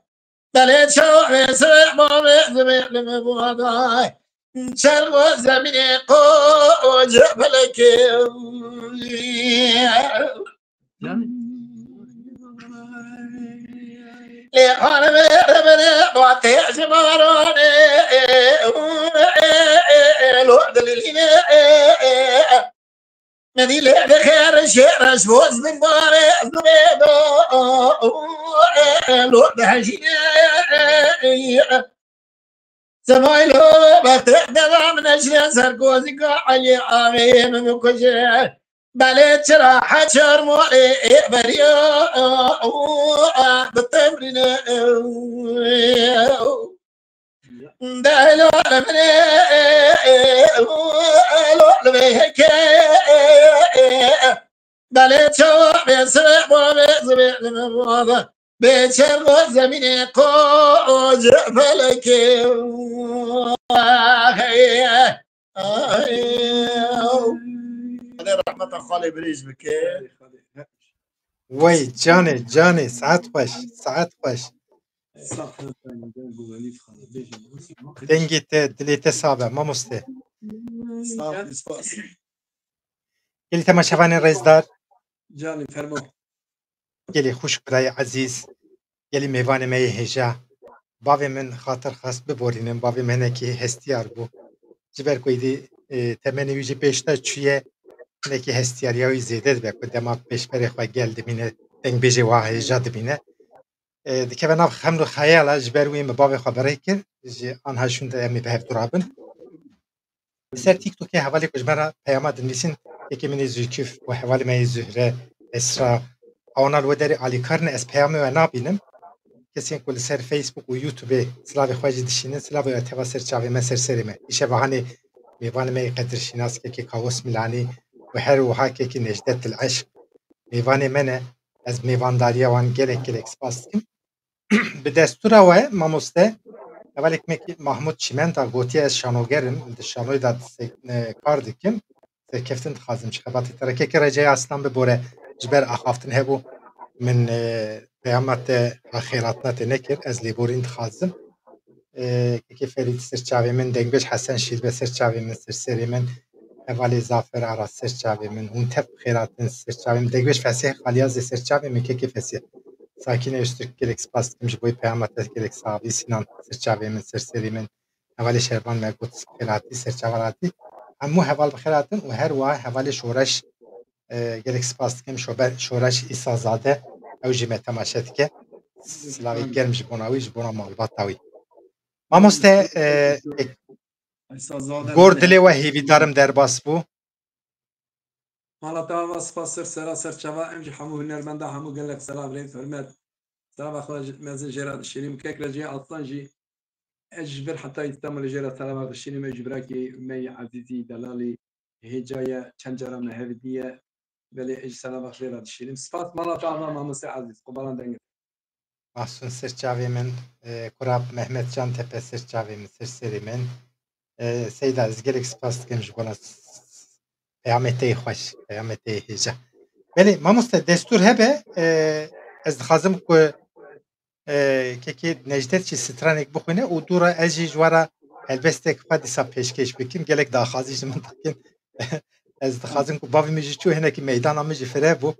Belê çawa vê sibê bavê zibê li min bû day. Çergo zemînê qoc felekê. Lê xanimê reberê batê ji baranê. Lo dilîlînê. Medî lê dixêr şêreş boz min barê zibê do. Lo dehejînê. Zemaylo bextê deva min eşre ser kozîka Elî axê min bikuje. Belê çira heçar molê ê beriya bi temrîne. Dehlo li min ê, ê, ê, ê, ê, lo li vê heke, ê, ê, ê. Belê çawa vê sibê bo vê zibê li min bo vê. Bê çergo zemînê qoc felekê. Ay, ay. Xwedê rehmeta xalê birêj bike. Wey canê, canê, saet xweş, saet xweş. Dengê te, dilê te sabe, mamoste. Sağ ol, spas. Gelî temaşevanên rêzdar. Canê, fermo. Gelî xwişk birayê ezîz. Gelî mêvanê me yê hêja. Bavê min xatir xwest biborînim. Bavê min hinekî hestiyar bû. Ji ber ku êdî, e, temenê wî jî pêşta çûye, hinekî hestiyariya wî zêde dibe ku dema pêşberê xwe gel dimîne, dengbêjê wiha hêja dimîne. E, dikeve nav xeml û xeyala, ji ber wî min bavê xwe bi rê kir, ji anha şûnde em ê bi hev durabin. Li ser TikTokê hevalê ku ji me re peyama dinivîsin, yekê min ê Zülküf û hevalê me yê Zühre, Esra, ewana li wê derê alîkar ne, ez peyamê we nabînim. Kesên ku li ser Facebook û YouTubeê silavê xwe jî dişînin, silavê we teva ser çavê me, ser serê me. Îşev hanê mêvanê me yê qedirşînas kekê Kawos Milanî û her wiha kekê Necdet Til Eşq. Mêvanê me ne, ez mêvandariya wan gelek gelek spas dikim. Bi destûra we, mamoste, hevalê kemekî Mahmut Çîmenta gotiye, ez şanoger im, di şanoyê de se-, e, kar dikim, serkeftin dixwazim ji xebatê te re. Kekê Receyê Aslan bibore, ji ber axaftin hebû, min, e, peyama te, xêratina te nekir, ez lêborîn dixwazim. E, kekê Ferîd ser çavê min, dengbêj Hesen Şîr be ser çavê min, ser serê min, hevalê Zafer Aras ser çavê min, hûn tev bi xêr hatin ser çavê min, dengbêj Fesîh Xaliyaz ê ser çavê min, kekê Fesîh. Sakîne Öztürk, gelek spas dikim ji bo peyama te, gelek sax bî. Sînan ser çavê min, ser serê min, hevalê Şervan me got bi xêr hatî, ser çava hatî. Hemû heval bi xêr hatin û her wiha hevalê Şoreş, e, gelek spas dikim, Şobe-, Şoreş Îsazade, ew jî me temaşe dike. Silavê germ ji bona wî, ji bona malbata wî. Mamoste, e, e, Esazade gor dilê we hêvîdarim derbas bû. Mala te ava, spas ser sera ser çava, em jî hemû hunermenda, hemû gelek selam rê hurmet. Selama xwe ji mezin jê re dişînim. Kek Recê Aslan jî ez ji vir heta Îstanbulê jê re selama dişînim. Ez ji birakî me yê ezîzî, delalî, hêca ye, çend cara me hev diye. Belê ez ji selama xwe jê re dişînim. Spas, mala te ava, mamoste ezîz. Qubalan dengê te. Mahsun ser çavê min, e, kura Mehmet Cantepe ser çavê min, ser serê min. E, Seyda, ez gelek spas dikim ji bona s-, peyamê te yê xweş, peyamê te yê hêja. Belê, mamoste, destûr hebe, e, ez dixwazim ku, e, kekê Necdet jî stranek bixwîne û dû re ez jî ji we re helbestek xwe dîsa pêşkêş bikim. Gelek daxwazî ji min dikin. Ez dixwazim ku bavê min jî çû, hinekî meydana min jî fire bû.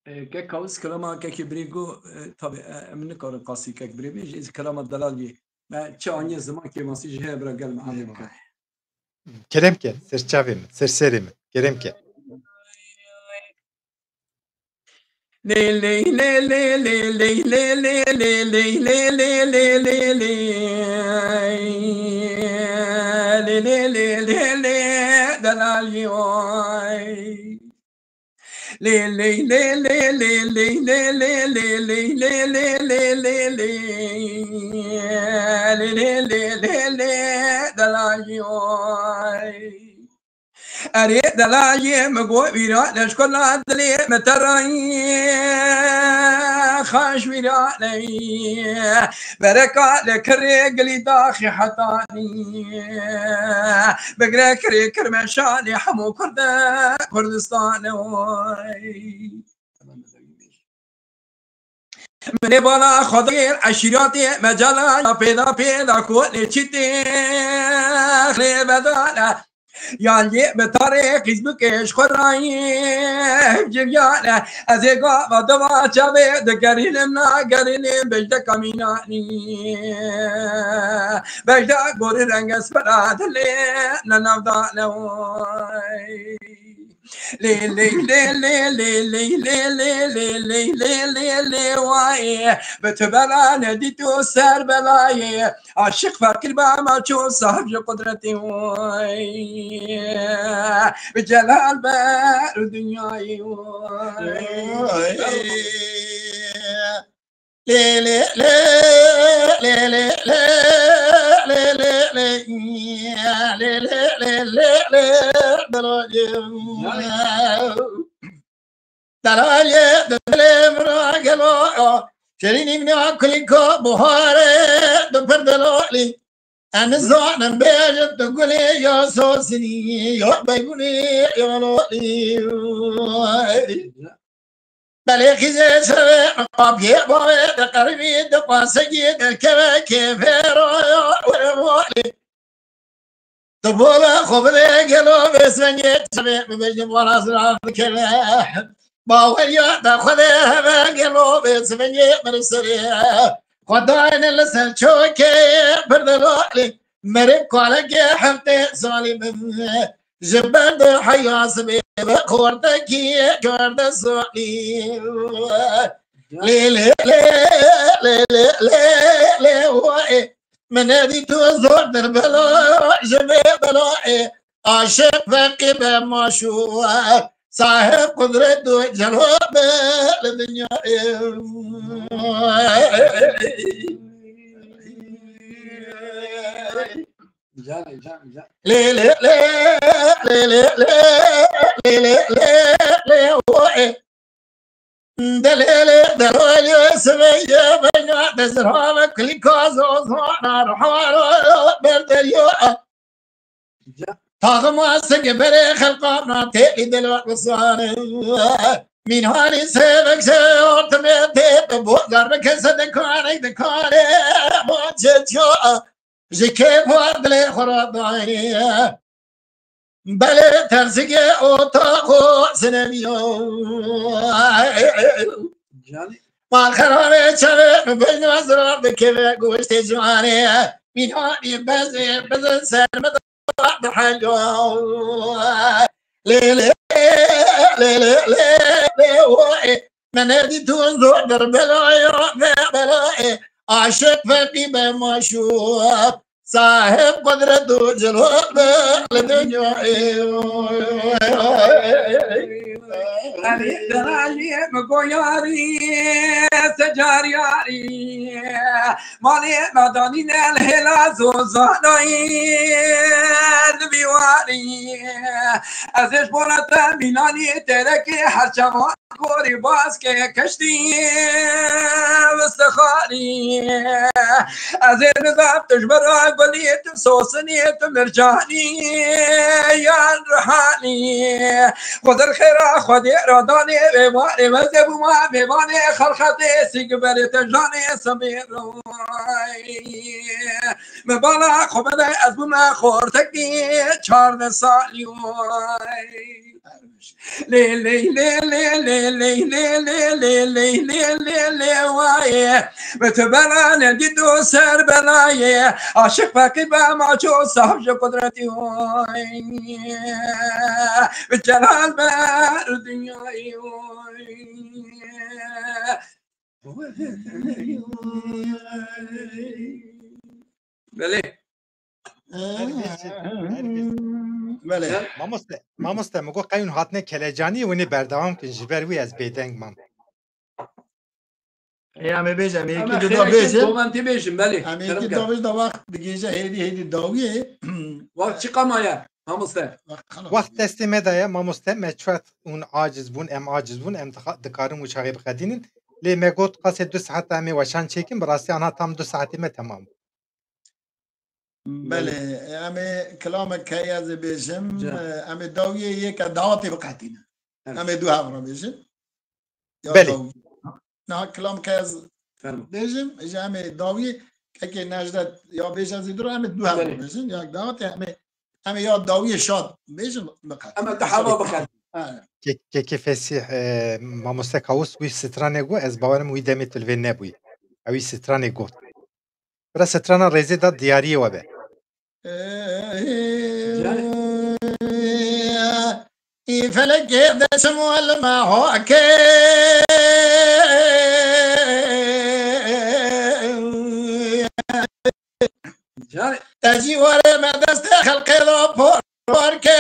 E, kek Kawis, kelama kekê birê got, e, tabi, e, em nikarin qasî kek birê bê, ji kelama delaliyê. Me çi aniye ziman kêmasî jî heye bira gel me anê bike. Kerem ke, ser çavê min, ser serê min. Kerem ke. Lê lê lê lê lê lê lê lê lê lê lê lê lê lê lê lê. Lê lê lê lê lê, delalî oy. Lê lê lê lê lê lê lê lê lê lê lê lê lê lê lê. Lê lê lê lê lê, delalî oy. Erê delalê min got vîra leşkola dilê min te rayî xaş vîra leyî. Bereka li kirê gilî daxî hetanî. Bigre kirê Kirmeşanê hemû Kurd e Kurdistanê oy. Min ê bala xwedayên eşîratê mecala ya pêda pêda ku lê çîtê xlê vedane. Yan lê bi tarê qîz bike ji xwe rayê hevciviyane. Ez ê gava deva çavê digerînim nagerînim bejde kamînanî. Bejde gorî renge spera dilê ne navdane oy. Lê lê lê lê lê lê lê lê lê lê lê lê lê wayê. Bi tu bela nedî tu ser belayê. Aşiq feqîr be ma çû sahib ji qudretê wayê. Bi celal ber û dinyayê wayê. Lê lê lê, lê lê lê, lê lê lê, lê lê lê, lê lê lê, delalê. Delalê dilê min a gelo, şerînî min a kulîko buharê, tu pir delalî. Em nizanin bêjin tu gulê ya sosinî, ya beybûnê ya lolî. Belê xîzê şevê qapiyê bavê diqeribî, diqasegî derkeve kêfê roya were molî. Tu bole xwe bide gelo vê sengê çavê bibêjin wala zirav dikeve. Baweriya te xwedê heve gelo vê sengê min serê. Xwedayê ne li ser çokê pir delolî. Meriv kalekê heftê salî min. Ji ber di heya sibê ve xortekî kerde salî. Lê lê lê, lê lê lê, lê wayê. Min nedî tu zortir bela ji vê belayê. Aşiq feqî be maşû, sahib qudret û celal be li dinyayê. Lê lê lê, lê lê lê, lê lê lê, lê wayê. Delêlê delolê siveyê beyna dezrava kulîka zozana riharo ber derya. Taxima singê berê xelqana têlî delo risane. Mînhanî sevek se ortime tê bo zarrike sedekane dekane bo çeço. Ji kêfa dilê xwe re dayê. Belê terzikê otaxo sinemiyo. Canî. Mal xerabê çavê min beyna zirar dikeve goştê ciwanê. Mînanî bezê bezin ser min da dihelo. Lê lê lê lê lê lê oy. Me nedî tu zor bir belayê, be belayê. Aşiq feqî be maşû. Sahib qudret û cilal be li dinyayê. Erê derajê min goyarî secar yarî. Malê me danîne li hêla zozanayê li vî warî. Ez ê ji bona te mînanî têrekê her çavan gorî baskê keştî wistixarî. Ez ê nizam tu ji bera gulî, tu sosinî, tu mircanî yan rihanî. Xwedê xêra Xwedê radanê vê warê, wezê bûma mêvanê xelxetê sîgberê te janê semê ray. Me bala xwe bide ez bûme xortekî çardeh salî way. Lê lê lê lê lê lê lê lê lê lê lê lê lê wayê. Bi tu bela nedî do ser belayê. Aşiq feqîr be maço saf ji qudretî way. Bi celal ber dinyayê way. Belê. Her bîst, her bîst. Belê. Mamoste, mamoste, min got qey hûn hatine kelecanî, hûn ê berdewam kin, ji ber wî ez bêdeng mam. Ê, em ê bêjin, em ê Em yekî ê du xêrekê da bêjin. Komantî bêjin, belê. Em ê Kerem yekî ker. Da bêjin, da wext digêje hêdî, hêdî dawiyê. Wext çi qama ye, mamoste? Wext xelas. Wext destê me de ye, mamoste, me çuet hûn aciz bûn, em aciz bûn, em dixa-, dikarin wî çaxê biqedînin. Lê me got, qasê du saet em ê weşan çêkin, bi rastî ana tam du saetê me temam bû. Belê, em ê kilamek heye ez ê bêjim, Ca. Em ê dawiyê yeke dawatê biqetînin. Evet. Em ê du hev re bêjin. Ya Belê. Dawiyê. Niha kilameke ez Fermo. Bêjim, ji em ê dawiyê, kekê Necdet ya bêje zî duro, em ê du hev re Belê. Bêjin, ya dawatê em ê, em ê ya dawiyê şad bêjin, biqet. Em ê du heva biqet. Ha. Ke-, kekê Fesîh, e, mamoste Kawus wî stranê got, ez bawerim wî demê tu li vê nebûyî. Ew wî stranê got. Bira strana rêzê da diyariyê we be. Î felekê de çimo li me hake. Te jî were me destê xelqê de por, por ke.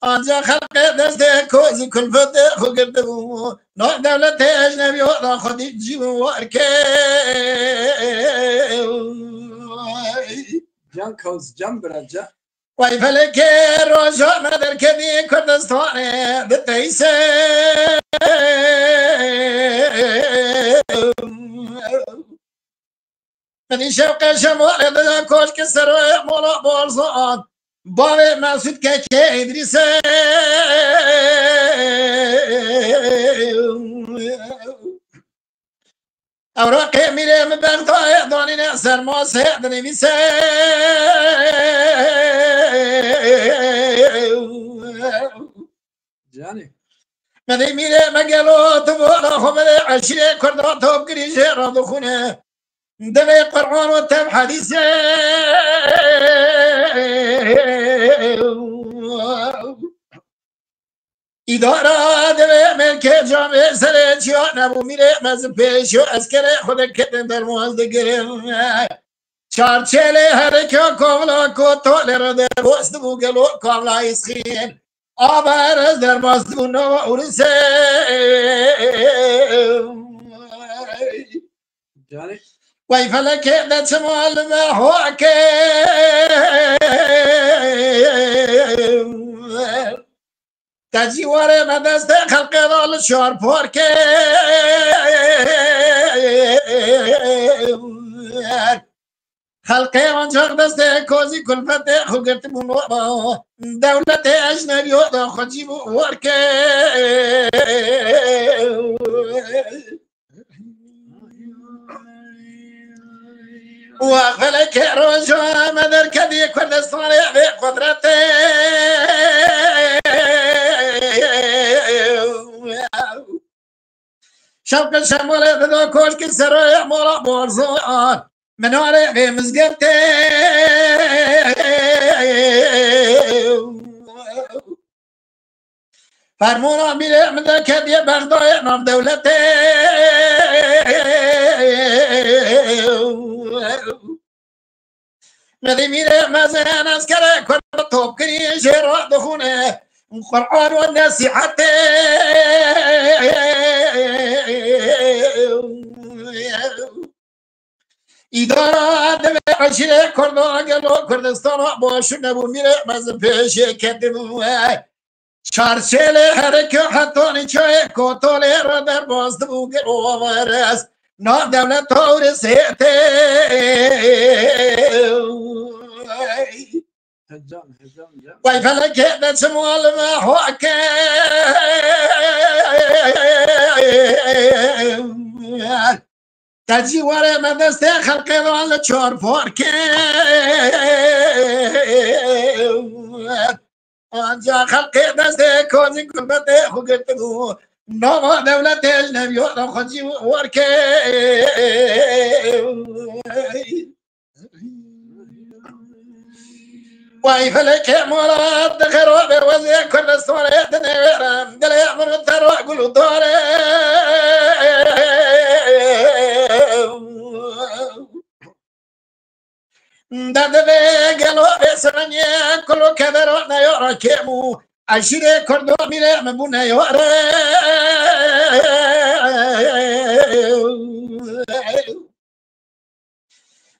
Anca xelqê destê kozî kulfetê xwe girtibû. Nav dewletê ecnebî wera xwedî cî û warkê. Can Kawus, can bira, can. Wey felekê roja me derkevî Kurdistanê bi teyse. Min î şewqê şemalê dide koşkê seroyê mola Barzan. Bavê Mesûd kekê Îdrîsê. Ewraqê mîrê min Bexdayê danîne ser masê dinivîse. Canê. Me dê mîrê me gelo tu vana xwe bide eşîrê Kurda top girî jê re dixwîne. Devê Qur'an û tev hedîsê. Îdara devê melkê camê serê çiya nebû mîrê me zi pêşiyo eskerê xwe de ketin dermaz digirin. Çarçêlê herika kavla ko tolê re derbas dibû gelo kavla îsxîn. Aberez derbas dibû nava Urisê. Canê. Wey felekê de çima li me hake. Te cîwarê me destê xelqê da li şar parkê. Xelqê ancaq destê kozî kulfetê xwe girtibû nava. Dewletê ecnebî da xwe cî bû warkê. Wa felekê roja me derketî Kurdistanê vê qudretê. Şewqê şemalê dida koşkê serayê mala Barzan. Minarê vê mizgeftê. Fermona mîrê min de ketiye Bexdayê nav dewletê. Medî mîrê mezin eskere Kurd top kirî jê re dixûne Qur'an û nesîhetê. Îdara divê eşîrê Kurda gelo Kurdistana baş nebû mîrê mezin pêşê ketibû. Çarşêlê herikê hetanî çayê Kotolê re derbas dibû gelo Weres. Nav dewleta Ewrisê tê. Hecan, hecan, hecan. Vay felekê de çi mal me hake. Te cî were me destê xelkê van li çar parkê. Anca xelkê destê kozî gurbetê xwe girtibû. Nava dewletê ji neviya xwe cî warkê. Vay felekê mala di xerabê wezê Kurdistanê dinêwerim. Dilê min te ra gul û dare. Derdê gelo vê serengê kul û kedera neyara kêm û eşîrê Kurda mîrê min bû neyare.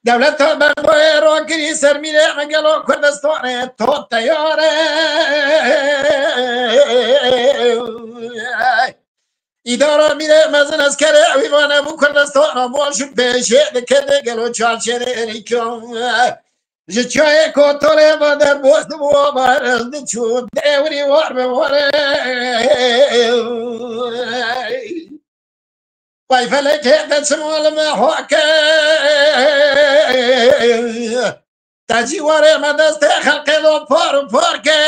Dewleta berdoyê ragirî ser mîrê me gelo Kurdistanê top teyare. Îdara mîrê mezin eskerê wî vane bû Kurdistana baş û pêşê dikete gelo çarşêrê êrîkan. Ji çayê Kotolê ve derbas bû, ava ez diçû dêwirî war bi war e. Vay felekê te çi mal me hake. Te cî warê me destê xelkê do par û par ke.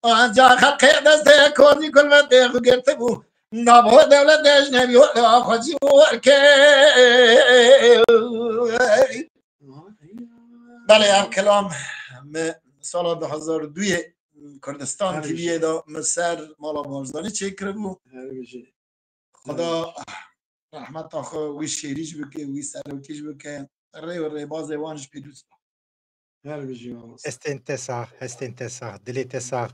Anca xelkê destê kozî kulvetê xwe girtibû. Nava dewletê ji neviya xwe cî war ke. Belê ev kelam me sala du hazar û duyê Kurdistan Her T V'yê de min ser mala Barzanî çêkiribû. Her bijî. Xuda rehmeta xwe wî şêrî jî bike, wî serokî jî bike. Rê û rêbazê wan jî pêdûz be. Her bijî mamoste. Hestên te sax, hestên te sax, dilê te sax.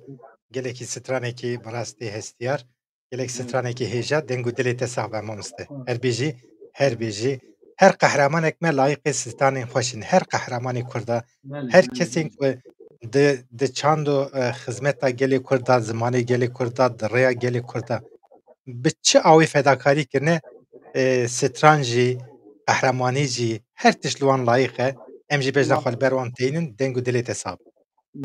Gelekî stranekî bi rastî hestiyar. Gelek stranekî hêja, deng û dilê te sax be mamoste. Her bijî, her bijî. Her qehremanek me layiqê stranên xweş in. Her qehremanê Kurda, her kesên ku di, di çand û, e, xizmeta gelê Kurda, zimanê gelê Kurda, di rêya gelê Kurda bi çi awê fedakarî kirine, e, stran jî, qehremanî jî, her tişt li wan layiq e. Em jî bejna xwe li ber wan teynin, deng û dilê te sax be.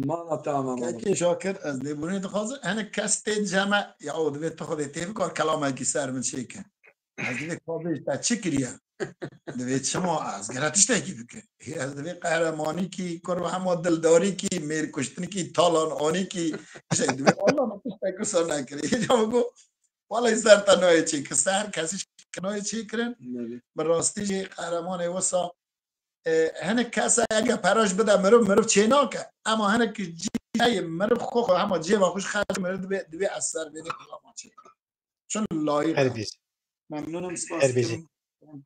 Mala te ava, mala. Kekê Şakir, ez lêbûnê dixwazim. Hinek kes tên cem e, ya o divê tu xwedê tê bikar kelamekî ser min çêke. Ez divê ka bêj te çi kiriye? Divê çima ez gere tiştekî bikim? Ez divê qehremanîkî, kur hema dildarîkî, mêrkuştinkî, talan anîkî, şey divê Allah min tiştek wisa nekirî. Ya go, wala ser te nayê çêkir, ser kesî nayê çêkirin. Bi rastî jî qehremanê wisa e, hinek kes e, eger pere jî bide mirov, mirov çê nake. Ema hinek cî heye mirov xwe, xwe hema cêva xwe ji xerc mirov divê, divê ez ser bênê qehreman çê. Çun layîq e. Her bijî. Memnûn im, spas dikim.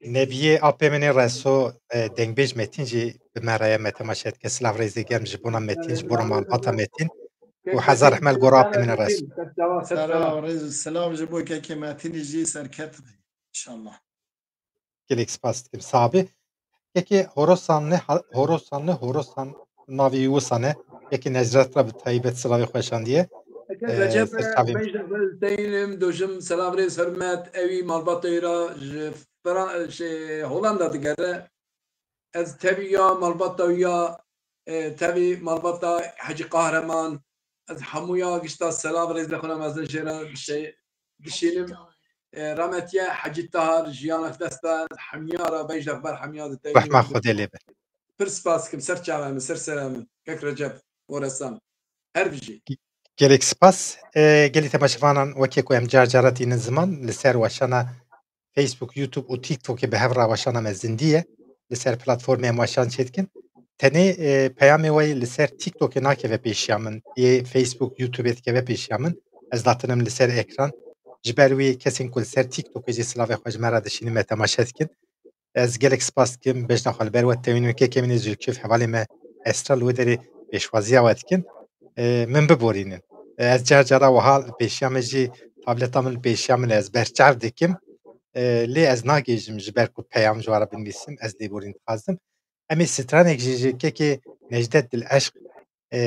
Nebiyê apê min ê Reso, e, dengbêj Metîn jî bi me re ye, me temaşe dike. Silav rêzê germ ji bona Metîn, ji bona malbata Metîn. Û hezar rehmet gora apê min ê Reso. Selav, rêz û silav ji bo kekê Metînî jî serketibî. Înşallah. Gelek spas dikim. Sabe. Yekê Horosan ne, ha-, Horosan ne, Horosan navê wisa ne. Yekê Necdet re bi taybet silavê xwe şandiye. Eke Ee, Recep, ser çavê min. Bej de xwe teynim, dojim, selam, rêz, hürmet, ewî malbata wî ra ji Fran-, şey, Hollanda digere. Ez tevî ya malbata wî ya, e, tevî malbata Hecî Qahreman, ez hemûya gişta selav rêzê xwe mezin jê re şey dişînim. E, rahmetiye Hecî Tahar, jiyanek dest e, hemiya re bej de xwe ber hemiya diteynim. Rehma Xwedê lê be. Pir spas dikim, ser çavê min, ser serê min. Kek Recep, Oresan. Her bijî. Gelek spas. E, gelî temaşevanan, wekî ku em car cara tînin ziman, li ser weşana Facebook, YouTube û TikTokê bi hev re weşana me zindî ye. Li ser platformê em weşan çêdikin. Tenê, e, peyamê we yê li ser TikTokê nakeve pêşiya min. Yê Facebook, YouTubeê dikeve pêşiya min. Ez datinim li ser ekran. Ji ber wî kesên ku li ser TikTokê jî silavê xwe ji me re dişînin, me temaşe dikin. Ez gelek spas dikim, bejna xwe li ber we tewînin, kekê min ê Zülküf, hevalê me Esra li wê derê pêşwaziya we dikin. E, min biborînin. E, ez car cara wiha li pêşiya min jî, tableta min li pêşiya min e, ez berçav dikim. E, lê ez nagêjim ji ber ku peyam ji we re binivîsim, ez lêborîn dixwazim. Em ê stranek jî ji kekê Necdet Dil Eşq, e,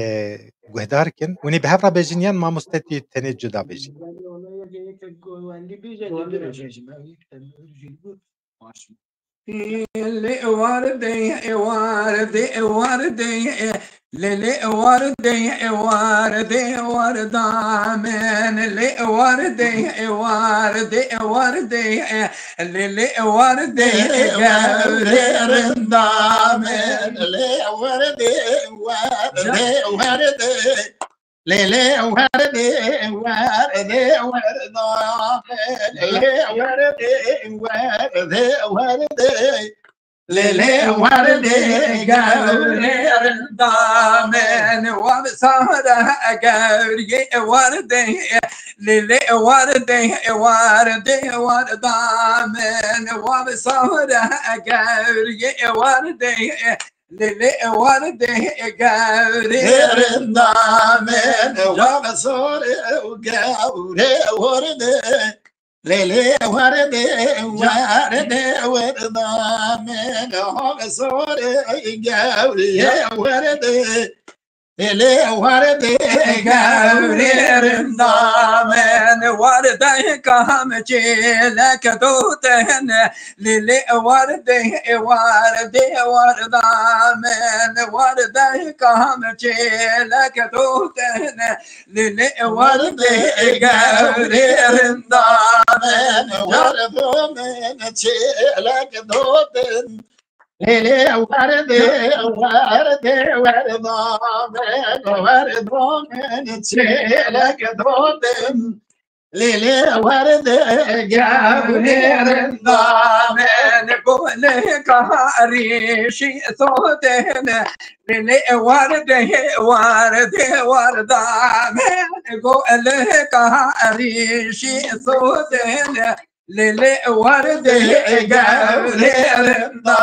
guhdar kin. Hûn ê bi hev re bêjin yan mamoste tu tenê cuda bêjî? Lê wardê, wardê, wardê, lê lê wardê, wardê, warda min. Lê wardê, wardê, wardê, lê lê wardê, gewrê rinda min. Lê wardê, wardê, wardê. Lê lê werdê, werdê, werda min. Lê werdê, werdê, werdê. Lê lê werdê, gewrê rinda min. Wa bi sare gewrê werdê. Lê lê werdê, werdê, werda min. Wa bi sare gewrê werdê. Lê lê werdê gewrê rinda min. Wa bi sare gewrê werdê. Lê lê werdê, werdê, werda min. Wa bi sare gewrê werdê. Lê lê werdê, gewrê rinda min. Werdê kam çêlek dotin. Lê lê werdê, werdê, werda min. Werdê kam çêlek dotin. Lê lê werdê, gewrê rinda min. Werda min çêlek dotin. Lê lê werdê, werdê, werda min. Werda min çêlek dotin. Lê lê werdê, gewrê rinda min. Goleka rêşî sotin. Lê lê werdê, werdê, werda min. Goleka rêşî sotin. Lê lê werdê, gewrê rinda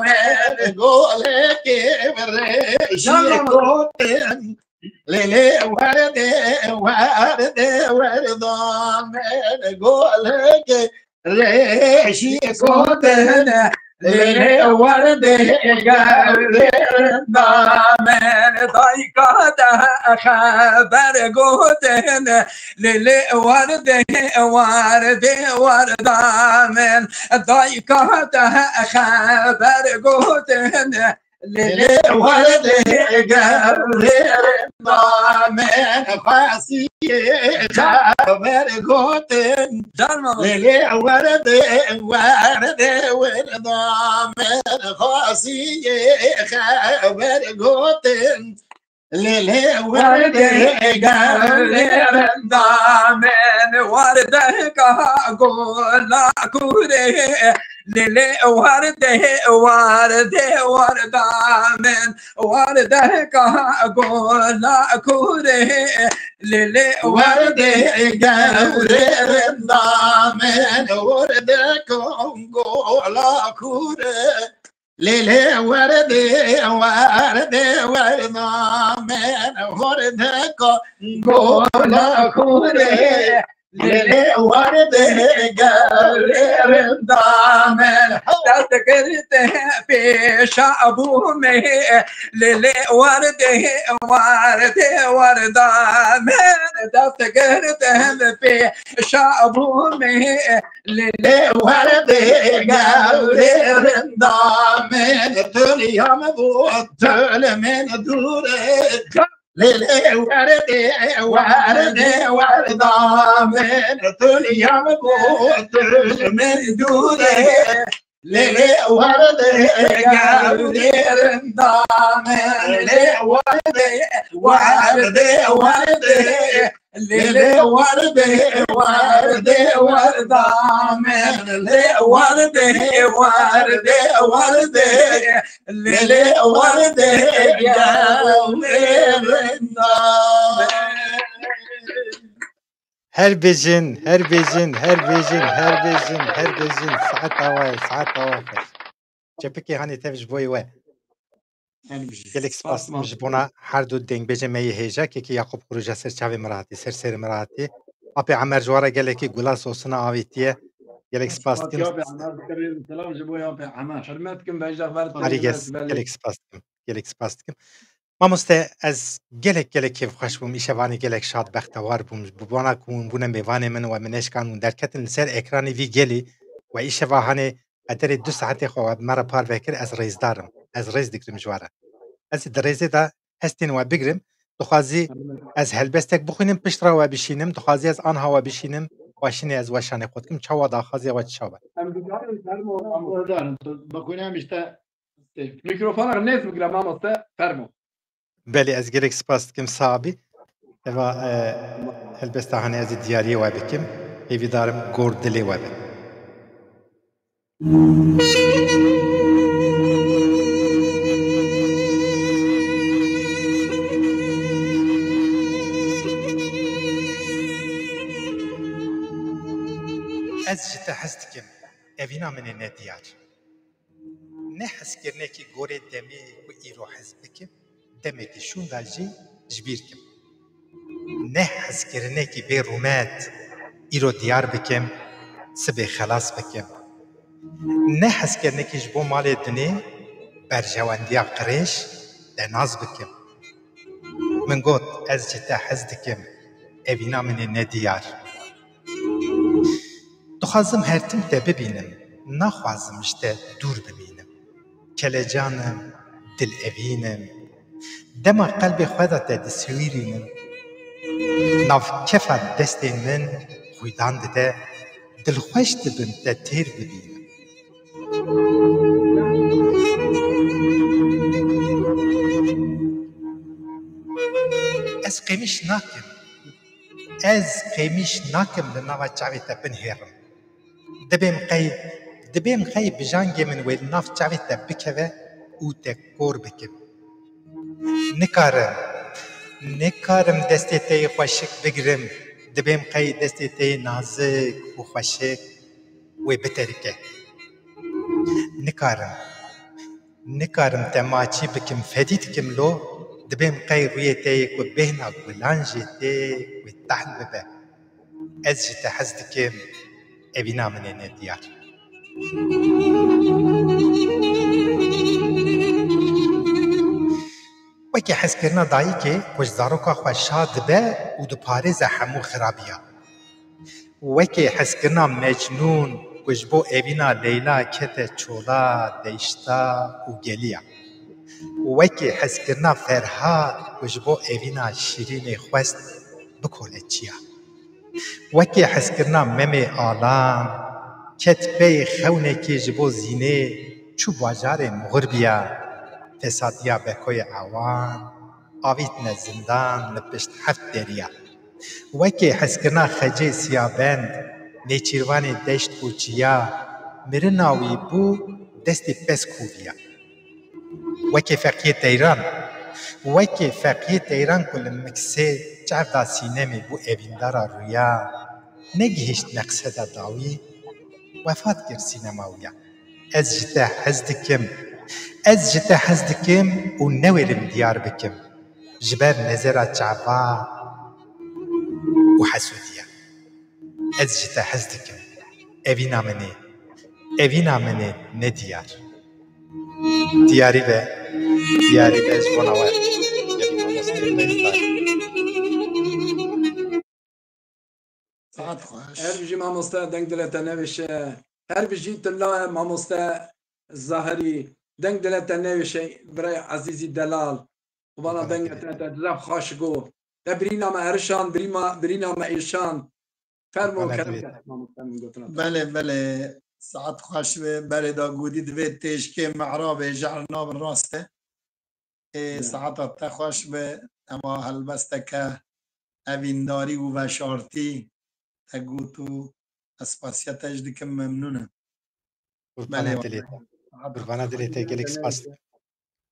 min. Golekê rêşî sotin. Lê lê werdê, werdê, werda min. Golekê rêşî sotin. Lê lê werdê, gewrê rinda min. Dayika te xeber gotin. Lê lê werdê, werdê, werda min. Dayika te xeber gotin. Lê lê werdê, gewrê rinda min. Xwesiyê xeber gotin. Can mama. Lê lê werdê, werdê, werda min. Xwesiyê xeber gotin. Lê lê werdê, gewrê rinda min. Werdeka gola kurê. Lê lê werdê, werdê, werda min. Werdeka gola kurê. Lê lê werdê, gewrê rinda min. Werdeka gola kurê. Lê lê werdê, werdê, werda min. Werdeka gola kurê. Lê lê werdê, gewrê rinda min. Dest girtin pêşa bûmê. Lê lê werdê, werdê, werda min. Dest girtin pêşa bûmê. Lê lê werdê, gewrê rinda min. Tolî ya min bû, tolî min dûr e. Lê lê werdê, werdê, werda min. Tolî ya min bû, tolî min dûr e. Lê lê werdê, gewrê rinda min. Lê werdê, werdê, werdê. Lê lê werdê, werdê, werda min. Lê werdê, werdê, werdê. Lê lê werdê, gewrê rinda min. Her bêjin, her bêjin, her bêjin, her bêjin, her bêjin. Saet awa ye, saet awa ye. Çepikê hanê tev ji bo we. Gelek spas dikim ji bona her du dengbêjê me yê hêja, kekî Yaqûb Kuruja ser çavê min re hatî, ser serê min re hatî. Apê Emer ji we re gelekî gula sosina avêtiye. Gelek spas dikim. Apê Emer, selam ji bo apê Emer. Hürmet dikim, bejdax ver. Harî gelek spas dikim. Gelek spas dikim. Mamoste, ez gelek, gelek kêfxweş bûm. Îşevanê gelek şad, bextewar bûm. Bi bona ku hûn bûne mêvanê min û min eşkan hûn derketin li ser ekranê vî gelî we îşeva hanê qederê du saetê xwe we bi me re parve kir, ez rêzdar im. Ez rêz digirim ji we re. Ez ê di rêzê de hestên we bigirim. Dixwazî ez helbestek bixwînim, pişt re we bişînim. Dixwazî ez anha we bişînim. Başinê ez weşanê xwe dikim. Çawa daxwaziya we çi çawa? Em dikarin fermo, em guhdarin. Tu bixwîne em işte Mikrofona nêz bigire mamoste, fermo. Belê, ez gelek spas dikim, sax bî. Eva, e, helbesta hanê ez ê diyariyê we bikim. Hêvîdarim gor dilê we be. Ez ji te hez dikim, evîna min ê nediyar. Ne hezkirinekî gorê demê ku îro hez bikim, demekî şûnda jî ji bîr kim. Ne hezkirinekî bê rûmet îro diyar bikim, sibê xelas bikim. Ne hezkirinekî ji bo malê dinê berjewendiya qirêj denaz bikim. Min got, ez ji te hez dikim, evîna min ê nediyar. Dixwazim her tim te bibînim, naxwazim ji te dûr bimînim. Kelecan im, dilevîn im. Dema qelbê xwe de te disewîrînim, nav kefa destên min xwîdan dide, dilxweş dibim te têr bibînim. Ez qêmîş nakim. Ez qêmîş nakim, li nava çavê te binihêrim. Dibêm qey, dibêm qey bijangê min wê li nav çavê te bikeve û te kor bikim. Nikarim, nikarim destê te yê xweşik bigirim. Dibêm qey destê te yê nazik û xweşik wê biterike. Nikarim, nikarim te maçî bikim, fedî dikim lo, dibêm qey rûyê te yê ku bêhna gulan jê tê wê tehl bibe. Ez ji te hez dikim, evîna min ê nediyar. Wekî hezkirina dayikê ku ji zaroka xwe şa dibe û diparêze hemû xirabiya. Wekî hezkirina Mecnûn ku ji bo evîna Leyla kete çola, deyşta û geliya. Wekî hezkirina Ferhad ku ji bo evîna Şîrînê xwest bikole çiya. Wekî hezkirina Memê Alan, ket pey xewnekê ji bo Zînê, çû bajarê Muxirbiya, fesadiya Bekoyê Ewan, avîtine zindan li pişt heft deriya. Wekî hezkirina Xecê Siyabend, nêçîrvanê deşt û çiya, mirina wî bû destê pez koviya. Wekê Feqiyê Teyran, wekê Feqiyê Teyran ku li miksê çav da sînemê bû evîndara rûya, negihişt meqseda dawî, wefat kir sînema wî ya. Ez ji te hez dikim, ez ji te hez dikim û newêrim diyar bikim. Ji ber nezera çava û hesûdiya. Ez ji te hez dikim. Evîna min ê. Evîna min ê nediyar. Diyarî be. Diyarî be ji bona we. Saet xweş. Her bijî mamoste, deng dile te nevêşe. Her bijî tu laye mamoste Zahirî. Deng dile te nevêşe birayê ezîzî delal. Qubana dengê te, te zaf xweş go. Te birîna me erişan, birîma-, birîna me êşan. Fermo kerem ke, mamoste min gotina te. Belê, belê. Saet xweş be. Berê da godî divê têşkê mihrabê jehr nabin rast e. Ê, saeta te xweş be. Ema helbesteke evîndarî û veşartî te got û ez spasiya te jî dikim, memnûn im. Qurbana dilê te. Qurbana dilê te, gelek spas.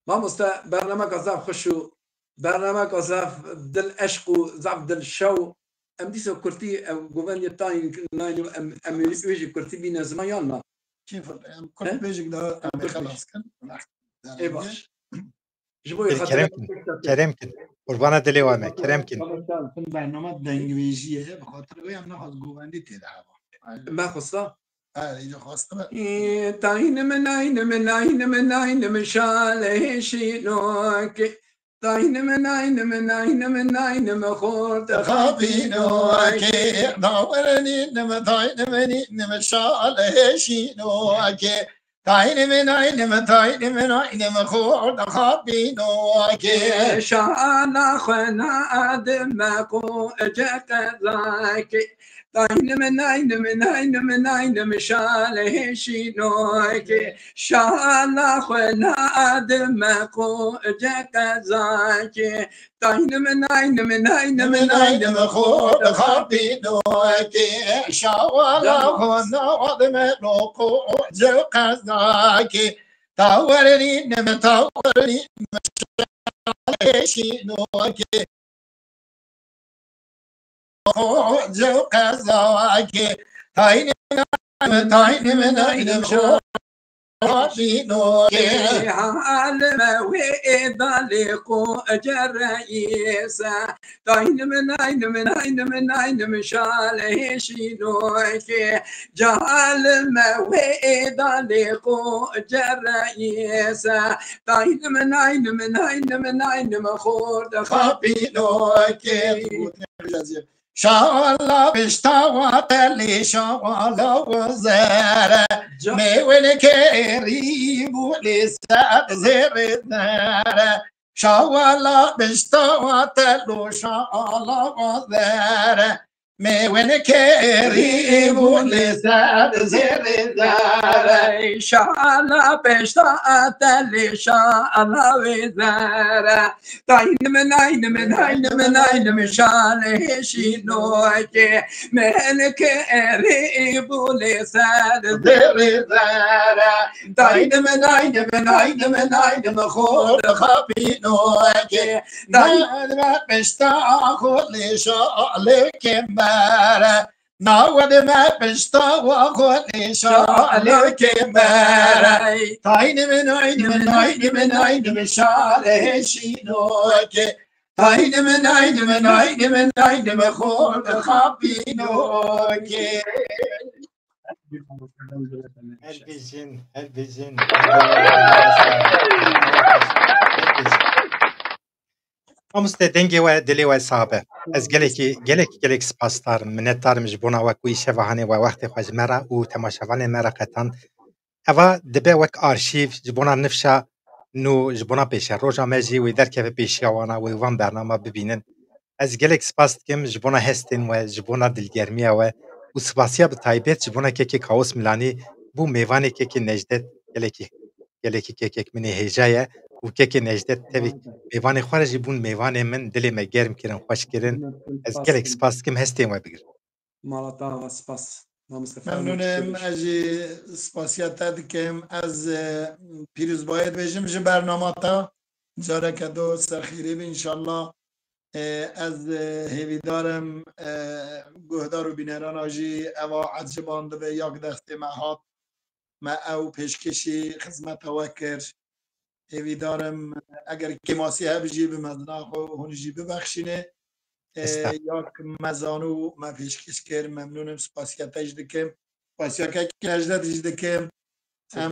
Mamoste, bernameka zaf xweş û bernameka zaf dil eşq û zaf dil şew. Em dîsa kurtî, ev govendê tayîn nayîn û em, em wê jî kurtî bîne ziman yan na? Kêf em Kurd bêjik da em ê xelas kin. Ê baş. Ji bo Kerem kin. Kerem kin. Qurbana dilê we me. Kerem kin. Bernama dengbêjiyê ye, bi xatir wê em nexwaz govendî tê de heba. Me xwesta. Ha, îca xwestine. Taynim naynim naynim naynim şalê şînokê. Taynim naynim naynim naynim xort xapînokê. Dawerenînim taynim nînim şalê şînokê. Taynim naynim taynim naynim xort xapînokê. Şala xwe nadime qo qezakê. Taynim naynim naynim naynim şalê şînokê. Şala xwe nadime qo qezakê. Taynim naynim naynim naynim xort xapînokê. Şala xwe nadime qo qezakê. Tawerînim tawerînim şalê şînokê. Xocê qezakê. Taynim naynim taynim naynim şo. Halime wê êdalê qo cereyîse. Taynim naynim naynim naynim şalê şînokê. Calime wê êdalê qo cereyîse. Taynim naynim naynim naynim xort xapînokê. Şala pişta wa telî şala wazere. Mê win kêrî bû lê ser zêrê zere. Şala pişta wa telo şala wazere. Mê win kêrî bû lê ser zêrê zere. Şala pêşta telê şala wê zere. Taynim naynim naynim naynim şalê şînokê. Mê win kêrî bû lê ser zêrê zere. Daynim naynim naynim naynim xor xapînokê. Daynim pişta xor lê şalê kêmere. Nawe dime pişta xor lê şalê kêmere. Daynim naynim naynim naynim şalê şînokê. Daynim naynim naynim naynim xor xapînokê. Her bijin, her bijin. Mamoste, dengê we, dilê we sax be. Ez gelekî, gelekî, gelekî spasdar im, minetdar im ji bona we ku îşeva hanê we wextê xwe ji me re û temaşevanê me re qetand. Eva dibe wek arşîv ji bona nifşa nû, ji bona pêşeroja me jî wê derkeve pêşiya wana, wê van bernama bibînin. Ez gelek spas dikim ji bona hestên we, ji bona dilgermiya we û spasiya bi taybet ji bona kekê Kawos Milanî bû mêvanê kekê Necdet, gelekî, gelekî kekek min ê hêja ye û kekê Necdet tevî mêvanê xwe re jî bûn mêvanê min, dilê me germ kirin, xweş kirin. Ez gelek spas dikim, hestên we bigir. Mala te ava, spas. Mamoste, fermo. Memnûn im, ez jî spasiya te dikim. Ez, e, pîrozbayê dibêjim ji bernama te. Careke do ser xêrê be înşallah. E, ez, e, hêvîdar im, e, guhdar û bînerana jî eva eciban dibe ya ku destê me hat. Me ew pêşkêşî xizmeta we kir. Hêvîdar im, eger kêmasî hebî jî bi mezina xwe hûn jî bibexşînê. E, Estağfurullah. Ya ku me zanû me pêşkêş kir, memnûn im, spasiya te jî dikim. Spasiya kekê Necdet jî dikim. Em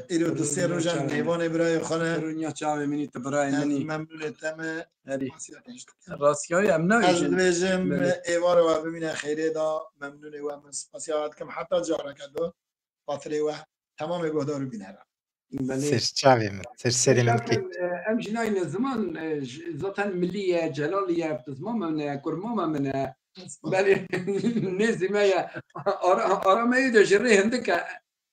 îro du sê rojan mêvanê birayê xwe ne. Rûnya çavê min î, tu birayê min î. Memnûnê te me. Herî. Spasiya te jî dikim. Rastiyayî em nayê. Ez dibêjim, êvarê we bimîne xêrê da, memnûnê we, min spasiya we dikim. Heta careke do. Xatirê we, temamê guhdar û bîneran. Belê. Ser çavê min, ser serê min. Em, e, em jî nayne ziman, e, j-, zaten milî ye, celalî ye, bi ziman me ne, kurmama min e. Belê, nêzî me ye. Ara, ara me yê de ji rê hindik e.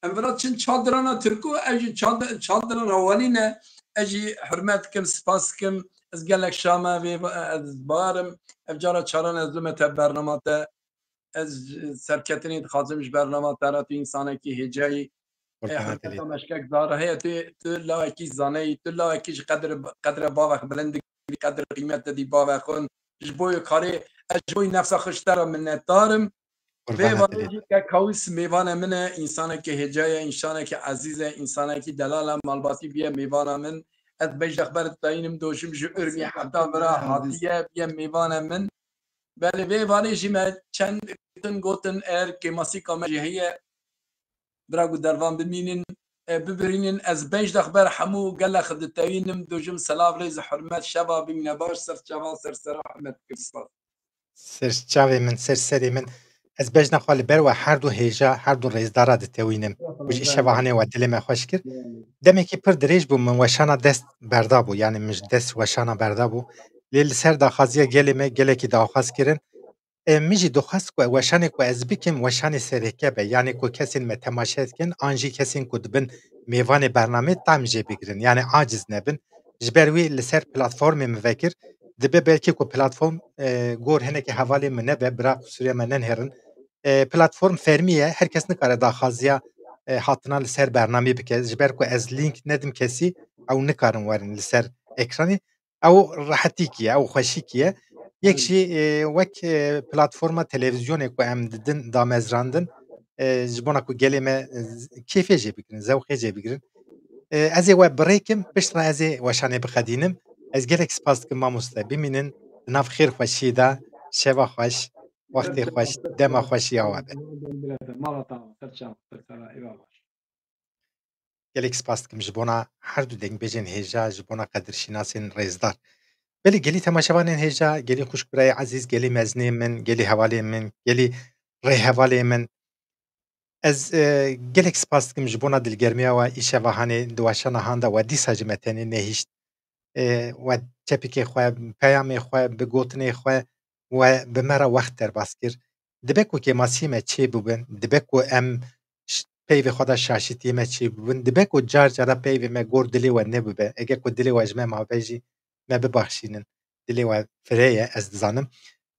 Em vira çin çaldirana Tirko, ez jî çaldi-, çaldirana welî ne. Ez jî hurmet dikim, spas dikim. Ez gelek şa me vê, ez barim. Ev cara çaran ez dime te bernama te. Ez serketinê dixwazim ji bernama te re, tu însanekî hêcayî. Qurbanê te lê. Heta meşkek zara heye, tu, tu lawekî zaneyî, tu lawekî ji qedr-, qedre bavek bilind dikî, qedr qîmet didî bavek xwe. Ji bo yê karê, ez ji bo yê nefsa xwe ji te re minnetdar im. Vê vanê jî ke Kawis mêvane min e, însanekî hêca ye, însanekî ezîz e, însanekî delal e, malbatî bûye mêvana min. Ez bej de xber dayînim, dojim ji Urmiyê heta vira hatiye, bûye mêvane min. Belê vê vanê jî me çend gotin gotin, eger kêmasîka me jî heye, bira ku dervan bimînin, e, bibirînin. Ez bej de xber hemû gelek ditewînim, dojim selav, rêz, hurmet, şeva bimîne baş, ser çava, ser sera hurmet dikim. Spas. Ser çavê min, ser serê min. Ez bejna xwe li ber we her du hêja, her du rêzdara ditewînim. Ku ji îşeva hanê we dilê me xweş kir. Demekî pir dirêj bû, min weşana dest berda bû. Yani min ji dest weşana berda bû. Lê li ser daxwaziya gelê me gelekî daxwaz kirin. E, min jî dixwest ku weşanê ku ez bikim, weşanê sereke be. Yani ku kesên me temaşe dikin, an jî kesên ku dibin mêvanê bernamê tam jê bigirin. Yani aciz nebin. Ji ber wî li ser platformê min vekir, dibe belkî ku platform, e, gor hinekî hevalê min nebe, bira qusûrê me nenihêrin. E, platform fermî ye, her kes nikare daxwaziya, e, hatina li ser bernamê bike. Ji ber ku ez link nedim kesî, ew nikarin werin li ser ekranê. Ew rehetîkî ye, ew xweşîkî ye. Yek jî, e, wek, e, platforma televîzyonê ku em didin damezrandin, e, ji bona ku gelê me, e, z-, kêfê jê bigirin, zewqê jê bigirin. E, ez ê we birêkim, piştre ez ê weşanê biqedînim. Ez gelek spas dikim mamoste. Bimînin di nav xêr xweşiyê de, şeva xweş, wextê xweş, dema xweş ya we be. Mala te ava, ser çav, ser sera, êva baş. Gelek spas dikim ji bona her du dengbêjên hêja, ji bona qedirşînasên rêzdar. Belê gelî temaşevanên hêja, gelî xwişk birayê ezîz, gelî mezinê min, gelî hevalê min, gelî rêhevalê min. Ez, e, gelek spas dikim ji bona dilgermiya we, îşeva hanê di weşana han de we dîsa ji me tenê nehişt. E, we çepikê xwe, peyamê xwe, bi gotinê xwe we bi me re wext derbas kir. Dibe ku kêmasiyê me çê bibin, dibe ku em ş-, peyvê xwe de şaşitiyê me çê bibin, dibe ku car cara peyvê me gor dilê we nebibe, eger ku dilê we ji me mabe jî me bibaxşînin. Dilê we firê ye, ez dizanim.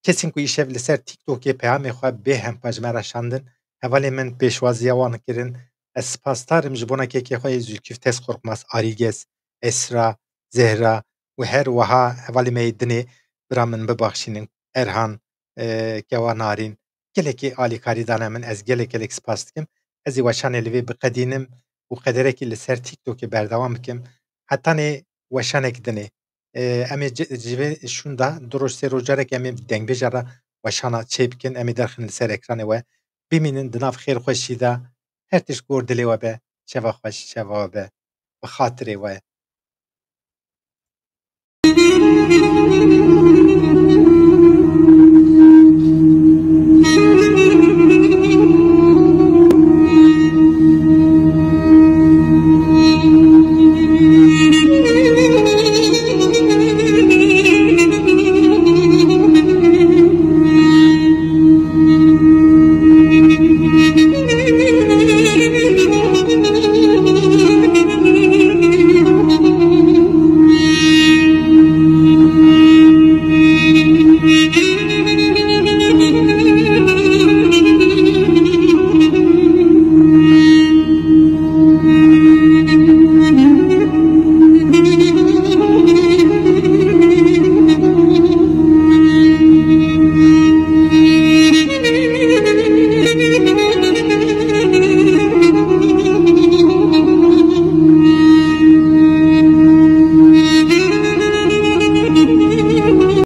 Kesên ku îşev li ser TikTokê peyamê xwe bêhempa ji me re şandin, hevalê min pêşwaziya wan kirin. Ez spasdar im ji bona kekê xwe yê Zülküf Tez Korkmaz, Arîges, Esra, Zehra û her wiha hevalê me yê dinê bira min bibaxşînin. Erhan, e, Kewa Narîn, gelekî alîkarî dane min, ez gelek gelek spas dikim. Ez ê weşanê li vê biqedînim û qederekî li ser TikTokê berdewam bikim. Hetanê weşanek dinê. E, em ê ci-, ji vê şûnda du roj sê roj carek em ê dengbêja re weşana çê bikin, em ê derxin li ser ekranê we. Bimînin di nav xêr xweşî de, her tişt gor dilê we be, şeva xweş, şeva we be, bi xatirê we.